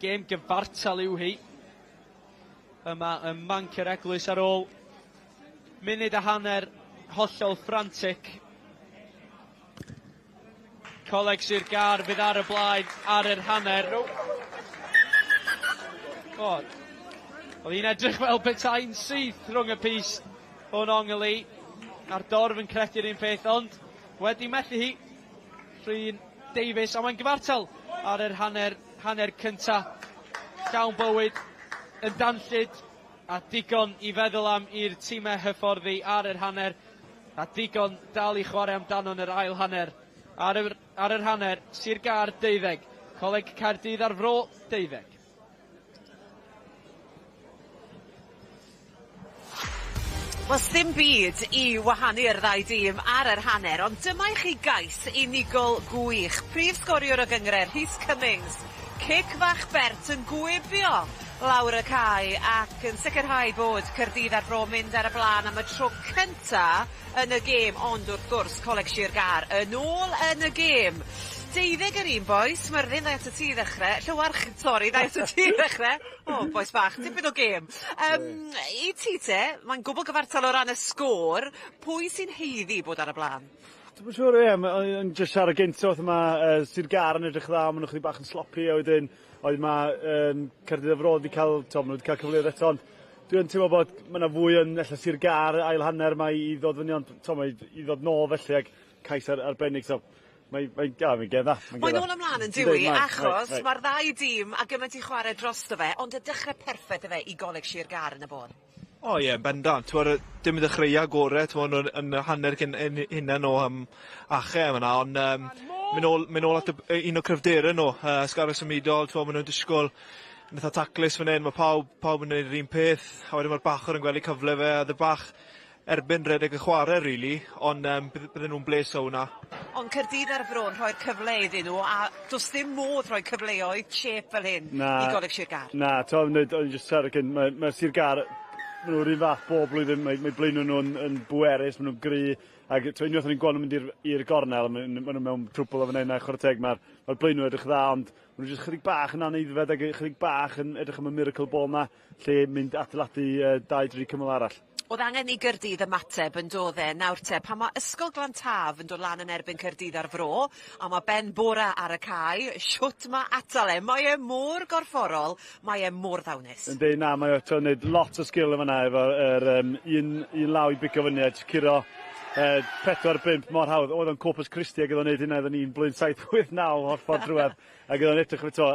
Speaker 18: Gêm gyfartal yw hi. Yma ym Manc yr Eglwys ar ôl munud a hanner hollol frantic. Coleg Sir Gâr fydd ar y blaen ar yr hanner. O, oedd hi'n edrych fel petai'n syth rhwng y pys o'n ongl i. A'r dorf yn credu'r un peth, ond wedi methu hi. Rhun Davies, a mae'n gyfartal ar yr hanner cynta. Llawn bywyd yn danllyd a digon i feddwl am i'r tîmau hyfforddi ar yr hanner a digon dal i chwarae amdano yn yr ail hanner. Ar yr hanner, Sir Gâr 12, Coleg Caerdydd a'r Fro 12.
Speaker 1: Wel, sdim byd i wahanu'r ddau dîm ar yr hanner, ond dyma i chi gais unigol gwych. Prif sgoriwr y gynghrair, Rhys Cummings, cic fach bert yn gwibio lawr y cae ac yn sicrhau bod Caerdydd a'r Fro mynd ar y blaen am y tro cynta yn y gêm, ond wrth gwrs Coleg Sir Gâr yn ôl yn y gêm. Deuddeg yr un bois, Myrddin ddau atat ti i ddechre, Llywarch, sori, ddau atat ti i ddechre. O, bois bach, tipyn o gêm. Yym, i ti te, mae'n gwbl gyfartal o ran y sgôr, pwy sy'n haeddu bod ar y blaen?
Speaker 4: Dwi'm yn siŵr ie, ma' o'n i'n jyst siarad gynt wrth ma' yy Sir Gâr yn edrych dda, ma' nhw chydig bach yn sloppy a wedyn oedd ma' yym Caerdydd a'r Fro 'di ca'l t'o' ma' nhw 'di ca'l cyfleoedd eto ond dwi yn teimlo bod ma' 'na fwy yn ella Sir Gâr ail hanner 'ma i ddod fyny ond t'o' mae i ddod nôl felly ag cais ar- arbennig so mae mae ia mae'n gêm dda. Mae'n
Speaker 1: Mae'n ôl ymlaen yn dyw 'i achos mae'r ddau dîm a gymaint i chwarae drosto fe ond y dechre perffeth yfe i Goleg Sir Gâr yn y bôn.
Speaker 7: O ie yn bendant t'mod yy dim y ddechreuad gore t'mod nw'n yn y hanner cyn yn 'u hunen o yym ache yn fan 'na on' yym myn' nôl myn' nôl at y b- yy un o cryfdere n'w yy ysgafell symudol t'mo' ma' nw'n disgwl yn itha taclus fan 'yn ma' pawb pawb yn neud yr un peth a wedyn ma'r bachwr yn gwel' 'u cyfle fe a o'dd e bach erbyn redeg y chware rili on' yym bydde bydden nw'n bles o wnna.
Speaker 1: Ond Caerdydd a'r Fro yn rhoi'r cyfle iddyn nhw a do's dim modd rhoi cyfleoedd chêp fel hyn
Speaker 4: Na.
Speaker 1: i Goleg Sir Gâr.
Speaker 4: Na t'o' o'n i jyst siarad cyn mae ma' Sir Gâr ma' nhw'r un fath bob blwyddyn mae mae blaenwyr nhw'n yn bwerus ma' nhw'n gry ag t'o' unwaith o'n i'n gweld nhw'n mynd i'r i'r gornel ma' ma' nhw mewn trwbwl yn fan 'yn a chware teg ma'r ma'r blaenwyr edrych dda ond ma' nhw jyst chydig bach yn anaeddfed ag ychydig bach yn edrych am y miracle ball 'na lle mynd adeiladu yy dau dri cymal arall.
Speaker 1: O'dd angen i Gaerdydd ymateb yn do'dd e? Nawr te, pan ma' Ysgol Glan Taf yn dod lan yn erbyn Caerdydd a'r Fro, a ma' Ben Bora ar y cae, shwt ma' atal e? Mae e mor gorfforol, mae e mor ddawnus.
Speaker 4: Yndi, na, mae o 'to neud lot o sgil yn fan 'na efo yr yym un un law i bigo fyny a jyst curo yy pedwar bump mor hawdd. O'dd o'n Corpus Christi ag o'dd o'n neud hynna iddon ni'n blwyddyn saith wyth naw o'r ffordd drwadd ag o'dd o'n edrych eto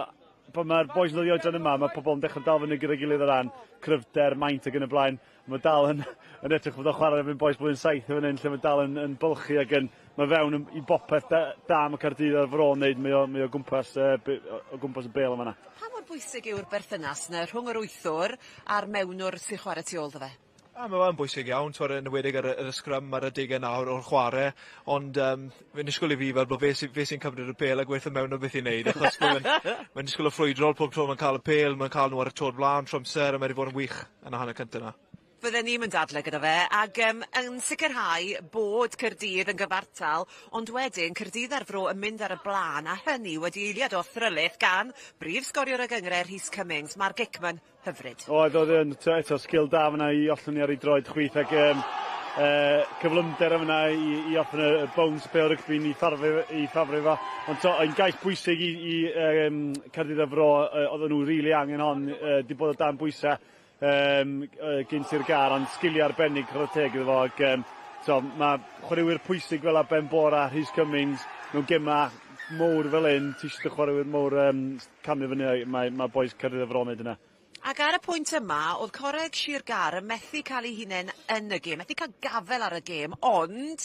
Speaker 4: pan mae'r bois yn dod i oedran yma, mae pobl yn dechrau dal fyny gyda'i gilydd o ran cryfder, maint ac yn y blaen. Mae dal yn, yn edrych bod o'n chwarae efo'n bois blwyddyn saith yn fan hyn, lle mae dal yn, yn bylchu ac yn, mae fewn yn, i bopeth da, da mae Caerdydd ar fro yn neud, mae o, mae o gwmpas, uh, o gwmpas y bel yma.
Speaker 1: Pa mor bwysig yw'r berthynas 'na rhwng yr wythwr a'r mewnwr sy'n chwarae tu ôl iddo fe?
Speaker 7: A ma' fe yn bwysig iawn t'wod yn enwedig ar y ar y sgrym ar adege nawr o'r chware ond yym fe'n disgwl i fi fel bo' fe sy fe sy'n cymryd y pêl a gweutho mewn o beth i neud achos ma' fe'n mae'n disgwl y ffrwydrol pob tro ma'n ca'l y pêl ma'n ca'l n'w ar y tro'd flan trw amser a mae 'di fod yn wych yn y hanner cynta 'na.
Speaker 1: Fydden ni'm yn dadle gyda fe ag yym yn sicirhau bod Caerdydd yn gyfartal ond wedyn Caerdydd a'r Fro yn mynd ar y bla'n a hynny wedi eiliad o athrylith gan brif sgoriwr y gynghrair Rhys Cummings. Ma'r gic 'ma'n hyfryd.
Speaker 4: Oedd oedd yn eto, eto sgil da fyna i ollwng ni ar ei droed chwith ac um, cyflymder yna i, i offen y, y bounce bêl rygbi i ffarfu, i ffafru fo. Ond to, yn gais bwysig i, i um, Caerdydd a Fro, uh, oedden nhw rili really angen hon, uh, di bod o dan bwysau um, uh, gyn Sir Gâr, ond sgiliau arbennig chwarae teg iddo fo. Ac, um, so, mae chwaraewyr pwysig fel a Ben Bora, Rhys Cummings, mewn gemau mowr fel hyn, ti eisiau dy chwaraewyr mowr um, camu fyny, mae, mae bois Caerdydd a Fro yn neud yna.
Speaker 1: Ac ar y pwynt yma, o'dd Coreg Sir Gâr yn methu cael eu hunain yn y gêm, methu cael gafel ar y gêm, ond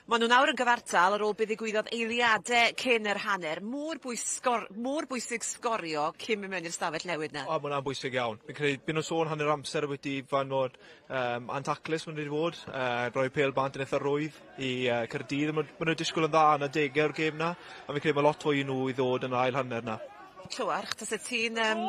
Speaker 1: ma' nhw nawr yn gyfartal ar ôl be ddigwyddodd eiliade cyn yr hanner. Mor bwys- sgor- mor bwysig sgorio cyn mynd mewn i'r stafell newid 'na.
Speaker 7: O ma' wnna'n bwysig iawn. Fi'n credu by' nw'n sôn hanner amser ambwyty fan mod yym antaclus ma' nw 'di bod yy roi pêl bant yn itha rwydd i yy Caerdydd a ma' ma' nw disgwl yn dda yn adege o'r gêm 'na a fi'n credu ma' lot fwy i nw i ddod yn yr ail hanner 'na.
Speaker 1: Llywarch, tase ti'n yym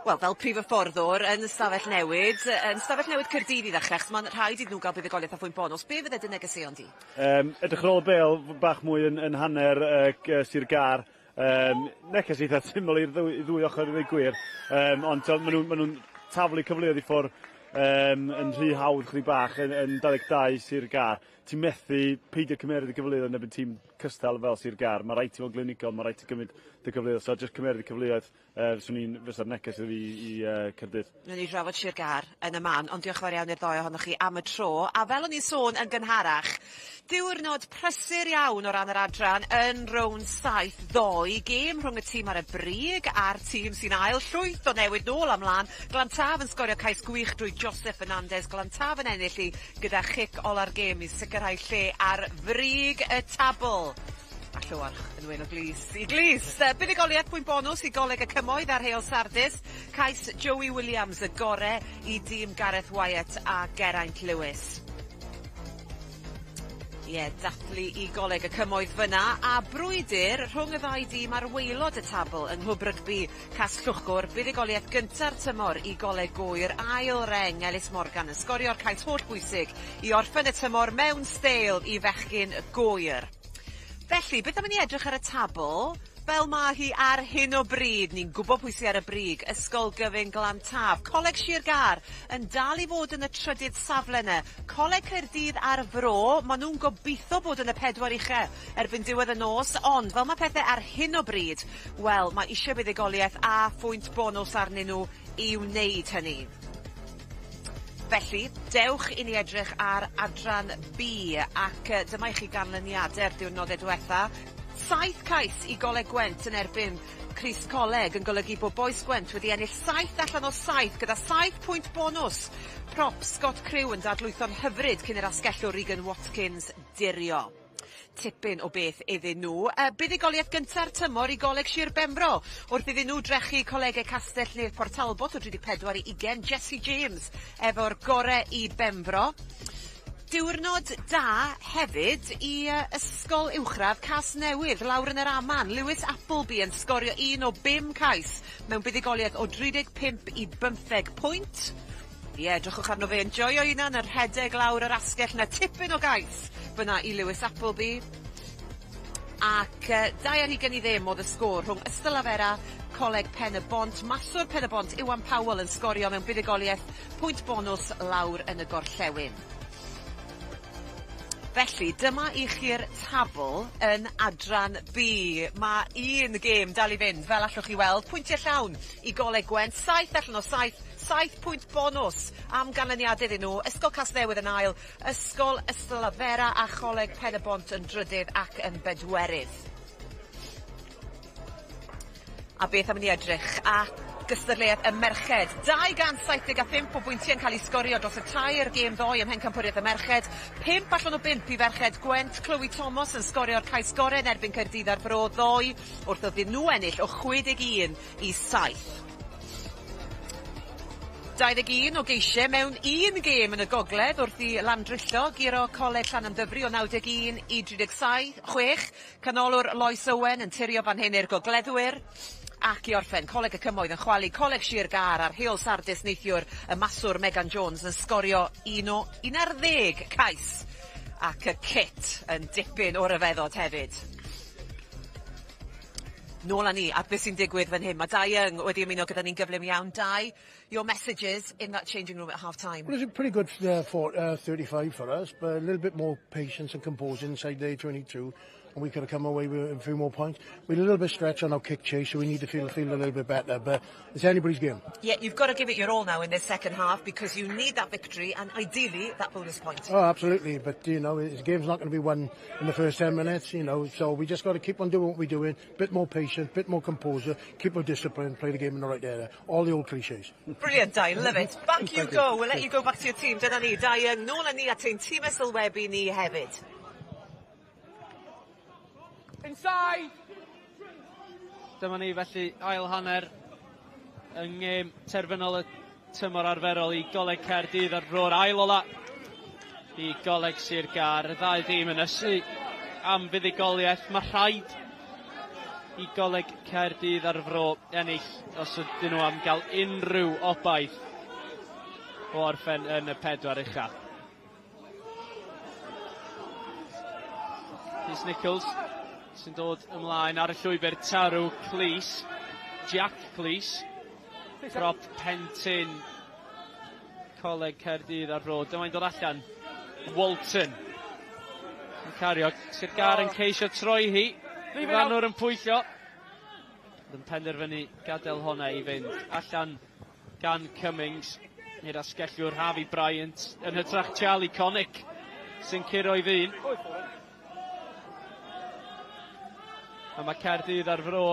Speaker 1: wel fel prif hyfforddwr yn y stafell newid, yn stafell newid Caerdydd i ddechrau, achos mae'n rhaid iddyn nhw gael buddugoliaeth a phwynt bonws, be fydde dy negeseuon di?
Speaker 4: Um, edrych ar ôl y bêl bach mwy yn, yn hanner uh, Sir Gâr. Um, neges eitha syml i'r ddwy, i ddwy ochr i ddweud gwir. Um, ond maen nhw'n ma nhw taflu cyfleoedd i ffwrdd um, yn rhy hawdd chydig bach yn, yn 22 Sir Gâr. Ti'n methu peidio cymeryd y cyfleoedd yn erbyn tîm cystal fel Sir Gâr. Mae rhaid ti fod yn glinigol, mae rhaid ti gymryd dy gyfleoedd. So jyst cymeryd y cyfleoedd, uh, fyswn i'n fysa'r neges i fi i uh, Caerdydd.
Speaker 1: Newn ni drafod Sir Gâr yn y man, ond diolch yn fawr iawn i'r ddou ohonoch chi am y tro. A fel o'n i'n sôn yn gynharach, diwrnod prysur iawn o ran yr adran yn rownd saith ddoe. Gêm rhwng y tîm ar y brig a'r tîm sy'n ail. Llwyth o newid nôl a mlaen. Glantaf yn sgorio cais gwych drwy Joseph Fernandez. Glantaf yn ennill i gyda chic ola'r gêm i sicrhau lle ar frig y tabl. A Llywarch yn wyn o glus i glus. Buddugoliaeth pwynt bonws i Goleg y Cymoedd ar Heol Sardis. Cais Joey Williams y gore i dîm Gareth Wyatt a Geraint Lewis. Ie, dathlu i Goleg y Cymoedd fyna a brwydr rhwng y ddau dîm ar waelod y tabl yng Nghwb Rygbi Casllwchwr, buddugoliaeth gynta'r tymor i Goleg Gŵyr, ail reng Ellis Morgan yn sgorio'r cais hollbwysig i orffen y tymor mewn steil i fechgyn Gŵyr. Felly, beth am i ni edrych ar y tabl fel mae hi ar hyn o bryd? Ni'n gwybod pwy sydd ar y brig, Ysgol Gyfun Glantaf. Coleg Sir Gâr yn dal i fod yn y trydydd safle yna. Coleg Caerdydd a'r Fro, maen nhw'n gobeithio bod yn y pedwar ucha erbyn diwedd y nos, ond fel mae pethau ar hyn o bryd, wel, mae eisiau buddugoliaeth a phwynt bonws arnyn nhw i wneud hynny. Felly, dewch i ni edrych ar adran B, ac dyma i chi ganlyniadau'r diwrnodau diwetha. 7 cais i Goleg Gwent yn erbyn Crist Coleg yn golygu bod Bois Gwent wedi ennill 7 allan o 7 gyda 7 pwynt bonws. Prop Scott Crew yn dadlwytho'n hyfryd cyn i'r asgellwr Regan Watkins dirio. Tipyn o beth iddyn nhw. Buddugoliaeth gynta'r tymor i Goleg Sir Benfro wrth iddyn nhw drechu Colegau Castell Nedd Port Talbot o 34 i 20. Jesse James efo'r gore i Benfro. Diwrnod da hefyd i Ysgol Uwchradd Casnewydd lawr yn yr Aman. Lewis Appleby yn sgorio 1 o 5 cais mewn buddugoliaeth o 35 i 15 pwynt. Ie, yeah, drychwch arno fe yn joio hunan y rhedeg lawr yr asgell na, tipyn o gais fyna i Lewis Appleby. Ac 2-20 i ddim oedd y sgôr rhwng Ystalyfera, Coleg Pen y Bont. Maswr Pen y Bont, Iwan Powell, yn sgorio mewn buddugoliaeth pwynt bonws lawr yn y gorllewin. Felly, dyma i chi'r tabl yn adran B. Mae un gêm dal i fynd, fel allwch chi weld. Pwyntiau llawn i Goleg Gwent, 7 allan o 7, 7 pwynt bonws am ganlyniadau iddyn nhw. Ysgol Casnewydd yn ail, Ysgol Ystalyfera a Choleg Pen y Bont yn drydydd ac yn bedwerydd. A beth am i ni edrych at gystadleuaeth y merched? 275 o bwyntiau yn cael ei sgorio dros y tair gêm ddoe ym Mhencampwriaeth y Merched. 5 allan o 5 i ferched Gwent. Chloe Thomas yn sgorio'r cais gorau yn erbyn Caerdydd a'r Fro ddoe wrth iddyn nhw ennill o 61 i 7. 21 o geisiau mewn un gêm yn y gogledd wrth i Landrillo guro Coleg Llanymddyfri o 91 i 37, 6. Canolwr Lois Owen yn tirio fan hyn i'r gogleddwyr. Ac i orffen, Coleg y Cymoedd yn chwalu Coleg Sir Gâr ar Heol Sardis neithiwr, y maswr Megan Jones yn sgorio 1 o 11 cais. Ac y kit yn dipyn o ryfeddod hefyd. Nôl â ni at beth sy'n digwydd fan hyn. Mae Dai Young wedi ymuno gyda ni'n gyflym iawn. Dai, your messages in that changing room at half time.
Speaker 17: Well, it's a pretty good for, 35 for us, but a little bit more patience and composure inside the 22, and we could have come away with a few more points. We're a little bit stretched on our kick chase, so we need to feel a little bit better, but it's anybody's game.
Speaker 1: Yeah, you've got to give it your all now in this second half because you need that victory and ideally that bonus point.
Speaker 17: Oh, absolutely, but the game's not going to be won in the first 10 minutes, so we just got to keep on doing what we're doing, bit more patience, bit more composure, keep our discipline, play the game in the right area. All the old cliches.
Speaker 1: Brilliant, Dai, love it. Back you
Speaker 17: Thank
Speaker 1: go.
Speaker 17: you.
Speaker 1: We'll let you go back to your team. Dyna ni, Dai Young, nôl â ni at ein tîm sylwebu ni hefyd.
Speaker 5: Inside!
Speaker 18: Dyma ni felly ail hanner yng ngêm terfynol y tymor arferol i Goleg Caerdydd a'r Fro'r, ail ola i Goleg Sir Gâr. Y ddau dîm yn ysu am fuddugoliaeth. Mae rhaid i Goleg Caerdydd a'r Fro ennill os ydyn nhw am gael unrhyw obaith o orffen yn y pedwar ucha. Rhys Nichols sy'n dod ymlaen ar y llwybr, tarw Clis, Jack Clis, prop pentyn Coleg Caerdydd a'r Fro. Dyma'n dod allan, Walton yn cario, Sir Gâr yn ceisio troi hi, Rannwr yn pwyllo, yn penderfynu gadael honna i fynd. Allan gan Cummings i'r asgellwr Harvey Bryant yn hytrach Charlie Connick sy'n curo i ddyn. A mae Caerdydd a'r Fro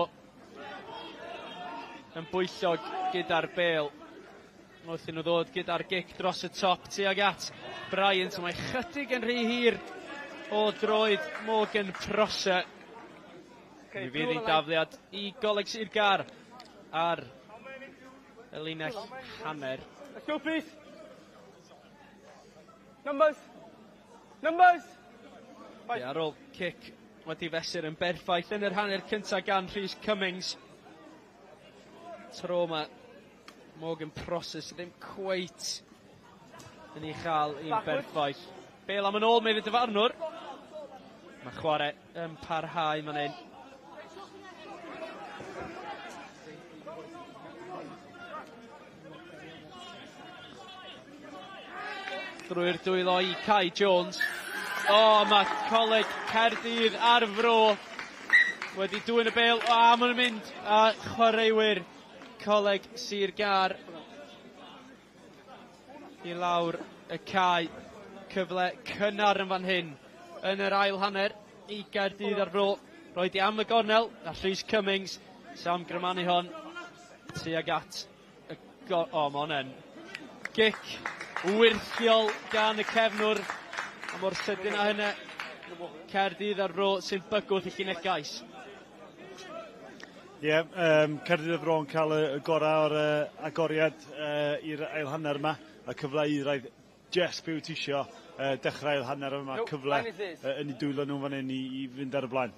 Speaker 18: yn bwyllog gyda'r bêl. Wrth i nhw ddod gyda'r gic dros y top tuag at Bryant. Mae chydig yn rhy hir o droed Morgan Prosser. Mi fydd ei dafliad i Goleg Sir Gâr ar y linell hanner.
Speaker 5: Let's go, please. Numbers. Numbers.
Speaker 18: Ie, ar ôl cic wedi fesur yn berffaith yn yr hanner cyntaf gan Rhys Cummings. Tro yma, Morgan Prosser sydd ddim cweit yn ei chael i'n berffaith. Bêl am yn ôl, medd y dyfarnwr. Mae chwarae yn parhau man hyn. Drwy'r dwylo i Kai Jones. O, oh, mae Coleg Caerdydd a'r Fro wedi dwyn y bêl. O, oh, maen nhw'n mynd a chwaraewyr Coleg Sir Gâr i lawr y cae. Cyfle cynnar yn fan hyn yn yr ail hanner i Gaerdydd a'r Fro. Roed i am y gornel a Rhys Cummings, Sam Gramanu hon tuag at y go... O, oh, mae hwnna'n gic wyrthiol gan y cefnwr. A mor sydyn â hynny, Caerdydd a'r Fro sy'n bygwth i llinell gais.
Speaker 4: Ie, yeah, Caerdydd a'r Fro yn cael y gorau o'r agoriad i'r ail hanner yma. A cyfle euraidd just be wyt ti isio dechrau ail hanner yma, cyfle yn eu dwylo nhw fan hyn i fynd ar y blaen.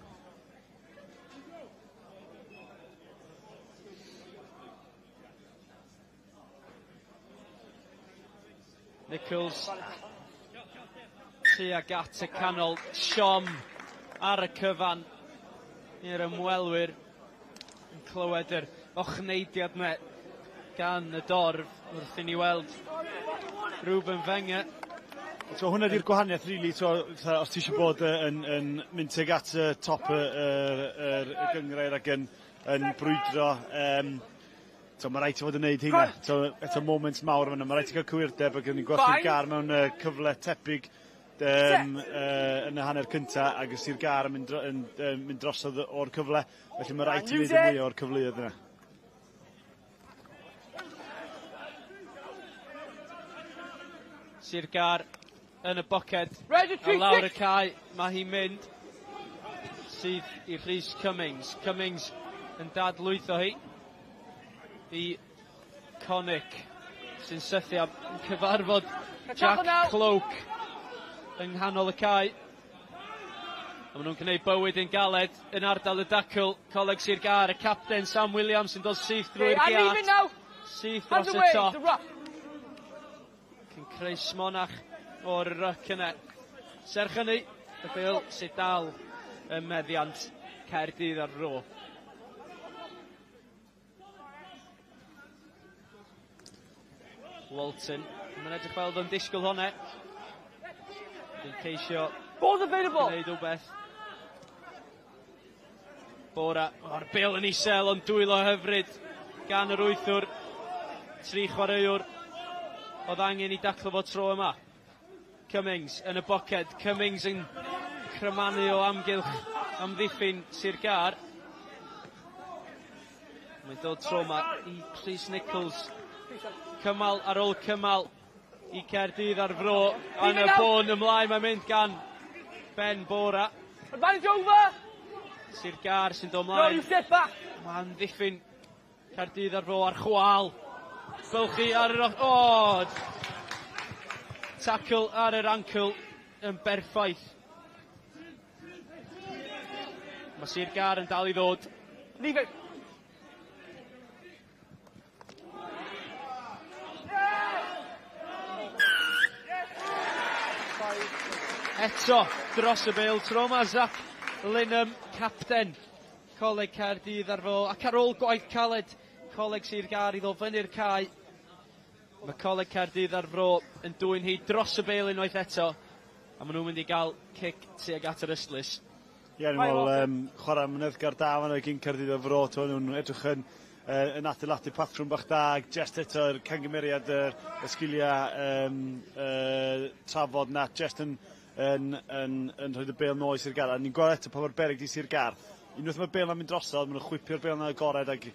Speaker 18: Nichols tuag at y canol, siom ar y cyfan i'r ymwelwyr yn clywed yr ochneidiad 'na gan y dorf wrth i ni weld Ruben Wenger.
Speaker 4: So hwnna di'r gwahaniaeth rili, really, os ti eisiau bod yn mynd tuag at y top y gynghrair ac yn brwydro, so, mae rhaid ti fod yn neud hynna. So, eto moments mawr yma, mae rhaid ti gael cywirdeb ac yn gweld Sir Gâr mewn cyfle tebyg yn y hanner cynta ac y Sir Gâr yn mynd drosodd o'r cyfle. Felly mae rhaid ti wneud y mwy o'r cyfleoedd yna.
Speaker 18: Sir Gâr yn y boced. A lawr y cae, mae hi'n mynd sydd i Rhys Cummings. Cummings yn dadlwytho hi i Conic sy'n sythu am cyfarfod Jack Cloak yng nghanol y cae. A maen nhw'n gwneud bywyd yn galed yn ardal y dacl. Coleg Sir Gâr, y capten Sam Williams sy'n dod syth drwy'r giat. Syth dros y top. Cyn creu smonach o'r ryc yna. Serch hynny, y bêl sydd dal ym meddiant Caerdydd a'r Fro. Walton, mae'n edrych fel oedd o'n disgwyl hwnna. Dwi'n ceisio
Speaker 5: Ball's available.
Speaker 18: gwneud rhywbeth. Bora, o'r bêl yn isel, ond dwylo hyfryd gan yr wythwr. Tri chwaraewr oedd angen i daclo fo tro yma. Cummings yn y boced. Cummings yn crymanu o amgylch amddiffyn Sir Gâr. Mae'n dod tro yma i Rhys Nichols. Cymal ar ôl cymal i Caerdydd a'r Fro. Yn y bôn ymlaen mae'n mynd gan Ben Bora.
Speaker 5: Advantage over!
Speaker 18: Sir Gâr sy'n dod
Speaker 5: No,
Speaker 18: ymlaen.
Speaker 5: you step back.
Speaker 18: Mae'n ddiffyn Caerdydd a'r Fro ar chwal. Bylchu ar yr... O! Tackle ar yr ankle yn berffaith. Mae Sir Gâr yn dal i ddod.
Speaker 5: Leave it.
Speaker 18: Eto dros y bêl tro yma Zach Linham, capten Coleg Caerdydd a'r Fro, ac ar ôl gwaith caled Coleg Sir Gâr i ddod fyny'r cae, mae Coleg Caerdydd a'r Fro yn dwyn hi dros y bêl unwaith eto, a maen nhw'n mynd i gael cic tuag at yr ystlys.
Speaker 4: Ie, ni'n meddwl chwarae amyneddgar da fan gyn Caerdydd a'r Fro, nhw'n edrych yn adeiladu patrwm bach da, ac just eto'r cangymeriad, y sgiliau trafod na, just yn rhoi y bêl nôl i Sir Gâr. A ni'n gweld eto pa mor beryg di Sir Gâr. Unwaith mae'r bêl 'na'n mynd drosodd, maen nhw'n chwipio'r bêl 'na agored ac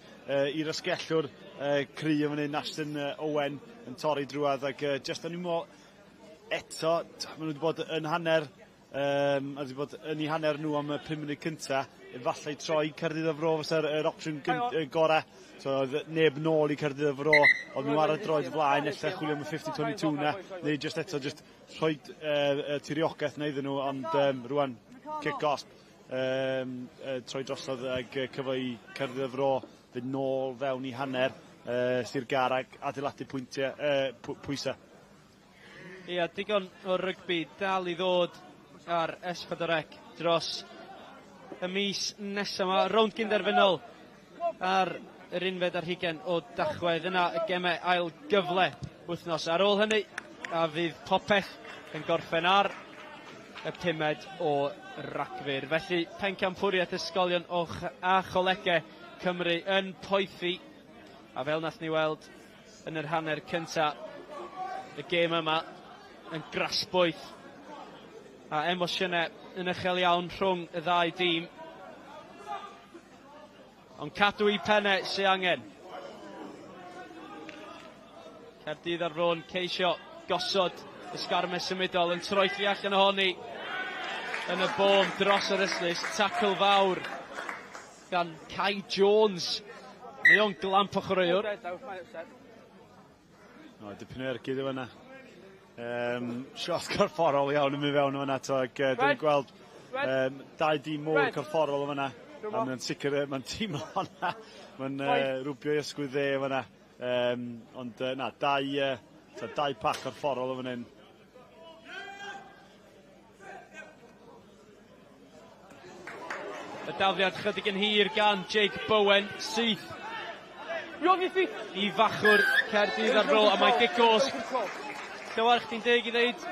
Speaker 4: i'r asgellwr cry yn fan hyn, Ashton Owen yn torri drwadd ac just o'n i'n meddwl eto, maen nhw wedi bod yn hanner, a wedi bod yn eu hanner nhw am y 5 munud cynta, efallai troi Caerdydd a'r Fro fysa'r yr opsiwn gorau. So oedd neb nôl i Caerdydd a'r Fro, oedd nhw ar y droed flaen, ella chwilio am y 50-22 na, neu just eto, just rhoi tiriogaeth na iddyn nhw, ond rwan, cic gosb, troi drosodd ac cyfle i Caerdydd a'r Fro fynd nôl fewn i hanner Sir Gâr ac adeiladu pwyntiau, pwysau.
Speaker 18: Ia, digon o rygbi dal i ddod ar S4C dros y mis nesaf yma. Rownd gynderfynol ar yr unfed ar hugain o Dachwedd. Yna y gemau ail gyfle wythnos ar ôl hynny, a fydd popeth yn gorffen ar y pumed o Ragfyr. Felly, pencampwriaeth ysgolion o a cholegau Cymru yn poethi, a fel nath ni weld yn yr hanner cynta, y gêm yma yn grasboeth a emosiynau yn uchel iawn rhwng y ddau dîm. Ond cadw i penne sy angen. Caerdydd ar Fron ceisio gosod y sgarmes symudol yn troelli allan ohoni yn y bôn dros yr ystlys. Tackle fawr gan Kai Jones. Mae o'n glamp o chwaraewr.
Speaker 4: No, dipyn o ergyd o fanna. Shot corfforol iawn yn mynd fewn o fanna. To, ac, dwi'n gweld dau dîm mor corfforol o fanna. A mae'n sicr, mae'n teimlo hwnna. Mae'n rwbio i ysgwydd dde o fanna. Ond na, dau pac corfforol o fan hyn.
Speaker 18: Y dafliad chydig yn hir gan Jake Bowen, syth i fachwr Caerdydd ar Fro, a mae gic gosb. Llywarch, ti'n deg i ddeud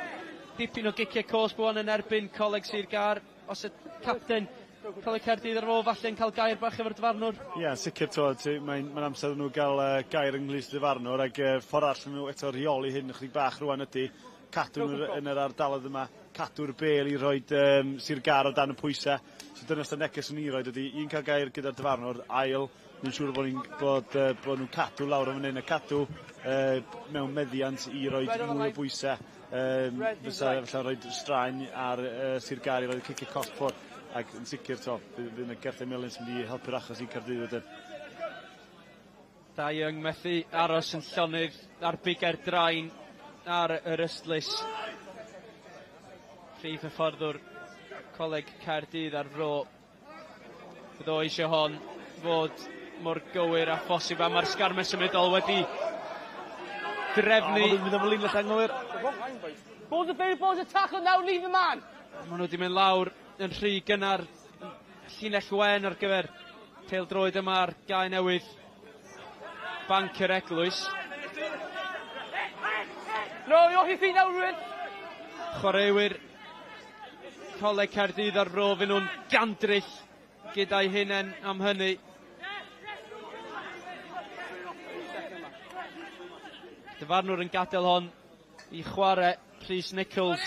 Speaker 18: dipyn o giciau cosb wan yn erbyn Coleg Sir Gâr, os y capten Coleg Caerdydd ar Fro falle'n cael gair bach efo'r dyfarnwr?
Speaker 4: Ie, yeah, sicr, mae'n ma amser nhw gael gair ynglŷn dyfarnwr, ac ffordd all nhw eto rheoli hyn ychydig bach rwan ydy cadw nhw yn yr ardaloedd yma, cadw'r bêl i roi Sir Gâr o dan y pwysau. So dyna sy'n neges o'n i roed ydy, un cael gair gyda'r dyfarnwr, ail, nhw'n siŵr bod, bod, bod nhw'n cadw lawr o fan hyn a cadw mewn meddiant i roi mwy o bwysau. Fysa fysa rhoi straen ar Sir Gâr i roi cicio cosb ffwrdd. Ac yn sicr, to, fydd yna gerthau melyn sy'n mynd i helpu'r achos i Caerdydd wedyn.
Speaker 18: Dai Young methu aros yn llonydd ar biga'r draen ar yr ystlys. Prif hyfforddwr Coleg Caerdydd ar Fro. Bydd o eisiau hon fod mor gywir a phosib, a mae'r sgarmes symudol wedi drefnu.
Speaker 4: O, mynd am y linell anghywir.
Speaker 5: Balls available, balls a tackle now, leave the man.
Speaker 18: Maen nhw wedi mynd lawr yn rhy gynnar. Llinell wen ar gyfer pêl-droed yma ar gae newydd Banc yr Eglwys.
Speaker 5: No, you're off your feet now, Rhywun.
Speaker 18: Chwaraewyr Coleg Caerdydd ar Fro, fy nhw'n gandryll gyda'i hunain am hynny. Dyfarnwr yn gadael hon i chwarae. Rhys Nichols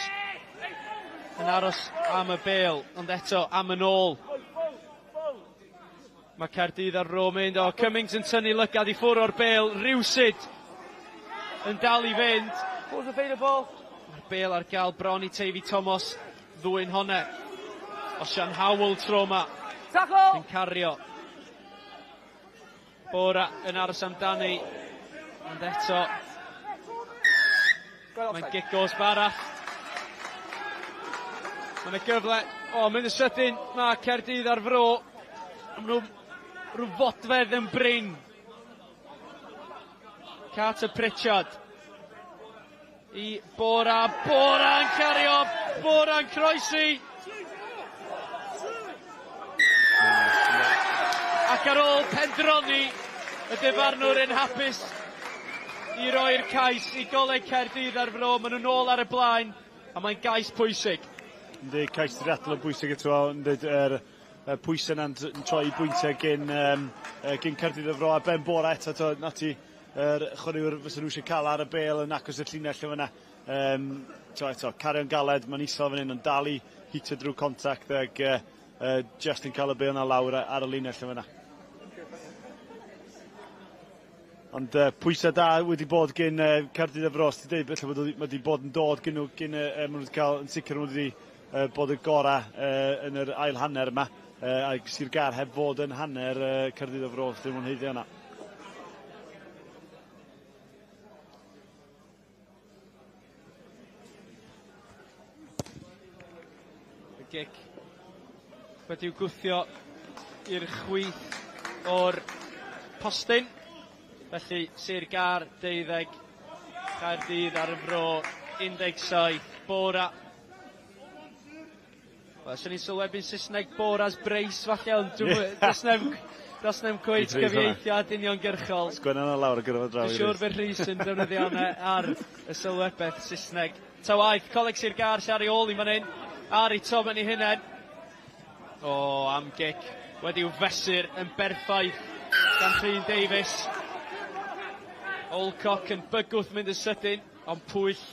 Speaker 18: yn aros am y bêl, ond eto am yn ôl. Mae Caerdydd ar Fro mynd, o, Cummings yn tynnu lygad i ffwrdd o'r bêl, rywsut yn dal i fynd.
Speaker 5: Ball's available.
Speaker 18: Mae'r bêl ar gael bron i Teifi Thomas ddwy'n honne. Osian Howell tro yma.
Speaker 5: Tackle!
Speaker 18: Yn cario. Bora yn aros amdani, ond eto mae'n gic gosb arall. Mae'n y gyfle, o, mynd yn sydyn, mae Caerdydd ar Fro. Maen nhw rhyw fodfedd yn brin. Carter Pritchard i Bora, Bora yn cario, Bora yn croesi. Ac ar ôl pendroni, y dyfarnwr yn hapus i roi'r cais i Goleg Caerdydd ar Fro. Maen nhw'n ôl ar y blaen, a mae'n gais pwysig.
Speaker 4: Yndi, cais draddol yn bwysig eto, yn dweud, y pwysau yna'n troi i bwyntiau gyn Caerdydd ar Fro, a Ben Bora eto, to, na ti, yr chwaraewyr fysa nhw eisiau cael ar y bêl yn agos i'r llinell yn fan'na. To, eto, cario'n galed, mae'n isel fan hyn, ond dal i hitio drwy contact ag just yn cael y bêl yna lawr ar y linell yn fan'na. Ond pwysau da wedi bod gyn Caerdydd ar Fro, os ti'n deud, felly bod wedi bod yn dod gyn nhw, gyn, maen nhw wedi cael, yn sicr maen nhw wedi bod y gorau yn yr ail hanner yma, a Sir Gâr heb fod yn hanner Caerdydd ar Fro, ddim yn haeddu yna.
Speaker 18: Y gic wedi'w gwthio i'r chwith o'r postyn. Felly Sir Gâr 12, Caerdydd ar y Fro 17, Bora. Wel, swn i'n sylwebu'n Saesneg Boras Brace falle, ond does na'm cweit gyfieithiad uniongyrchol.
Speaker 4: Sgwenna yna lawr a gyrra fo draw.
Speaker 18: Dwi'n siŵr bydd Rhys yn defnyddio hwnna ar y sylwebaeth Saesneg. Ta waeth, Coleg Sir Gâr sy ar ei ôl i fan hyn. Ar ei tom yn ei hunain. O, am gic. Wedi'w fesur yn berffaith gan Rhun Davies. Olcock yn bygwth mynd yn sydyn, ond pwyll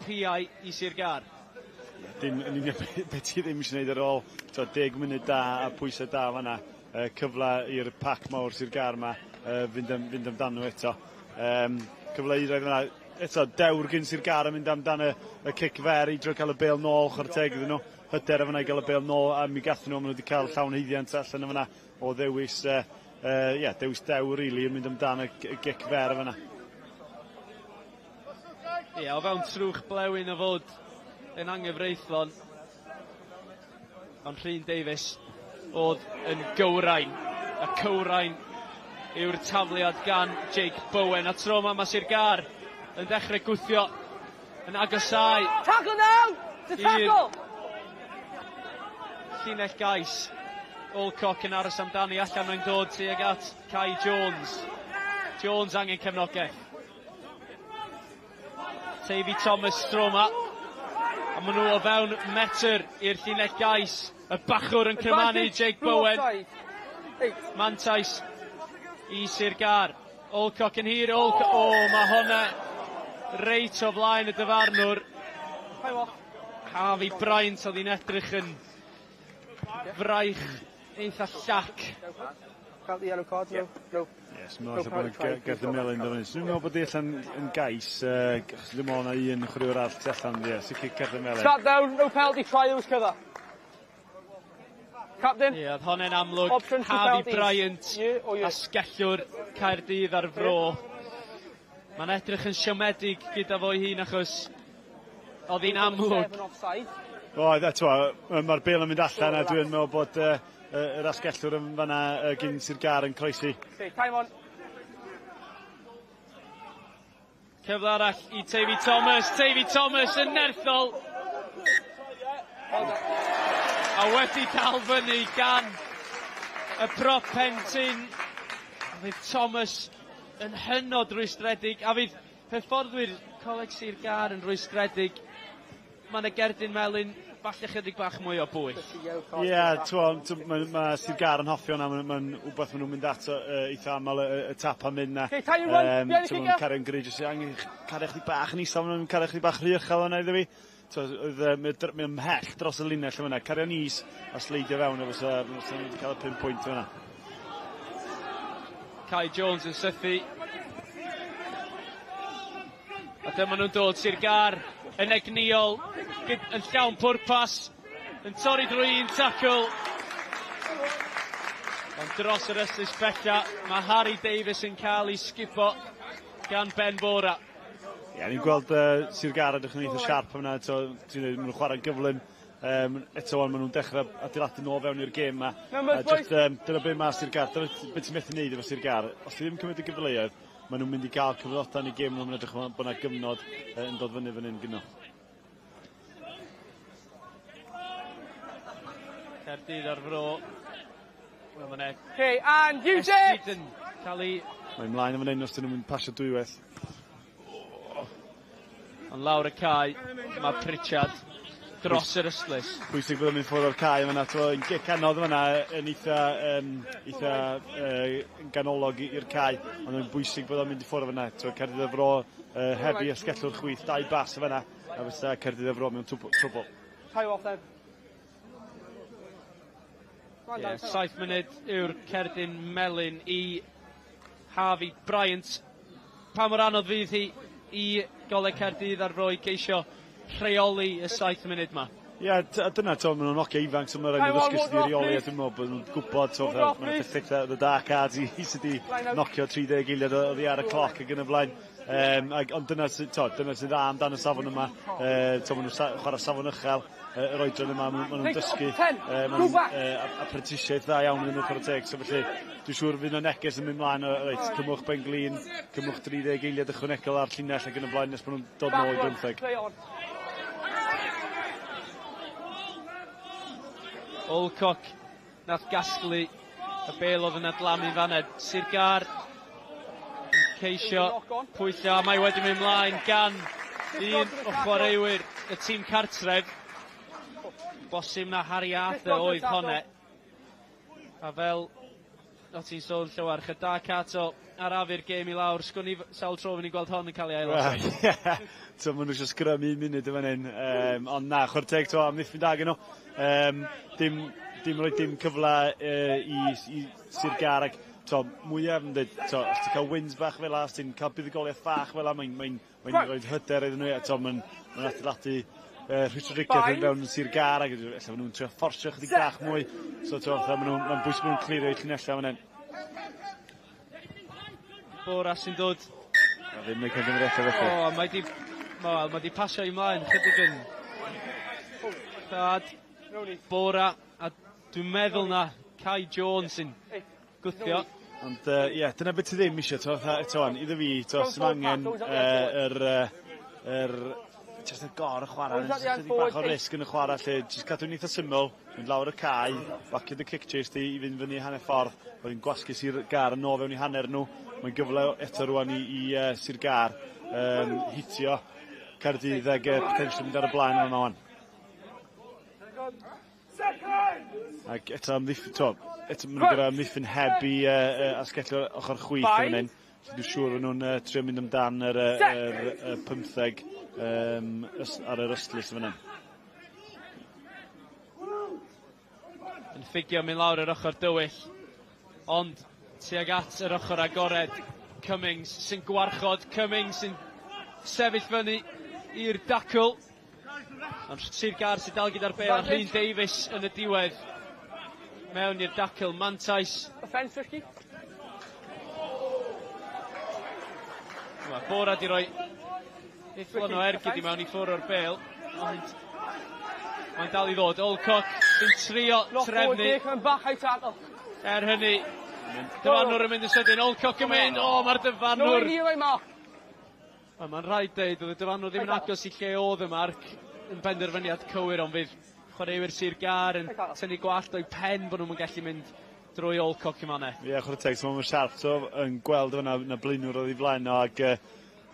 Speaker 18: piau i Sir Gâr.
Speaker 4: Dim yn union be ti ddim eisiau gwneud ar ôl 10 munud da a pwysau da fanna. Cyfle i'r pac mawr Sir Gâr yma fynd amdano eto. Cyfle i roedd yna eto dewr gyn Sir Gâr yn mynd amdan y cic fer i drio cael y bêl nôl, chwarae teg iddyn nhw. Hyder yna i gael y bêl nôl a mi gathon nhw, maen nhw wedi cael llawn haeddiant allan yna o ddewis, yeah, dewis dewr really yn mynd amdan y gic fer yna.
Speaker 18: Ie, yeah, o fewn trwch blewyn o fod yn anghyfreithlon. Ond Rhun Davies oedd yn gywrain. Y cywrain yw'r tafliad gan Jake Bowen. A tro yma mae Sir Gâr yn dechrau gwthio yn agosau.
Speaker 5: Tackle now! The tackle!
Speaker 18: Llinell gais. Olcock yn aros amdani, allan mae'n dod tuag at Kai Jones. Jones angen cefnogaeth. Teifi Thomas tro yma. A maen nhw o fewn metr i'r llinell gais. Y bachwr yn cymanu Jake Bowen. Mantais i Sir Gâr. Olcock yn hir. Olcock. O, mae hwnna reit o flaen y dyfarnwr. Harvey Bryant oedd hi'n edrych yn fraich eitha llac.
Speaker 5: Got the yellow card? No. No.
Speaker 4: Yes, mae'n meddwl bod yn gerdyn melyn dod fyny. Dwi'n meddwl bod hi allan yn gais, achos dwi'n meddwl na un chwaraewr arall tu allan, ie, sicr cerdyn melyn.
Speaker 5: Strap down, no penalty, try those cover. Captain.
Speaker 18: Ie, oedd honna'n amlwg. Harvey Bryant, asgellwr Caerdydd a'r Fro. Mae'n edrych yn siomedig gyda fo'i hun achos oedd hi'n amlwg.
Speaker 4: O, eto, mae'r bêl yn mynd allan a dwi'n meddwl bod yr asgellwr yn fanna gyn Sir Gâr yn croesi.
Speaker 5: Okay, time on.
Speaker 18: Cyfle arall i Teifi Thomas. Teifi Thomas yn nerthol. A wedi dal fyny gan y prop pentyn. A fydd Thomas yn hynod rwystredig. A fydd hyfforddwyr Coleg Sir Gâr yn rwystredig. Mae yna gerdyn melyn falle chydig bach mwy o bwyll.
Speaker 4: Ie, yeah, mae Sir Gâr yn hoffi hwnna, mae'n wbeth maen nhw'n mynd ato eitha aml y tap am mynd na.
Speaker 5: Okay, time run,
Speaker 4: Maen cario'n gry, jyst angen cario chdi bach yn isel, maen nhw'n cario chdi bach rhy uchel yna iddo fi. Mae'n ymhell dros y linell yma, cario'n is a sleidio fewn efo fysa nhw wedi cael y 5 pwynt yna.
Speaker 18: Kai Jones yn sythu. A dyma nhw'n dod Sir Gâr yn egnïol, yn llawn pwrpas, yn torri drwy un tackle. Ond dros yr ystlys bella, mae Harry Davies yn cael ei sgubo gan Ben Bora.
Speaker 4: Ie, yeah, ni'n gweld Sir Gâr edrych yn eitha siarp yna, ti'n dweud, maen nhw'n chwarae'n gyflym. Eto wan, maen nhw'n dechrau adeiladu nôl fewn i'r gêm yma. Just, dyna be mae Sir Gâr, dyna beth ti'n methu wneud efo Sir Gâr. Os ti ddim yn cymryd y gyfleoedd, maen nhw'n mynd i gael cyfnodau yn y gêm, nhw'n edrych bod yna gyfnod yn dod fyny fan hyn gyno.
Speaker 18: Caerdydd a'r Fro. Wel, mae'n
Speaker 5: Okay, and use it!
Speaker 18: Yn cael ei...
Speaker 4: Mae'n mlaen yn fan hyn os dyn nhw'n mynd pasio dwywaith.
Speaker 18: Ond lawr y cae, mae Pritchard dros yr ystlys.
Speaker 4: Pwysig bod o'n mynd ffwrdd o'r cae yma, ti'n gic anodd yma yn eitha ganolog i'r cae, ond yn bwysig bod o'n mynd i ffwrdd yma. Caerdydd y Fro heb i asgellwr chwith, dau bas yma, a fysa Caerdydd y Fro mewn trwbl.
Speaker 5: Time off then.
Speaker 18: Yeah, 7 munud yw'r cerdyn melyn i Harvey Bryant. Pa mor anodd fydd hi i Goleg Caerdydd a'r Fro i geisio rheoli y 7 munud ma?
Speaker 4: Ie, yeah, dyna, maen nhw'n hogia ifanc, so mae'n rhaid nhw ddysgu sydd i reoli, a dwi'n meddwl bod nhw'n gwybod, mae'n effeithio the dark arts i sydd wedi nocio 30 eiliad oddi ar y cloc ac yn y blaen. Ond dyna sydd dda amdan y safon yma. Maen nhw'n chwarae safon uchel, yr oedran yma, maen nhw'n dysgu. Maen nhw'n apprenticeship dda iawn iddyn nhw, chwarae teg. So felly, dwi'n siŵr fydd yna neges yn mynd mlaen, reit, cymwch ben glin, cymwch 30 eiliad ychwanegol ar llinell ac yn y blaen nes maen nhw'n dod nôl i bymtheg.
Speaker 18: Olcock nath gasglu y bel oedd yn adlamu faned. Sir Gâr yn ceisio pwyllo, a mae wedi mynd mlaen gan un o chwaraewyr y tîm cartref. Bosib na Harry Arthur oedd honne. A fel o ti'n sôn Llywarch, y da Cato arafu'r gêm i lawr. Sgwn i sawl tro fy ni'n gweld hon yn cael ei ail.
Speaker 4: Ie, so maen nhw eisiau sgrym un munud yn fan hyn. Ond na, chwarae teg to, amddiffyn da gen nhw. Dim rhoi dim cyfle i Sir Gâr ac to, mwyaf yn dweud, to, os ti'n cael wins bach fel la, os ti'n cael buddugoliaeth fach fel la, mae'n rhoi hyder iddyn nhw, to, mae'n adeiladu rhwystredigaeth yn fewn yn Sir Gâr ac ella maen nhw'n trio fforsio chydig bach mwy. So to, maen nhw'n mae'n bwysig bod nhw'n clirio eu llinellau fan hyn.
Speaker 18: Bora sy'n dod.
Speaker 4: A ddim yn cael gymryd felly.
Speaker 18: O, mae di pasio i mlaen chydig yn thad. Bora, a dwi'n meddwl na Kai Jones sy'n gwthio.
Speaker 4: Ond ie, yeah, dyna beth ti ddim eisiau, to, eto wan, iddo fi, to, sy'n angen just y gor y chwarae, chydig bach o risg yn y chwarae, lle just cadw'n eitha syml, mynd lawr y cae, bacio dy kick chase di i fynd fyny hanner ffordd, wedyn gwasgu Sir Gâr yn ôl fewn i hanner nhw. Mae'n gyfle eto rwan i Sir Gâr hitio Caerdydd ag potential mynd ar y blaen yma wan. Ac eto amddiffyn, to, eto maen nhw'n gyda amddiffyn heb i asgellio ochr chwith yn fan hyn. So dwi'n siŵr nhw'n trio mynd amdan yr 15 ar yr ystlys yn fan hyn.
Speaker 18: Yn ffugio mynd lawr yr ochr dywyll, ond tuag at yr ochr agored, Cummings sy'n gwarchod, Cummings sy'n sefyll fyny i'r dacl. Ond Sir Gâr sy'n dal gyda'r bel, a Rhun Davies yn y diwedd mewn i'r dacl. Mantais.
Speaker 5: Offence, Ricky.
Speaker 18: Mae Bora di roi ufflon o ergyd i mewn i ffwrdd o'r bel, ond mae'n dal i ddod. Olcock sy'n trio trefnu. Er hynny, dyfarnwr yn mynd yn sydyn. Olcock yn mynd, o, mae'r dyfarnwr. Mae'n rhaid deud, oedd y dyfarnwr ddim yn agos i lle oedd y marc yn benderfyniad cywir, ond fydd chwaraewyr Sir Gâr yn tynnu gwallt o'i pen bod nhw'n gallu mynd drwy Olcock i manne.
Speaker 4: Ie, chwarae teg, so mae'n siarp, so, yn gweld fyna na blaenwr oedd ei flaen o, ac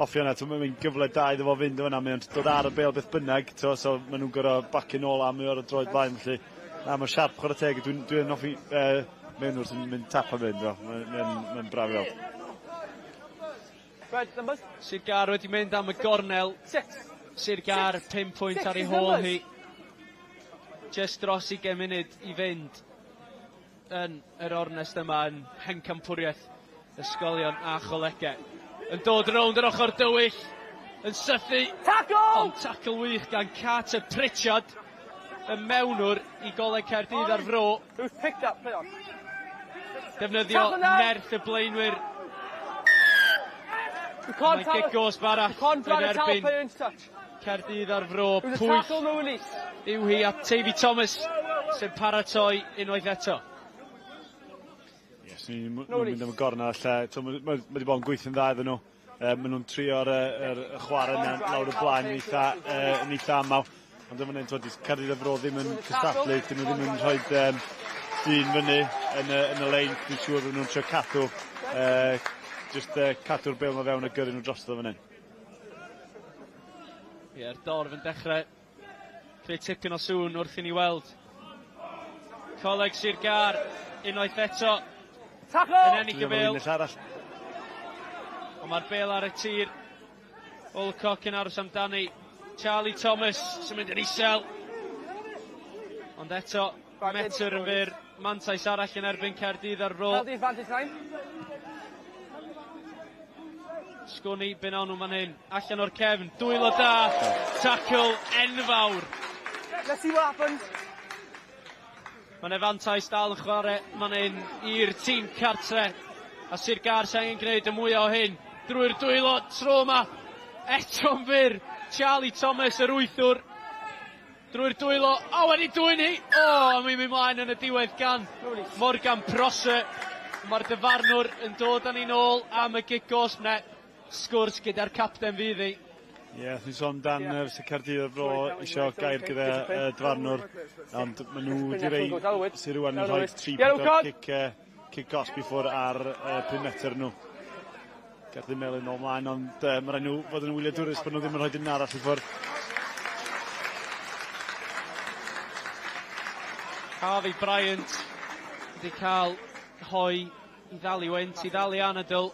Speaker 4: offi hwnna, mae'n gyfle da iddo fo fynd fyna, mae'n dod ar y bel beth bynnag, to, so maen nhw'n gorfod bacio nôl am ar y droed blaen, felly na, mae'n siarp, chwarae teg, dwi'n hoffi mewnwr sy'n mynd tap am fynd, mae'n braf i weld.
Speaker 18: Sir Gâr wedi mynd am y gornel. Sir Gâr 5 pwynt ar ei hôl hi. Just dros 20 munud i fynd yn yr ornest yma yn Mhencampwriaeth Ysgolion a Cholegau. Yn dod rownd yr ochr dywyll, yn sythu.
Speaker 5: Tackle!
Speaker 18: Ond tackle wych gan Carter Pritchard, y mewnwr i Goleg Caerdydd a'r Fro.
Speaker 5: Who's picked up, play on.
Speaker 18: Defnyddio nerth y blaenwyr. Mae'n gic gosb arall yn erbyn Caerdydd a'r Fro. Pwyll yw hi a Teifi Thomas sy'n paratoi unwaith eto.
Speaker 4: Yes, ni'n mynd am y gornel lle. Mae wedi bod yn gweithio'n dda iddyn nhw. Maen nhw'n trio'r chwarae yna lawr y blaen yn eitha aml. Ond dyma ni'n dod, Caerdydd a'r Fro ddim yn cystadlu, dyn nhw ddim yn rhoi dyn fyny yn y lein. Dwi'n siŵr bod nhw'n trio cadw, just cadw'r bel yma fewn a gyrru nhw drosto fan hyn.
Speaker 18: Ie'r dorf yn dechrau creu tipyn o sŵn wrth i ni weld Coleg Sir Gâr unwaith eto yn ennill y bel. Ond mae'r bel ar y tir. Olcock yn aros amdani. Charlie Thomas sy'n mynd yn isel. Ond eto, metr yn fyr. Mantais arall yn erbyn Caerdydd a'r Fro. Sgwn i be nawn nhw fan hyn. Allan o'r cefn, dwylo da, tackle enfawr.
Speaker 5: Let's see what happens.
Speaker 18: Mae'n efantais dal yn chwarae fan hyn i'r tîm cartre. A Sir Gâr sy'n angen gwneud y mwyaf o hyn. Drwy'r dwylo, tro yma, eto'n fyr. Charlie Thomas, yr wythwr. Drwy'r dwylo, o, wedi dwyn hi! O, a mae'n mynd mlaen yn y diwedd gan Morgan Prosser. Mae'r dyfarnwr yn dod â ni nôl am y gic gosb. Ne, sgwrs gyda'r capten fydd hi.
Speaker 4: Ie, yeah, ni'n sôn dan yeah. Fysa Caerdydd o'r Fro eisiau gair gyda dyfarnwr, ond maen nhw wedi rei sy'n rwan yn rhoi 3-4 cic, cic gosb i ffwrdd ar 5 metr nhw. Gerdyn melyn o mlaen, ond mae rhaid nhw fod yn wyliadwrus bod nhw ddim yn rhoi dim arall i ffwrdd.
Speaker 18: Harvey Bryant wedi cael hoi i ddal i wynt, i ddal i anadl.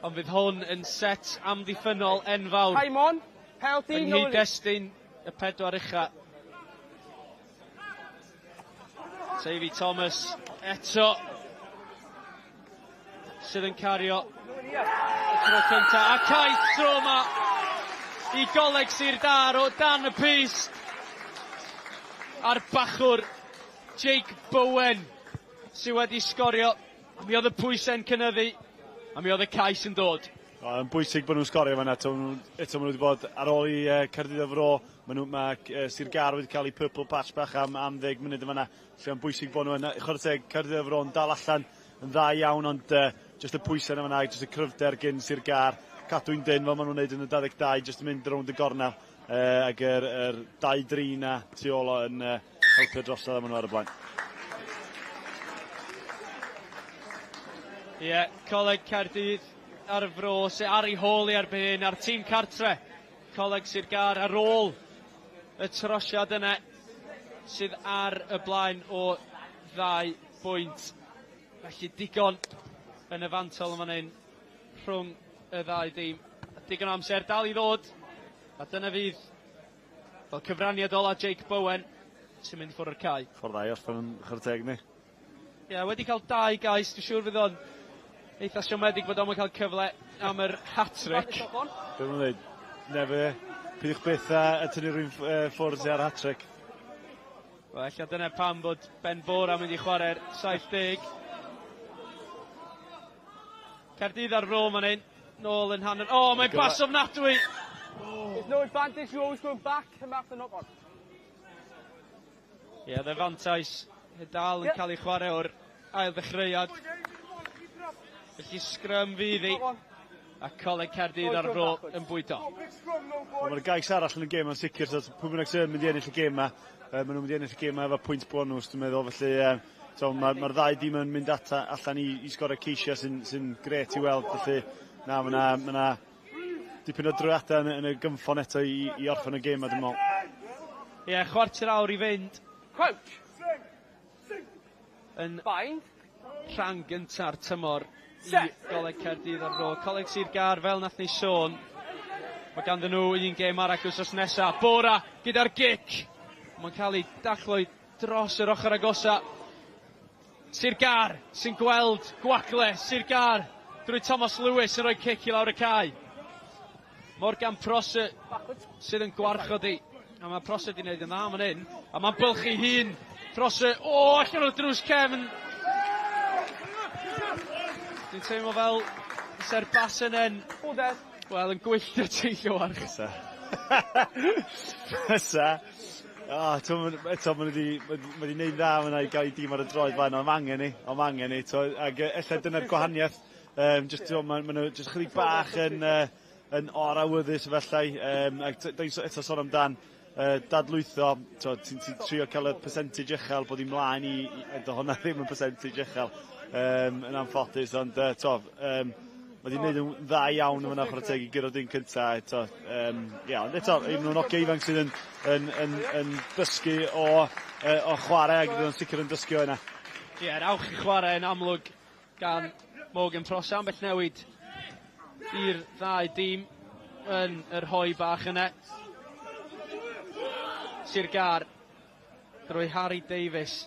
Speaker 18: Ond fydd hwn yn set amddiffynnol enfawr.
Speaker 5: Time on, penalty,
Speaker 18: yng nghyd-destun y pedwar ucha. Teifi Thomas eto sydd yn cario y tro cynta a cais tro yma i Goleg Sir Gâr o dan y pyst a'r bachwr Jake Bowen sydd wedi sgorio. Mi oedd y pwysau'n cynyddu a mi oedd y cais yn dod.
Speaker 4: Mae'n bwysig bod nhw'n sgorio fan'na. Eto, maen nhw wedi bod ar ôl i Caerdydd y Fro, maen nhw, mae Sir Gâr wedi cael ei purple patch bach am 10 munud yn fan'na. Felly mae'n bwysig bod nhw yna. Chwarae teg, Caerdydd y Fro yn dal allan yn dda iawn, ond jyst y pwysau yna fan'na, jyst y cryfder gyn Sir Gâr. Cadw'n dyn fel maen nhw'n neud yn y 22, jyst yn mynd rownd y gornel. Ac yr 2-3 na tu ôl o yn helpu drosodd a maen nhw ar y blaen.
Speaker 18: Ie, yeah, Coleg Caerdydd ar y Fro, sy'n ar ei hôl i erbyn hyn, a'r tîm cartre, Coleg Sir Gâr ar ôl y trosiad yna sydd ar y blaen o 2 bwynt. Felly digon yn y fantol yn fan hyn rhwng y ddau dîm. Digon o amser dal i ddod, a dyna fydd fel cyfraniad ola Jake Bowen sy'n mynd ffwrdd o'r cae.
Speaker 4: Ffordd dda i orffen yn chwarae teg ni.
Speaker 18: Ie, yeah, wedi cael 2 gais, dwi'n siŵr fydd o'n eitha siomedig bod o'n cael cyfle am yr hat-trick.
Speaker 4: Be maen nhw'n dweud? Never, peidiwch byth a tynnu rhywun ffwrdd sydd ar hat-trick.
Speaker 18: Wel, ella dyna pam bod Ben Bora mynd i chwarae'r 70. Caerdydd ar Fro man hyn, nôl yn hanner. O, oh, mae'n bas ofnadwy!
Speaker 5: There's no advantage, you're always going back and after knock on.
Speaker 18: Ie, yeah, dde fantais dal yn cael ei chwarae o'r ail ddechreuad. Felly sgrym fydd hi. A Coleg Caerdydd ar Fro yn bwydo.
Speaker 4: Mae'r gais arall yn y gêm yn sicr, so pwy bynnag sy'n mynd i ennill y gêm yma, maen nhw'n mynd i ennill y gêm yma efo pwynt bonws, dwi'n meddwl, felly so, mae'r ddau dîm yn mynd allan i sgorio ceisiau sy'n grêt i weld, felly na, mae yna dipyn o drwyadau yn y gynffon eto i orffen y gêm yma, dwi'n meddwl.
Speaker 18: Ie, yeah, chwarter awr i fynd.
Speaker 5: Crouch!
Speaker 18: Yn rhan gynta'r tymor i Goleg Caerdydd ar Fro. Coleg Sir Gâr, fel nath ni sôn, mae ganddyn nhw un gêm arall wythnos nesa. Bora gyda'r gic. Mae'n cael ei daclo dros yr ochr agosa. Sir Gâr sy'n gweld gwagle. Sir Gâr drwy Thomas Lewis yn rhoi cic i lawr y cae. Morgan Prosser sydd yn gwarchod i. A mae Prosser wedi gwneud yn dda fan hyn. A mae'n bylchu hun. Prosser, o, allan o'r drws cefn. Dwi'n teimlo fel Ser Basen yn, wel, yn gwylltio ti, Llywarch.
Speaker 4: Fysa. Fysa. Eto maen nhw wedi gwneud dda fyna i gael ei dîm ar y droed fan, ond angen ni, ond angen ni. Ac ella dyna'r gwahaniaeth. Just, maen nhw jyst chydig bach yn orawyddus efallai. Ac eto sôn amdan dadlwytho, ti'n trio cael y percentage uchel bod i mlaen i hwnna ddim yn percentage uchel yn anffodus, ond mae wedi gwneud yn dda iawn yn fyna chwarae teg i guro dyn cynta eto. Yeah, ond eto, maen nhw'n hogia ifanc sydd yn dysgu o chwarae ac yn sicr yn dysgu o yna.
Speaker 18: Ie, yeah, awch i chwarae yn amlwg gan Morgan Prosser, ambell newid i'r ddau dîm yn yr hoi bach yna. Sir Gâr drwy Harry Davies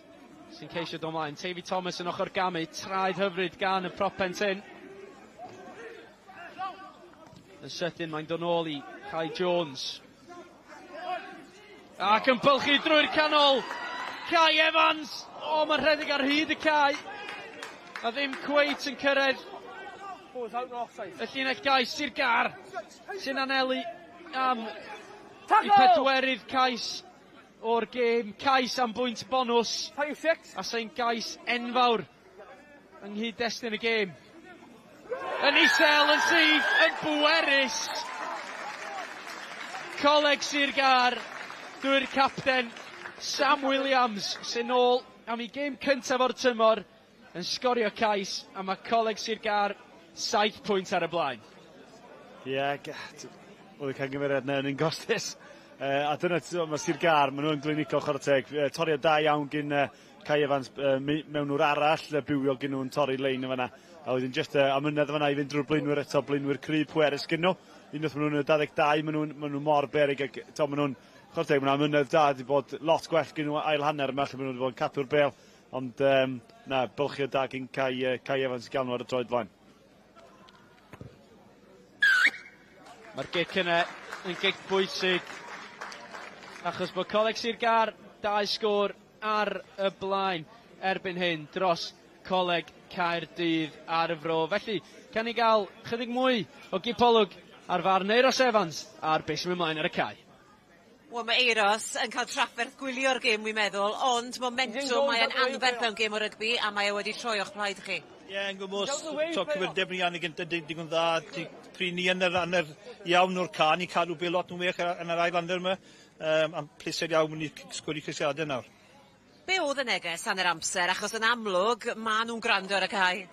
Speaker 18: sy'n ceisio dod ymlaen. Teifi Thomas yn ochr gamu, traed hyfryd gan y prop pen. Yn sydyn mae'n dod nôl i Kai Jones. Ac yn bylchu drwy'r canol. Kai Evans! O, mae'n rhedeg ar hyd y cae. A ddim cweit yn cyrraedd y llinell gais. Sir Gâr sy'n anelu am i pedwerydd cais o'r gêm. Cais am bwynt bonws. A sy'n gais enfawr yng nghyd-destun y gêm. Yn isel, yn syth, yn bwerus. Coleg Sir Gâr drwy'r capten Sam Williams sy'n ôl am ei gêm cyntaf o'r tymor yn sgorio cais a mae Coleg Sir Gâr 7 pwynt ar y blaen.
Speaker 4: Ie, yeah, oedd y camgymeriad yna yn un gostus. A dyna, mae Sir Gâr, maen nhw'n glinigol chwarae teg. Toriad da iawn gyn Kai Evans mewnwr arall, bywiog gyn nhw'n torri lein yn fanna. A wedyn jyst amynedd fanna i fynd drwy'r blaenwyr eto, blaenwyr cry pwerus gyn nhw. Unwaith maen nhw'n y 22, maen nhw mor beryg ac to, maen nhw'n, chwarae teg, maen nhw'n amynedd da, wedi bod lot gwell gyn nhw ail hanner yma, lle maen nhw wedi bod yn cadw'r bêl. Ond na, bylchio da gyn Kai Evans i gael nhw ar y droed flaen.
Speaker 18: Mae'r gic yna yn gic bwysig achos bod Coleg Sir Gâr 2 sgôr ar y blaen erbyn hyn dros Coleg Caerdydd a'r Fro. Felly, can ni gael chydig mwy o gipolwg ar farn Euros Evans ar beth sy'n mynd mlaen ar y cae.
Speaker 1: Wel, mae Euros yn cael trafferth gwylio'r gêm, wi'n meddwl, ond momentum mae e'n anferth mewn gêm o rygbi, a mae e wedi troi o'ch plaid chi.
Speaker 16: Ie, yeah, yn gwmws, to cywirdeb ni an y gyntaf digon dda, pryd ni yn yr hanner iawn o'r ca, ni cadw bêl lot yn well yn yr ail hanner yma, am pleser iawn mynd i sgori ceisiadau nawr.
Speaker 1: Be oedd y neges hanner amser, achos yn amlwg, maen nhw'n gwrando ar y cae?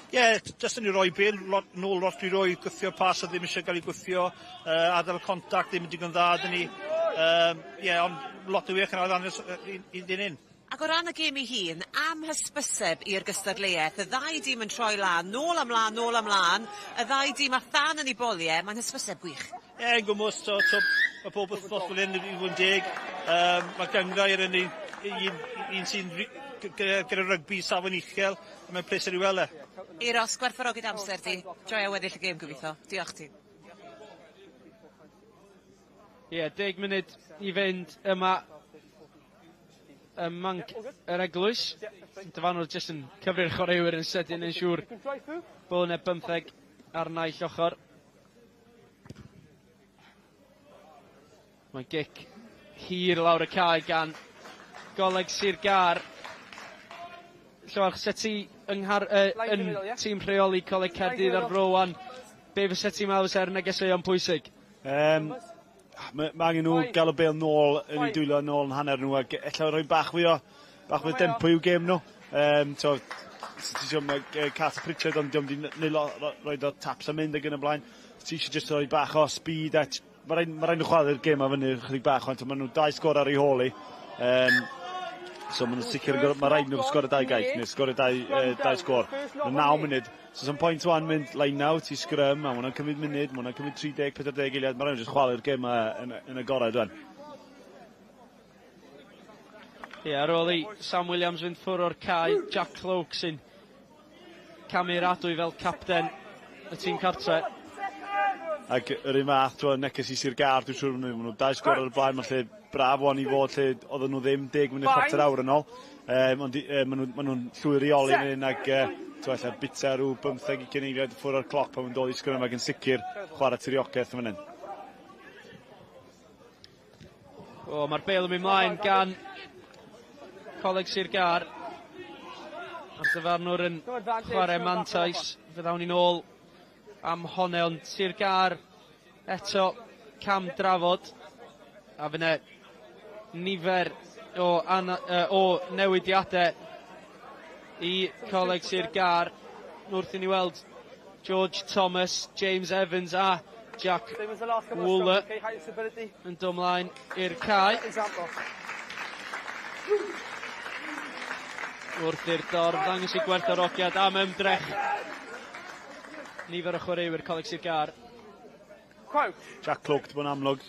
Speaker 16: Ie, yeah, jyst yn i roi bêl, lot, nôl lot i roi, gwthio pas a ddim eisiau gael ei gwthio, adael contact ddim yn digon dda dyn ni. Ie, yeah, ond lot o wych yn ail hanner un un.
Speaker 1: Ac o ran y gêm ei hun, am hysbyseb i'r gystadleuaeth, y ddau dîm yn troi lan, nôl am lan, nôl am lan, y ddau dîm a thân yn eu boliau, mae'n hysbyseb gwych.
Speaker 16: Ie, yeah, yn gwmws, so, mae pob wythnos fel hyn i fod yn deg. Mae gynghrair yn un sy'n gyda rygbi safon uchel, a mae'n pleser i weld e.
Speaker 1: Euros, gwerthfawrogi dy amser di. Joio weddill y gêm gobeithio. Diolch ti.
Speaker 18: Ie, yeah, 10 munud i fynd yma ym Manc yr Eglwys. Dyfarnwr jyst yn cyfri'r chwaraewyr yn sydyn yn siŵr bod yna 15 ar naill ochr. Mae gic hir lawr y cae gan Goleg Sir Gâr. Llywarch, set ti yng yn tîm rheoli Coleg Caerdydd a'r Fro wan, be fysa ti'n meddwl fysa'r negeseuon pwysig?
Speaker 4: Mae angen nhw gael y bêl nôl yn eu dwylo nôl yn hanner nhw ac ella rhoi bach fwy o tempo i'w gêm nhw. So, ti isio mae Carter Pritchard ond diolch wedi rhoi o taps am mynd ac yn y blaen. Ti eisiau jyst rhoi bach o speed a mae rhaid nhw chwarae'r gêm a fyny chydig bach ond maen nhw 2 sgôr ar ei hôl i. So maen nhw'n sicr, mae rhaid nhw sgorio 2 gais neu sgorio 2 sgôr. Mae 9 munud. So some point one mynd line out i scrum, a mae hwnna'n cymryd munud, mae hwnna'n cymryd 30-40 eiliad, mae rhaid nhw jyst chwarae'r gêm yn agored wan.
Speaker 18: Ie, ar ôl i Sam Williams fynd ffwrdd o'r cae, Jack Cloak sy'n camu'r adwy fel capten y tîm cartre.
Speaker 4: Ac yr un fath, ti'n neges i Sir Gâr, dwi'n siŵr maen nhw 2 sgôr ar y blaen, mae'n lle braf wan i fod lle oedden nhw ddim 10 munud chwarter awr yn ôl. Ond maen nhw'n llwyr reoli yn hyn ac ella bita rhyw 15 eiliad ffwrdd o'r cloc pan maen dod i sgrym ac yn sicr chwarae tiriogaeth yn fan hyn.
Speaker 18: O, mae'r bêl yn mynd mlaen gan Coleg Sir Gâr. A'r dyfarnwr yn chwarae mantais. Fe ddawn ni'n ôl am honne, ond Sir Gâr eto cam drafod. A fyna nifer o newidiadau i Coleg Sir Gâr. Wrth i ni weld George Thomas, James Evans a Jack Wooler yn dod mlaen i'r cae. Wrth i'r dorf ddangos i gwerthfawrogiad am ymdrech nifer o chwaraewyr Coleg Sir Gâr.
Speaker 4: Jack Cloak wedi bod yn amlwg,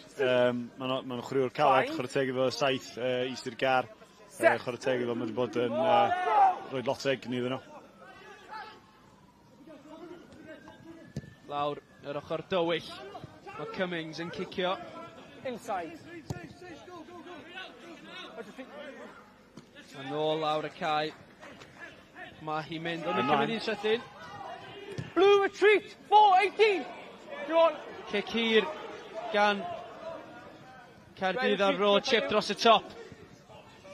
Speaker 4: mae'n chwaraewr caled, chwarae teg efo 7 i Sir Gâr. Chwarae teg efo, mae wedi bod yn rhoi lot o egni iddyn nhw.
Speaker 18: Lawr yr ochr dywyll, mae Cummings yn cicio.
Speaker 5: Inside.
Speaker 18: A nôl lawr y cae. Mae hi'n mynd, ond yn cymryd un sydyn.
Speaker 5: Blue retreat, 4-18.
Speaker 18: Cic hir gan Caerdydd a'r Fro, chip dros y top.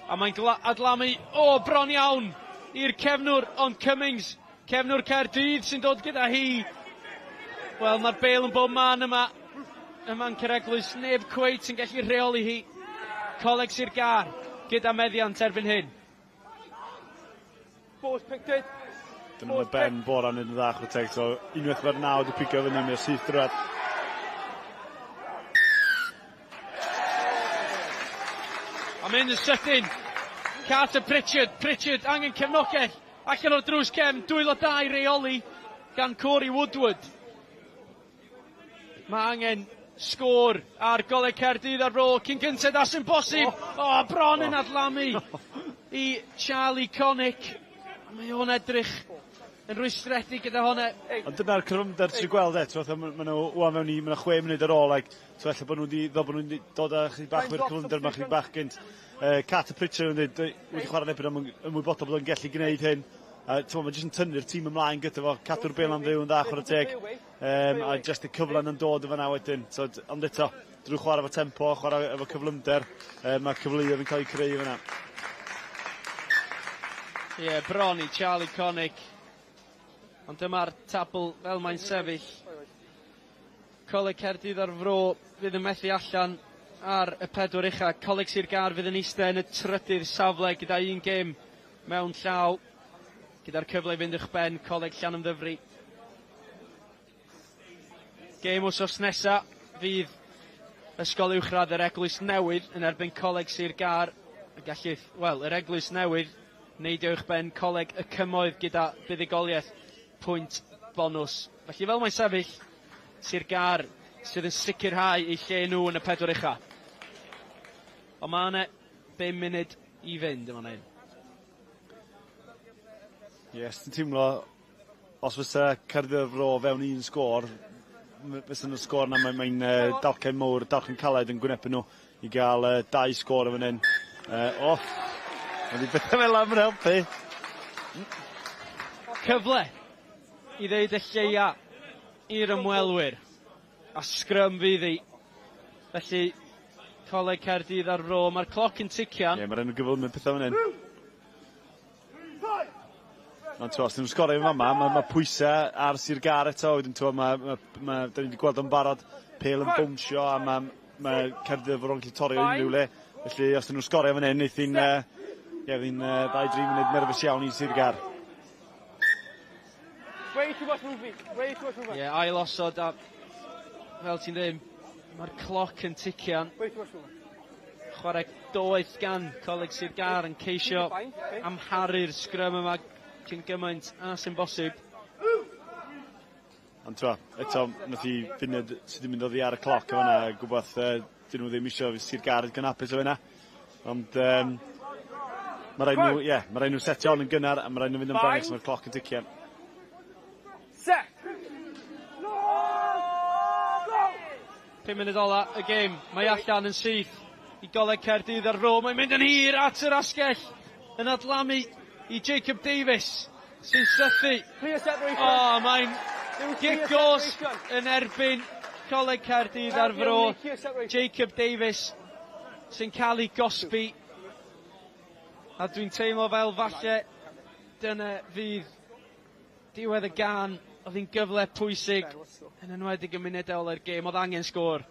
Speaker 18: A mae'n adlamu, o, bron iawn i'r cefnwr, ond Cummings, cefnwr Caerdydd sy'n dod gyda hi. Wel, mae'r bêl yn bob man yma. y Manc yr Eglwys, neb cweit yn gallu rheoli hi. Coleg Sir Gâr gyda meddiant erbyn hyn.
Speaker 5: Ball's picked it.
Speaker 4: Dyna mae Ben Bora'n neud yn dda chwarae teg, so unwaith mae'r naw wedi pigo fyny, mae o syth drwad.
Speaker 18: A mynd yn sydyn. Carter Pritchard, Pritchard angen cefnogaeth. Allan o'r drws cefn, dwylo da i reoli gan Corey Woodward. Mae angen sgôr ar Goleg Caerdydd ar Fro cyn gynted â sy'n bosib. O, oh, bron yn adlamu i Charlie Connick. Mae o'n edrych yn rwystredig gyda hwnna.
Speaker 4: Ond dyna'r cyflymder ti'n gweld e, ti'n ma nhw wan mewn i, ma nhw 6 munud ar ôl, like, ti'n ella bod nhw wedi, ddod bod nhw wedi dod â chydig bach o'r cyflymder yma chydig bach gynt. Carter Pritchard yn dweud, wedi chwarae nebyn am ymwybodol bod o'n gallu gwneud hyn. Ti'n mae jyst yn tynnu'r tîm ymlaen gyda fo, cadw'r bêl am fyw yn dda, chwarae teg. A jyst y cyfle yn dod yn fan'na wedyn. So, ond eto, drwy chwarae efo tempo, chwarae efo cyflymder, mae cyfleoedd yn cael eu creu fan'na.
Speaker 18: Ie, yeah, bron i Charlie Connick. Ond dyma'r tabl fel mae'n sefyll. Coleg Caerdydd a'r Fro fydd yn methu allan ar y pedwar ucha. Coleg Sir Gâr fydd yn eistedd yn y trydydd safle gyda un gêm mewn llaw. Gyda'r cyfle i fynd uwch ben Coleg Llanymddyfri. Gêm wsos nesa fydd Ysgol Uwchradd yr Eglwys Newydd yn erbyn Coleg Sir Gâr. Y gallith, wel, yr Eglwys Newydd neidio uwch ben Coleg y Cymoedd gyda buddugoliaeth pwynt bonws. Felly fel mae'n sefyll, Sir Gâr sydd yn sicrhau eu lle nhw yn y pedwar ucha. Ond mae yna 5 munud i fynd yn fan hyn.
Speaker 4: Yes, ti'n teimlo, os fysa Caerdydd Fro fewn un sgôr, fysa nhw'n sgôr na mae'n mae dalcen mowr, dalcen caled yn gwynebu nhw i gael dau sgôr yn fan hyn. Oh, mae wedi bethau fel am yn helpu.
Speaker 18: Cyfle i ddeud y lleia i'r ymwelwyr. A sgrym fydd hi. Felly, Coleg Caerdydd a'r Fro, mae'r cloc yn tician.
Speaker 4: Ie, yeah, mae'r enw gyflym yn pethau fan hyn. Ond t'mo, os dyn nhw'n sgorio yn fama, mae ma pwysau ar Sir Gâr eto, wedyn t'mo, ma, ma, ma, da ni wedi gweld o'n barod, pêl yn bownsio a mae ma Caerdydd Fro yn gallu torri o unrhyw le. Felly, os dyn nhw'n sgorio fan hyn, neith hi'n, ie, fydd hi'n 2-3 munud nerfus iawn i Sir Gâr.
Speaker 5: Way too much movement, way too much movement.
Speaker 18: Ie, yeah, ail osod a fel ti'n dweud, mae'r cloc yn tician.
Speaker 5: Way too much movement.
Speaker 18: Chwarae doeth gan Coleg Sir Gâr yn ceisio amharu'r sgrym yma cyn gymaint a sy'n bosib.
Speaker 4: Ond t'mo, eto, nath hi funud sydd wedi mynd oddi ar y cloc o fan'na, gwbeth dyn nhw ddim eisiau Sir Gâr yn hapus o hynna. Ond mae rhaid nhw, ie, yeah, mae rhaid nhw setio on yn gynnar a mae rhaid nhw fynd amdani achos mae'r cloc yn tician.
Speaker 5: Set!
Speaker 18: 5 munud ola y gêm, mae allan yn syth i Goleg Caerdydd a'r Fro. Mae'n mynd yn hir at yr asgell yn adlamu i Jacob Davies sy'n sythu. O, oh, mae'n gic gosb yn erbyn Coleg Caerdydd a'r Fro. Jacob Davies sy'n cael ei gosbi. A dwi'n teimlo fel falle dyna fydd diwedd y gân. Oedd hi'n gyfle pwysig yn enwedig y munudau ola'r gêm. Oedd angen sgôr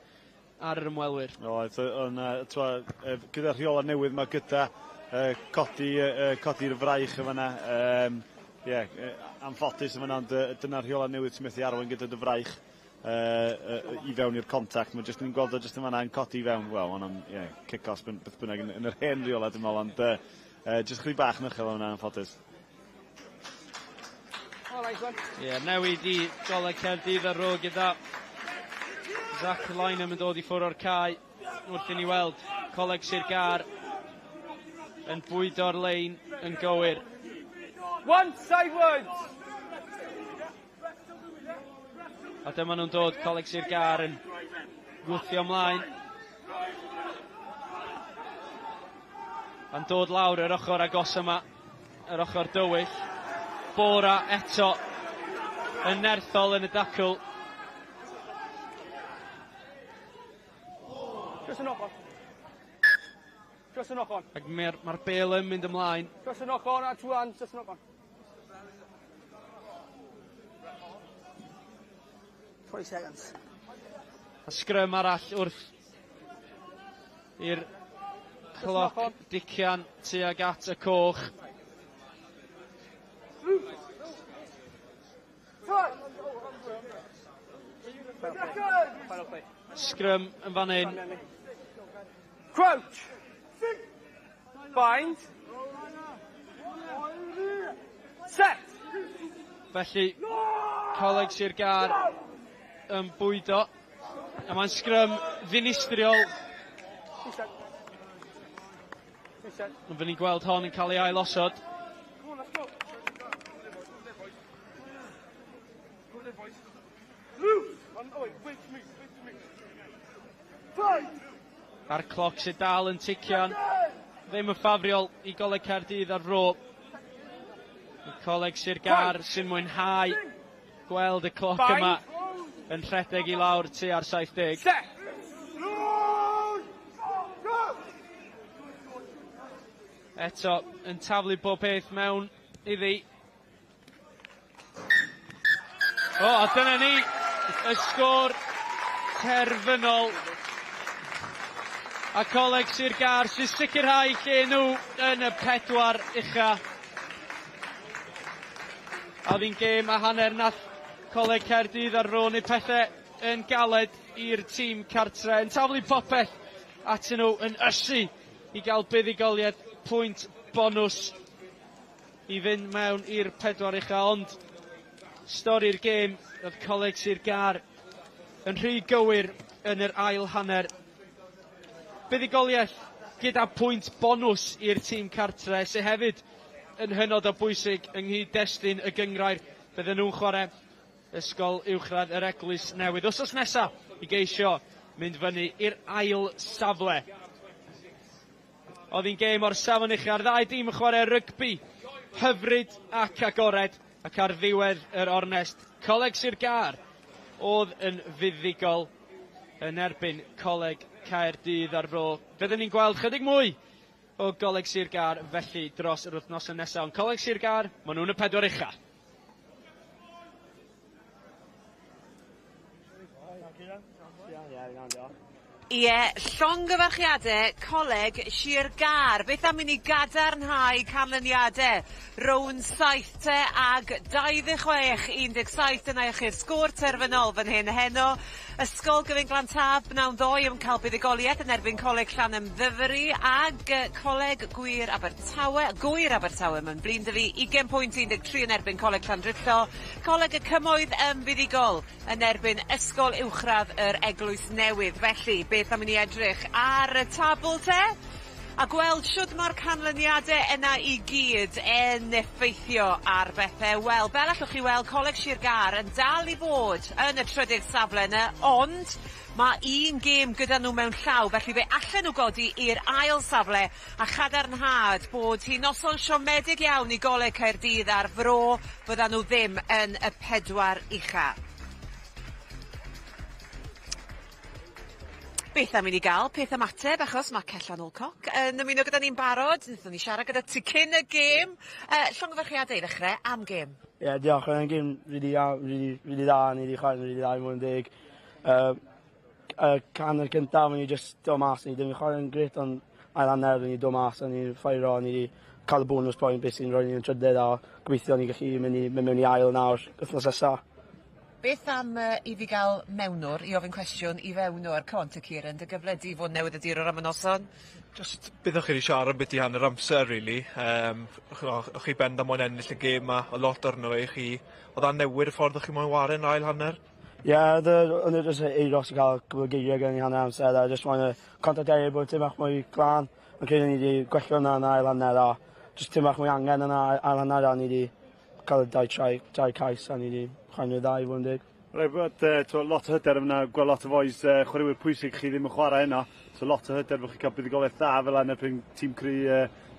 Speaker 18: ar yr ymwelwyr.
Speaker 4: Oedd, ond gyda'r rheolau newydd mae gyda codi, codi'r fraich yn fan'na. Ie, anffodus yn fan'na, ond dyna'r rheolau newydd sy'n methu arwain gyda dy fraich i fewn i'r contact. Mae jyst yn gweld o jyst yn fan'na yn codi i fewn. Wel, ond ie, kick-off beth bynnag yn yr hen rheolau dwi'n meddwl, ond jyst chydig bach yn uchel o'n anffodus.
Speaker 18: Ie, yeah, newid i Goleg Caerdydd a'r Fro gyda Zach Lynham yn dod i ffwrdd o'r cae wrth i ni weld Coleg Sir Gâr yn bwydo'r lein yn gywir.
Speaker 5: One sideways!
Speaker 18: A dyma nhw'n dod, Coleg Sir Gâr yn gwthio ymlaen. A'n dod lawr yr ochr agos yma, yr ochr dywyll. Bora eto yn nerthol yn y dacl.
Speaker 5: Just a knock on. Just a knock on.
Speaker 18: Ac mae'r ma bêl yn mynd ymlaen.
Speaker 5: Just a knock on, and two hands, just a knock on. 20 seconds.
Speaker 18: A sgrym arall wrth i'r cloc dician tuag at y coch. Sgrym yn fan hyn.
Speaker 5: Crouch! Bind! Set!
Speaker 18: Felly, Coleg Sir Gâr yn bwydo. A mae'n sgrym ddinistriol. Ond fy ni'n gweld hon yn cael ei ailosod. A'r cloc sydd dal yn tician. Ddim yn ffafriol i Goleg Caerdydd a'r Fro. Y Coleg Sir Gâr sy'n mwynhau gweld y cloc yma yn rhedeg i lawr tua'r 70. Eto yn taflu pob peth mewn iddi. O, a dyna ni, y sgôr terfynol. A Coleg Sir Gâr sy'n sicrhau lle nhw yn y pedwar ucha. A oedd hi'n gêm a hanner nath Coleg Caerdydd a'r Fro wneud pethau yn galed i'r tîm cartre, yn taflu popeth atyn nhw, yn ysu i gael buddugoliaeth pwynt bonws i fynd mewn i'r pedwar ucha, ond stori'r gêm oedd Coleg Sir Gâr yn rhy gywir yn yr ail hanner. Buddugoliaeth gyda pwynt bonws i'r tîm cartre, sydd hefyd yn hynod o bwysig yng nghyd-destun y gynghrair. Bydden nhw'n chwarae Ysgol Uwchradd yr Eglwys Newydd wythnos nesa i geisio mynd fyny i'r ail safle. Oedd hi'n gêm o'r safon ucha'r ddau dîm yn chwarae rygbi hyfryd ac agored, ac ar ddiwedd yr ornest, Coleg Sir Gâr oedd yn fuddugol yn erbyn Coleg Caerdydd a'r Fro. Fyddwn ni'n gweld chydig mwy o Goleg Sir Gâr felly dros yr wythnosau nesaf, ond Coleg Sir Gâr, maen nhw'n y pedwar ucha.
Speaker 1: Ie, llongyfarchiade Coleg Sir Gâr. Beth am i ni gadarnhau canlyniade rownd 7 te ag 26 17 dyna i chi'r sgôr terfynol fan hyn heno. Ysgol Gyfun Glan Taf bnawn ddoe yn cael buddugoliaeth yn erbyn Coleg Llanymddyfri ag Coleg Gŵyr Abertawe, Gŵyr Abertawe mae'n flin 'da fi, 20 pwynt 13 yn erbyn Coleg Llandrillo. Coleg y Cymoedd yn fuddugol yn erbyn Ysgol Uwchradd yr Eglwys Newydd. Felly, beth am i ni edrych ar y tabl te? A gweld shwd ma'r canlyniade yna i gyd yn effeithio ar bethe. Wel, fel allwch chi weld, Coleg Sir Gâr yn dal i fod yn y trydydd safle yna, ond mae un gêm gyda nhw mewn llaw, felly fe allen nhw godi i'r ail safle a chadarnhad bod hi noson siomedig iawn i Goleg Caerdydd a'r Fro, fyddan nhw ddim yn y pedwar ucha. Beth am i ni gael peth ymateb, achos mae Cellan Alcock yn ymuno gyda ni'n barod. Wnaethon ni siarad gyda ti cyn y gêm. Llongyfarchiadau i ddechrau am gêm.
Speaker 13: Ie, yeah, diolch. Oedd e'n gêm really, really, really dda. Ni wedi chwarae'n really dda i fod yn deg. Hanner cyntaf, ni just dod mas, ni ddim yn chwarae'n grêt, ond ail hanner, ni dod mas, a ni'n ffairo, ni wedi cael y bonus point, beth sy'n rhoi ni'n trydydd, a gobeithio ni gallu mynd, i, mynd mewn i ail nawr, wythnos nesaf.
Speaker 1: Beth am i fi gael mewnwr i ofyn cwestiwn i fewnwr? Come on te Kieran, dy gyfle di fod newyddiadurwr am y noson.
Speaker 7: Just beth o'ch chi wedi siarad beth i hanner amser, really. O'ch chi bendant moyn ennill y gêm ma, a lot arno fe i chi. Oedd a'n newid y ffordd o'ch chi moyn ware yn ail hanner?
Speaker 13: Ie, yeah, oedd e jyst Euros i gael cwbl o geiriau gyda ni hanner amser, a just moyn y contact area bod tym bach mwy glân. Ond credu ni wedi gwella hwnna yn ail hanner, a just tym bach mwy angen yn ail hanner, a ni wedi cael y dau try, dau cais, a ni wedi chwarae'n dda i fod yn deg.
Speaker 4: Rhaid bod lot o hyder yna, gweld lot o fois chwaraewyr pwysig chi ddim yn chwarae yno. So lot o hyder bod chi'n cael buddugoliaeth dda fel yna erbyn tîm cry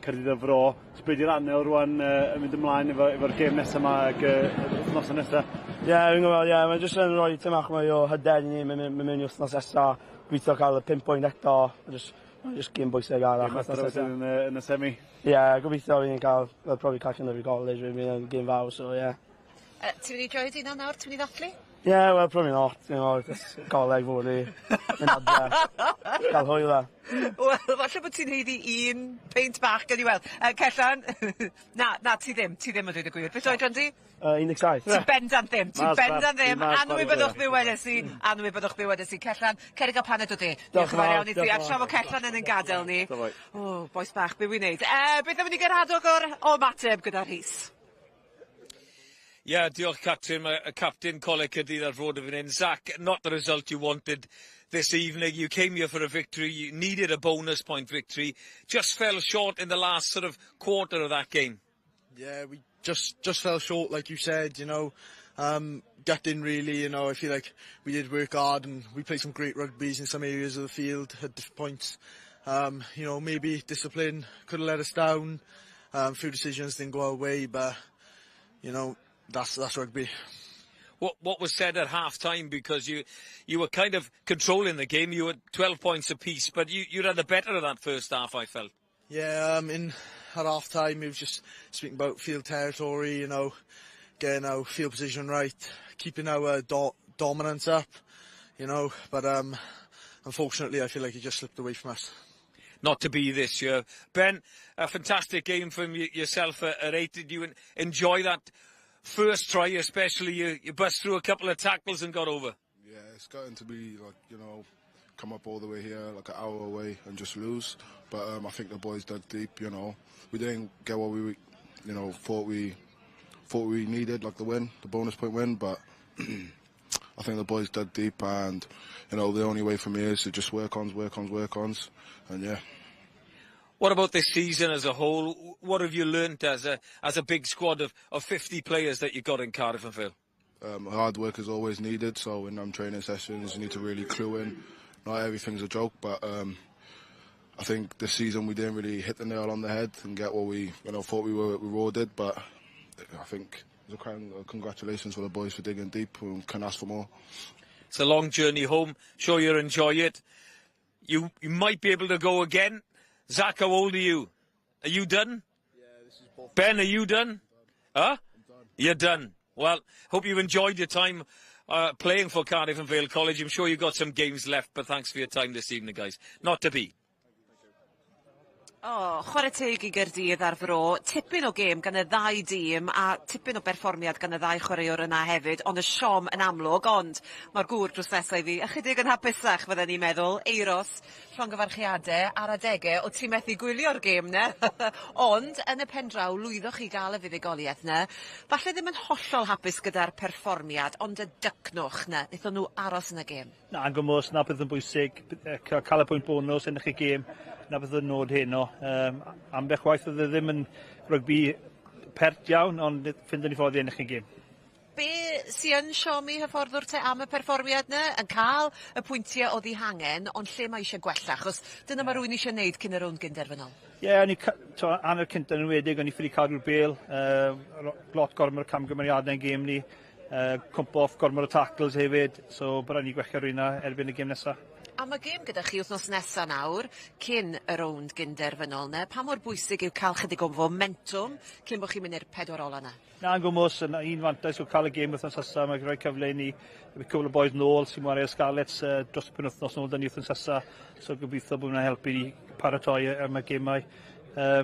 Speaker 4: Caerdydd y Fro. So be di'r anel rwan yn mynd ymlaen efo'r efo gêm nesaf yma ac wythnos nesaf?
Speaker 13: Ie, yeah, fi'n gwybod, ie, yeah, mae'n jyst yn rhoi tym bach mwy o hyder i ni, mynd mewn i wythnos nesaf, gobeithio cael y 5 pwynt eto, just, mae'n just gêm bwysig arall.
Speaker 4: Gêm nesaf wedyn yn, yn y semi.
Speaker 13: Ie, yeah, gobeithio fi'n cael, well, probably cael Llanymddyfri College, fi'n mynd gêm fawr, so ie. Yeah.
Speaker 1: Ti'n mynd i joio dy hunan nawr? Ti'n mynd i ddathlu?
Speaker 13: Yeah, well, probably not. You know, it's coleg fory. Mynd adre. Cael hwyl dda.
Speaker 1: Wel, falle bod ti'n haeddu un peint bach gan i weld. Cellan, na, na, ti ddim, ti ddim yn dweud y gwir. Beth oedran di?
Speaker 13: 17.
Speaker 1: Ti bendant ddim, ti bendant ddim. Anwybyddwch be wedes i, anwybyddwch be wedes i. Cellan, cer i gael paned o de. Diolch yn fawr iawn i ti. A tra fod Cellan yn ein gadael ni. O, bois bach, be wy'n neud? Beth am i ni gyrhadog o'r o ymateb gyda Rhys?
Speaker 14: Ie, yeah, diolch Catrin. Mae y captain Coleg Caerdydd ar fod y fan hyn. Zach, not the result you wanted this evening. You came here for a victory. You needed a bonus point victory. Just fell short in the last sort of quarter of that game.
Speaker 19: Yeah, we just fell short, like you said. Gutting really, I feel like we did work hard and we played some great rugbies in some areas of the field at different points. Maybe discipline could have let us down. Few decisions didn't go our way, but that's rugby.
Speaker 14: What was said at half time, because you were kind of controlling the game? You were 12 points apiece, but you had the better of that first half, I felt.
Speaker 19: Yeah, in at half time, we was just speaking about field territory, getting our field position right, keeping our dominance up. But unfortunately, I feel like it just slipped away from us.
Speaker 14: Not to be this year. Ben, a fantastic game from yourself at 8. Did you enjoy that first try, especially? You bust through a couple of tackles and got over?
Speaker 10: Yeah, it's gotten to be like, come up all the way here, like an hour away and just lose. But I think the boys dug deep. We didn't get what we thought we needed, like the win, the bonus point win, but I think the boys dug deep and the only way for me is to just work ons, work ons, work ons, and yeah.
Speaker 14: What about this season as a whole? What have you learnt as a big squad of 50 players that you got in Cardiff and Vale?
Speaker 10: Hard work is always needed, so in training sessions you need to really clue in. Not everything's a joke, but I think this season we didn't really hit the nail on the head and get what we thought we were rewarded. But I think it's a crown, congratulations for the boys for digging deep and can ask for more.
Speaker 14: It's a long journey home. Sure you'll enjoy it. You might be able to go again. Zach, how old are you? Are you done?
Speaker 19: Yeah, this is both.
Speaker 14: Ben, are you done? Huh? I'm done. You're done. Well, hope you've enjoyed your time playing for Cardiff and Vale College. I'm sure you've got some games left, but thanks for your time this evening, guys. Not to be.
Speaker 1: O, oh, chwarae teg i Gaerdydd a'r Fro. Tipyn o gêm gan y ddau dîm a tipyn o berfformiad gan y ddau chwaraewr yna hefyd, ond y siom yn amlwg, ond mae'r gŵr drws nesaf i fi ychydig yn hapusach fydden ni'n meddwl. Eiros, llongyfarchiadau ar adegau, o ti'n methu gwylio'r gêm 'na, ond yn y pen draw, lwyddoch chi gael y fuddugoliaeth 'na. Falle ddim yn hollol hapus gyda'r perfformiad, ond y dycnwch 'na, wnaethon nhw aros yn y gêm.
Speaker 16: Na, yn gwmws, na beth yn bwysig, cael y pwynt bonus yn eich gêm, na beth yn nod heno. Ambell waith oedd e ddim yn rygbi pert iawn, ond ffindon ni ffordd i ennill y gêm.
Speaker 1: Be sy yn siomi hyfforddwr te am y perfformiad 'na? Yn cael y pwyntiau oedd eu hangen, ond lle mae eisiau gwella, achos dyna mae rhywun eisiau gwneud cyn y rownd gynderfynol.
Speaker 16: Ie, yeah, o'n i, hanner cyntaf yn enwedig, o'n i ffili cadw'r bêl, lot gormod o camgymeriadau yn gêm ni, cwmpo off gormod o tackles hefyd, so bydd rhaid ni gwella rwyna erbyn y gêm nesaf.
Speaker 1: A mae gêm gyda chi wythnos nesa nawr, cyn y rownd gynderfynol 'na. Pa mor bwysig yw cael chydig o fomentwm cyn bod chi'n mynd i'r pedwar ola 'na?
Speaker 16: Na, yn gwmws, yn un fantais o cael y gêm wythnos nesa, mae'n rhoi cyfle i ni, y cwbl o boys nôl sy'n chwarae Scarlets dros y penwythnos nôl 'da ni wythnos nesa, so gobeithio bod hwnna'n helpu ni paratoi am y gemau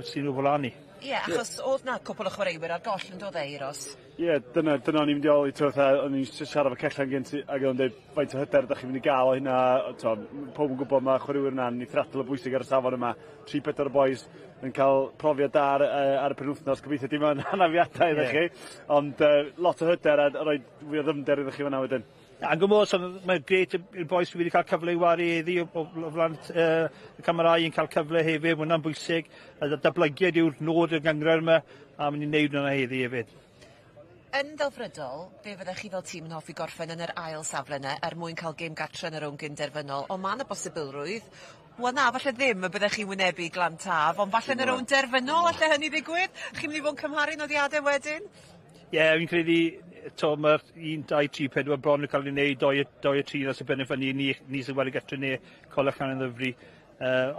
Speaker 16: sy'n o flaen ni.
Speaker 1: Ie, yeah, achos oedd na cwpl o chwaraewyr ar goll yn dod e, Eiros.
Speaker 4: Ie, yeah, dyna o'n i'n mynd i oli, fatha, o'n i'n siarad efo Cellan gynt ac o'n dweud faint o hyder ydych chi'n mynd i gael o hynna, to, pob yn gwybod mae chwaraewyr yna'n eithriadol o bwysig ar y safon yma. 3-4 o boys yn cael profiad da ar y penwythnos, gobeithio dim yn anafiadau iddo chi, ond lot o hyder a rhoi fwy o ddyfnder iddo chi fan'na wedyn.
Speaker 16: Yn gwybod, so mae'n grêt i'r boys sydd wedi cael cyfle i wari heddi o flaen y camerau yn cael cyfle hefyd, mae hwnna'n bwysig. A datblygiad yw'r nod y gynghrair yma, a mynd i wneud hwnna heddi hefyd.
Speaker 1: Yn ddelfrydol, fe fyddech chi fel tîm yn hoffi gorffen yn yr ail safle yna er mwyn cael gêm gartre yn y rownd gynderfynol, ond mae yna bosibilrwydd, wel na, falle ddim y byddech chi'n wynebu Glan Taf, ond falle yn y rownd derfynol alle hynny ddigwydd? Chi'n mynd i fod yn cymharu nodiadau wedyn?
Speaker 16: Ie, yeah, fi'n credu to, mae'r 1, 2, 3, 4 bron yn cael ei wneud, 2, 2 3 os y benderfynu ni sy'n wedi gartre neu Coleg Llanymddyfri.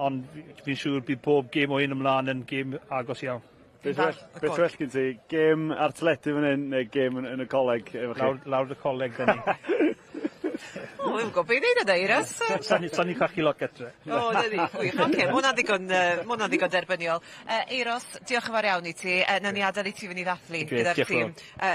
Speaker 16: Ond fi'n siŵr bydd pob gêm o hyn ymlaen yn gêm agos iawn.
Speaker 4: Beth well, beth well gen ti? Gêm ar teledu fan hyn neu gêm yn y coleg efo chi?
Speaker 16: Lawr y coleg 'da ni.
Speaker 1: O, dwi'm yn gwybod be' i ddeud ar Eiros.
Speaker 16: Sa ni colli lot gytre.
Speaker 1: O, 'na ni, gwych. Oce, ma' wnna'n ddigon yy ma' wnna'n ddigon derbyniol. Eiros, diolch yn fawr iawn i ti. Newn ni adel i ti fynd i ddathlu gyda'r tîm.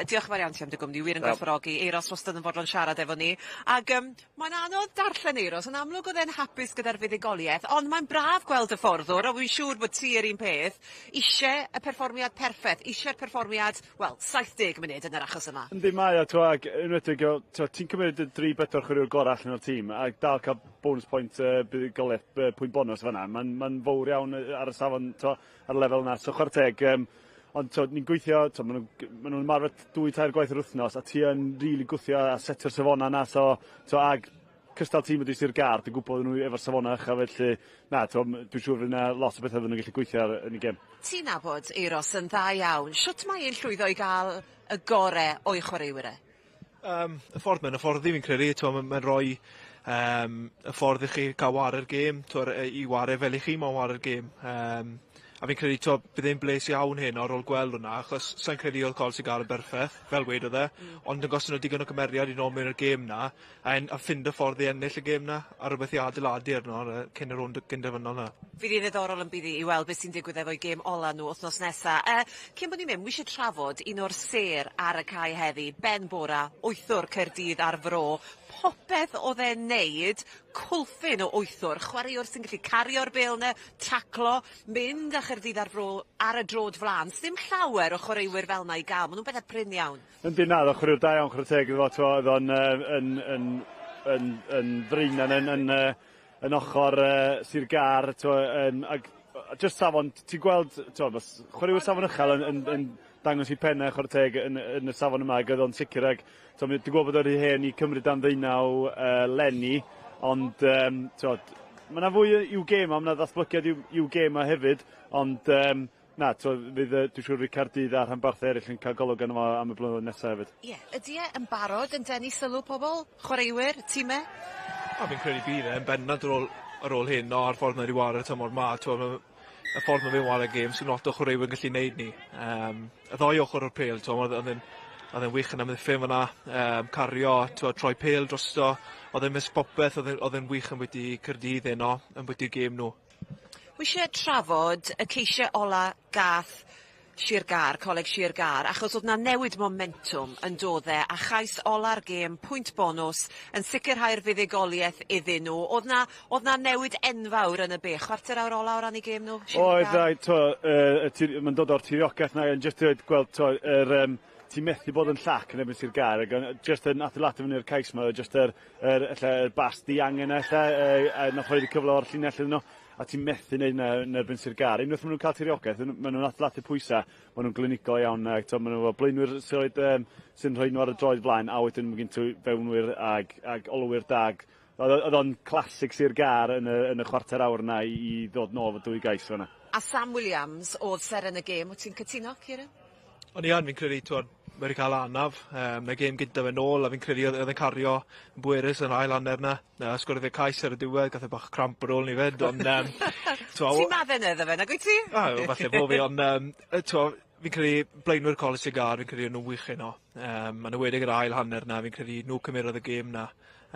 Speaker 1: Diolch yn fawr iawn ti am dy gwmni, wir yn gwerthfawrogi. Eiros wastad yn fodlon siarad efo ni. Ag yym mae'n anodd darllen Eiros, yn amlwg o'dd e'n hapus gyda'r fuddugoliaeth, ond mae'n braf gweld y fforddwr, a wi'n siŵr bod ti yr un peth, isie y perfformiad perffeth, isie'r perfformiad, wel, 70 munud yn yr achos yma.
Speaker 4: Yndi mae o t'mo' ag enwedig o t'mo' ti'n cymryd y dri bedwar chwaraewr gorau allan o'r tîm a dal ca'l bonus point buddugoliaeth pwynt bonws fan 'na ma'n ma'n fowr iawn ar y safon t'mo' ar y lefel 'na so chware teg yym ond t'od ni'n gweithio t'o' ma' nw'n ma' nw'n ymarfer dwy tair gwaith yr wythnos a ti yn rili gwthio a setio'r safona 'na so t'o' ag cystal tîm ydi Sir Gâr dwi'n gwybod nhw efo'r safona ucha felly na t'o' dwi'n siŵr fydd 'na lot o betha fydden nhw'n gallu gweithio ar yn y gêm.
Speaker 1: Ti'n nabod Euros yn dda iawn, shwt mae e'n llwyddo i ga'l y gore o'i chwaraewyr e?
Speaker 7: Y ffordd mae'n hyfforddi fi'n credu t'mo' mae'n rhoi y ffordd i chi ca'l ware'r gêm t'wod i ware fel 'ych chi moyn ware'r gêm yym a fi'n credu t'wo' bydd e'n bles iawn heno ar ôl gweld wnna achos sai'n credu o'dd Coleg Sir Gâr yn berffeth fel wedodd e ond dangoson nhw digon o cymeriad i nôl mewn i'r gêm 'na a en- a ffindo ffordd i ennill y gêm 'na a rwbeth i adeiladu arno cyn y rownd gynderfynol 'na.
Speaker 1: Fydd hi'n ddiddorol yn bydd 'i i weld beth sy'n digwydd efo'i gêm ola nhw wthnos nesa. Cyn bo' ni'n mynd, wi isie trafod un o'r sêr ar y cae heddi, Ben Bora, wythwr Caerdydd a'r Fro. Popeth o'dd e'n neud, cwlffyn o wythwr, chwaraewr sy'n gallu cario'r bêl 'na, taclo, mynd â Chaerdydd a'r Fro ar y drod flan. Sdim llawer o chwaraewyr fel 'na i ga'l, ma' nw'n bethe prin iawn.
Speaker 4: Yndi na, o'dd o'n chwaraewr da iawn chwarae teg iddo fo t'mo' o'dd o'n yy yn yn yn yn fryn yn yn yn yy yn ochor yy Sir Gâr t'mo' yym ag jyst safon ti'n gweld t'mo' ma' chwaraewyr safon uchel yn yn yn dangos 'u penne chwarae teg yn yn y safon yma ag o'dd o'n sicr ag t'mo' mi dwi'n gwbo bod o rhy hen i cymryd dan ddeunaw yy leni ond yym t'mod ma' 'na fwy i'w gêm o ma' 'na ddatblygiad i'w i'w gêm o hefyd ond yym Na, t'mo' fydd yy dwi'n siŵr fydd Caerdydd a rhanbarthau eraill yn cael golwg arno fo am y blynyddoedd nesaf hefyd.
Speaker 1: Ie, ydy e yn barod yn denu sylw pobl, chwaraewyr, time?
Speaker 7: O fi'n credu bydd e yn bendant ar ôl ar ôl heno a'r ffordd mae 'di ware tymor 'ma t'mo' ma' y ffordd ma' fe'n ware gêm sim lot o chwaraewyr yn gallu neud 'ny. Yym y ddou ochor o'r pêl t'mo' o'dd o'dd e'n o'dd e'n wych yn amddiffyn fan 'na yym cario t'mo' troi pêl drosto o'dd e'n mysg popeth o'dd e'n o'dd e'n wych ambwyty Caerdydd heno ambwyty'r gêm nw.
Speaker 1: Wi isie trafod y ceisiau ola gath Shir Gâr, Coleg Shir Gâr, achos o'dd 'na newid momentwm yn do' dde a chais ola'r gêm, pwynt bonws, yn sicirhau'r fuddugolieth iddyn nhw. O'dd 'na o'dd 'na newid enfawr yn y be' chwarter awr ola o ran 'u gêm nhw, Shir Gâr?
Speaker 4: Oedd a t'mo' y tir- ma'n dod o'r tiriogaeth 'na yn jyst dweud gweld t'mo' yr yym ti'n methu bod yn llac yn erbyn Sir Gâr ag yn jyst yn adeiladu fyny'r cais 'ma oedd jyst yr yr ella y bas diangen ella a nath roid y cyfle o'r llinell iddyn nhw a ti'n methu neud 'na yn erbyn Sir Gâr. Unwaith ma' nhw'n cael tiriogaeth ma' nhw'n adeiladu pwysa, ma' nhw'n glinigol iawn ag t'o' ma' nhw efo blaenwyr sy'n roid yym sy'n rhoi nhw ar y droed flaen a wedyn ma' gen ti fewnwyr ag ag olwyr da ag o'dd o o'dd o'n classic Sir Gâr yn y yn y chwarter awr 'na i ddod nôl efo dwy gais fan 'na.
Speaker 1: A Sam Williams o'dd seren y gêm, wyt ti'n cytuno Ciaran?
Speaker 7: O'n i yn, fi'n credu t'wod mae 'di ca'l anaf yym 'na gêm gynta fe nôl a fi'n credu o'dd o'dd e'n cario yn bwerus yn ail hanner 'na. Sgoriodd e cais ar y diwedd gath e bach o cramp ar ôl 'ny 'fyd ond yym t'mo'
Speaker 1: Ti'n madde 'ny iddo fe nag wyt ti?
Speaker 7: O falle bo' fi on' yym t'mo' fi'n credu blaenwyr Coleg Sir Gâr fi'n credu o'n nw'n wych heno. Yym yn enwedig yr ail hanner 'na fi'n credu nw cymerodd y gêm 'na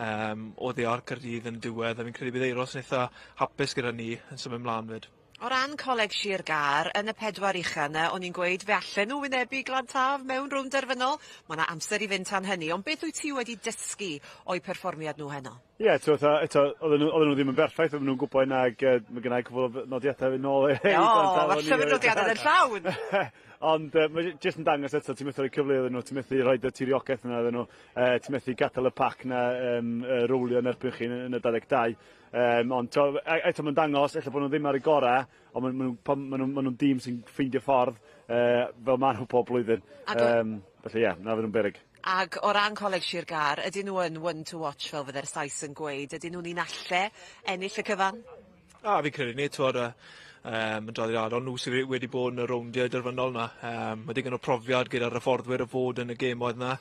Speaker 7: yym oddi ar Caerdydd yn y diwedd a fi'n credu bydd Euros yn itha hapus gyda 'ny yn symud mlan 'fyd.
Speaker 1: O ran Coleg Shir Gâr, yn y pedwar ucha 'na, o'n i'n gweud fe allen nhw wynebu Glan Taf mewn rownd derfynol. Ma' 'na amser i fynd tan hynny, ond beth wyt ti wedi dysgu o'u perfformiad nhw heno?
Speaker 4: Ie, t'mo' fatha eto odden nhw odden nhw ddim yn berffaith, oedden nhw'n gwbo hynna ag yy ma' gynna i cwpwl o nodiada i fynd nôl i
Speaker 1: O, ma'r llyfr nodiade yn llawn!
Speaker 4: Ond yy ma' jyst yn dangos eto ti methu rhoi cyfle iddyn nhw, ti methu rhoid y tiriogaeth yna iddyn nhw, ti methu gadel y pac 'na yym rowlio yn erbyn chi yn y 22. Yym ond t'o' eto ma'n dangos ella bo' nw ddim ar eu gora' on' ma' ma' nw pan ma' nw ma' nw'n dîm sy'n ffeindio ffordd yy fel ma' nhw pob blwyddyn. Ag o-... Yym felly ie na fy nw'n beryg.
Speaker 1: Ag o ran Coleg Shir Gâr ydyn nhw yn one to watch fel fydde'r Sais yn gweud? Ydyn nhw'n un alle ennill y cyfan?
Speaker 7: A fi'n credu 'ny t'wod yn draddodiadol, nhw sydd wedi bod yn y rowndiau derfynol 'na. Mae digon o profiad gyda'r hyfforddwyr o fod yn y gemoedd 'na.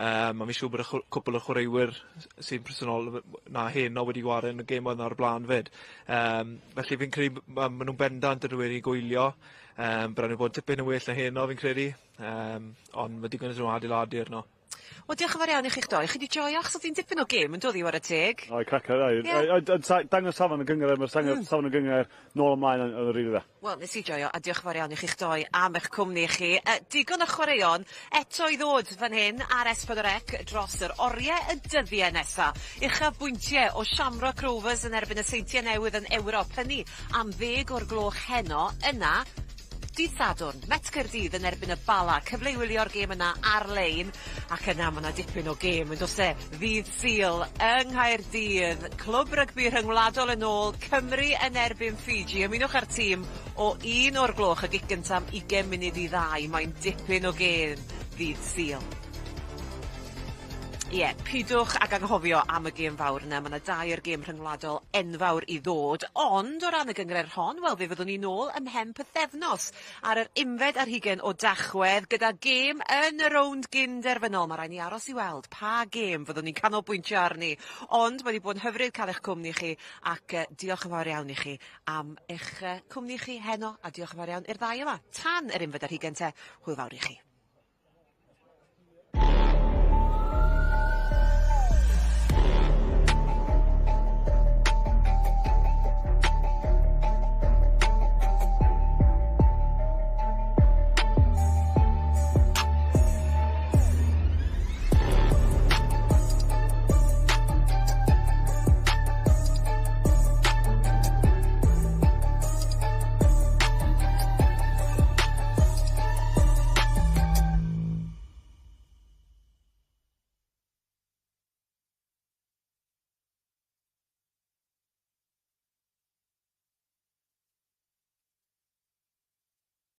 Speaker 7: A fi'n siŵr bod y cwpl o chwaraewyr sy'n presennol 'na heno wedi chwarae yn y gemoedd 'na o'r blaen 'fyd. Felly fi'n credu ma' nhw'n bendant yn rhywun i gwylio. Bydd raid nhw bod tipyn yn well na heno fi'n credu. Ond mae digon iddyn nhw adeiladu arno.
Speaker 1: Wel, diolch yn fawr iawn i chi'ch doi. Chi 'di joio, achos oedd hi'n dipyn o gêm yn dod i ware teg.
Speaker 4: Oi, cracker, oi. Ie. Dangos safon y gynghrair, mae'r safon y gynghrair nôl ymlaen yn rili dda.
Speaker 1: Wel, nes i joio, a diolch yn fawr iawn i chi'ch doi am eich cwmni chi. Digon o chwaraeon eto i ddod fan hyn ar S4C dros yr oriau y dyddiau nesa. Uchafbwyntiau o Shamrock Rovers yn erbyn y Seintiau Newydd yn Ewrop, hynny am 10:00 heno. Yna, dydd Sadwrn, Met Caerdydd yn erbyn y Bala. Cyfle i wylio'r gêm yna ar-lein, ac yna ma' 'na dipyn o gêm yn do's e? Ddydd Sul yng Nghaerdydd, Clwb Rygbi Rhyngwladol yn ôl, Cymru yn erbyn Fiji. Ymunwch â'r tîm o 1:00, y gic gynta am 1:40. Mae'n dipyn o gêm ddydd Sul. Ie, pidwch ag anghofio am y gêm fawr yna. Mae yna dair gêm rhyngwladol enfawr i ddod, ond o ran y gynghrair hon, wel, fe fyddwn ni nôl ymhen pythefnos ar yr 21 o Dachwedd gyda gêm yn y rownd gyn-derfynol. Mae rhaid ni aros i weld pa gêm fyddwn ni'n canolbwyntio arni, ond mae wedi bod yn hyfryd cael eich cwmni chi, ac diolch yn fawr iawn i chi am eich cwmni chi heno, a diolch yn fawr iawn i'r ddau yma. Tan yr 21 te, hwyl fawr i chi.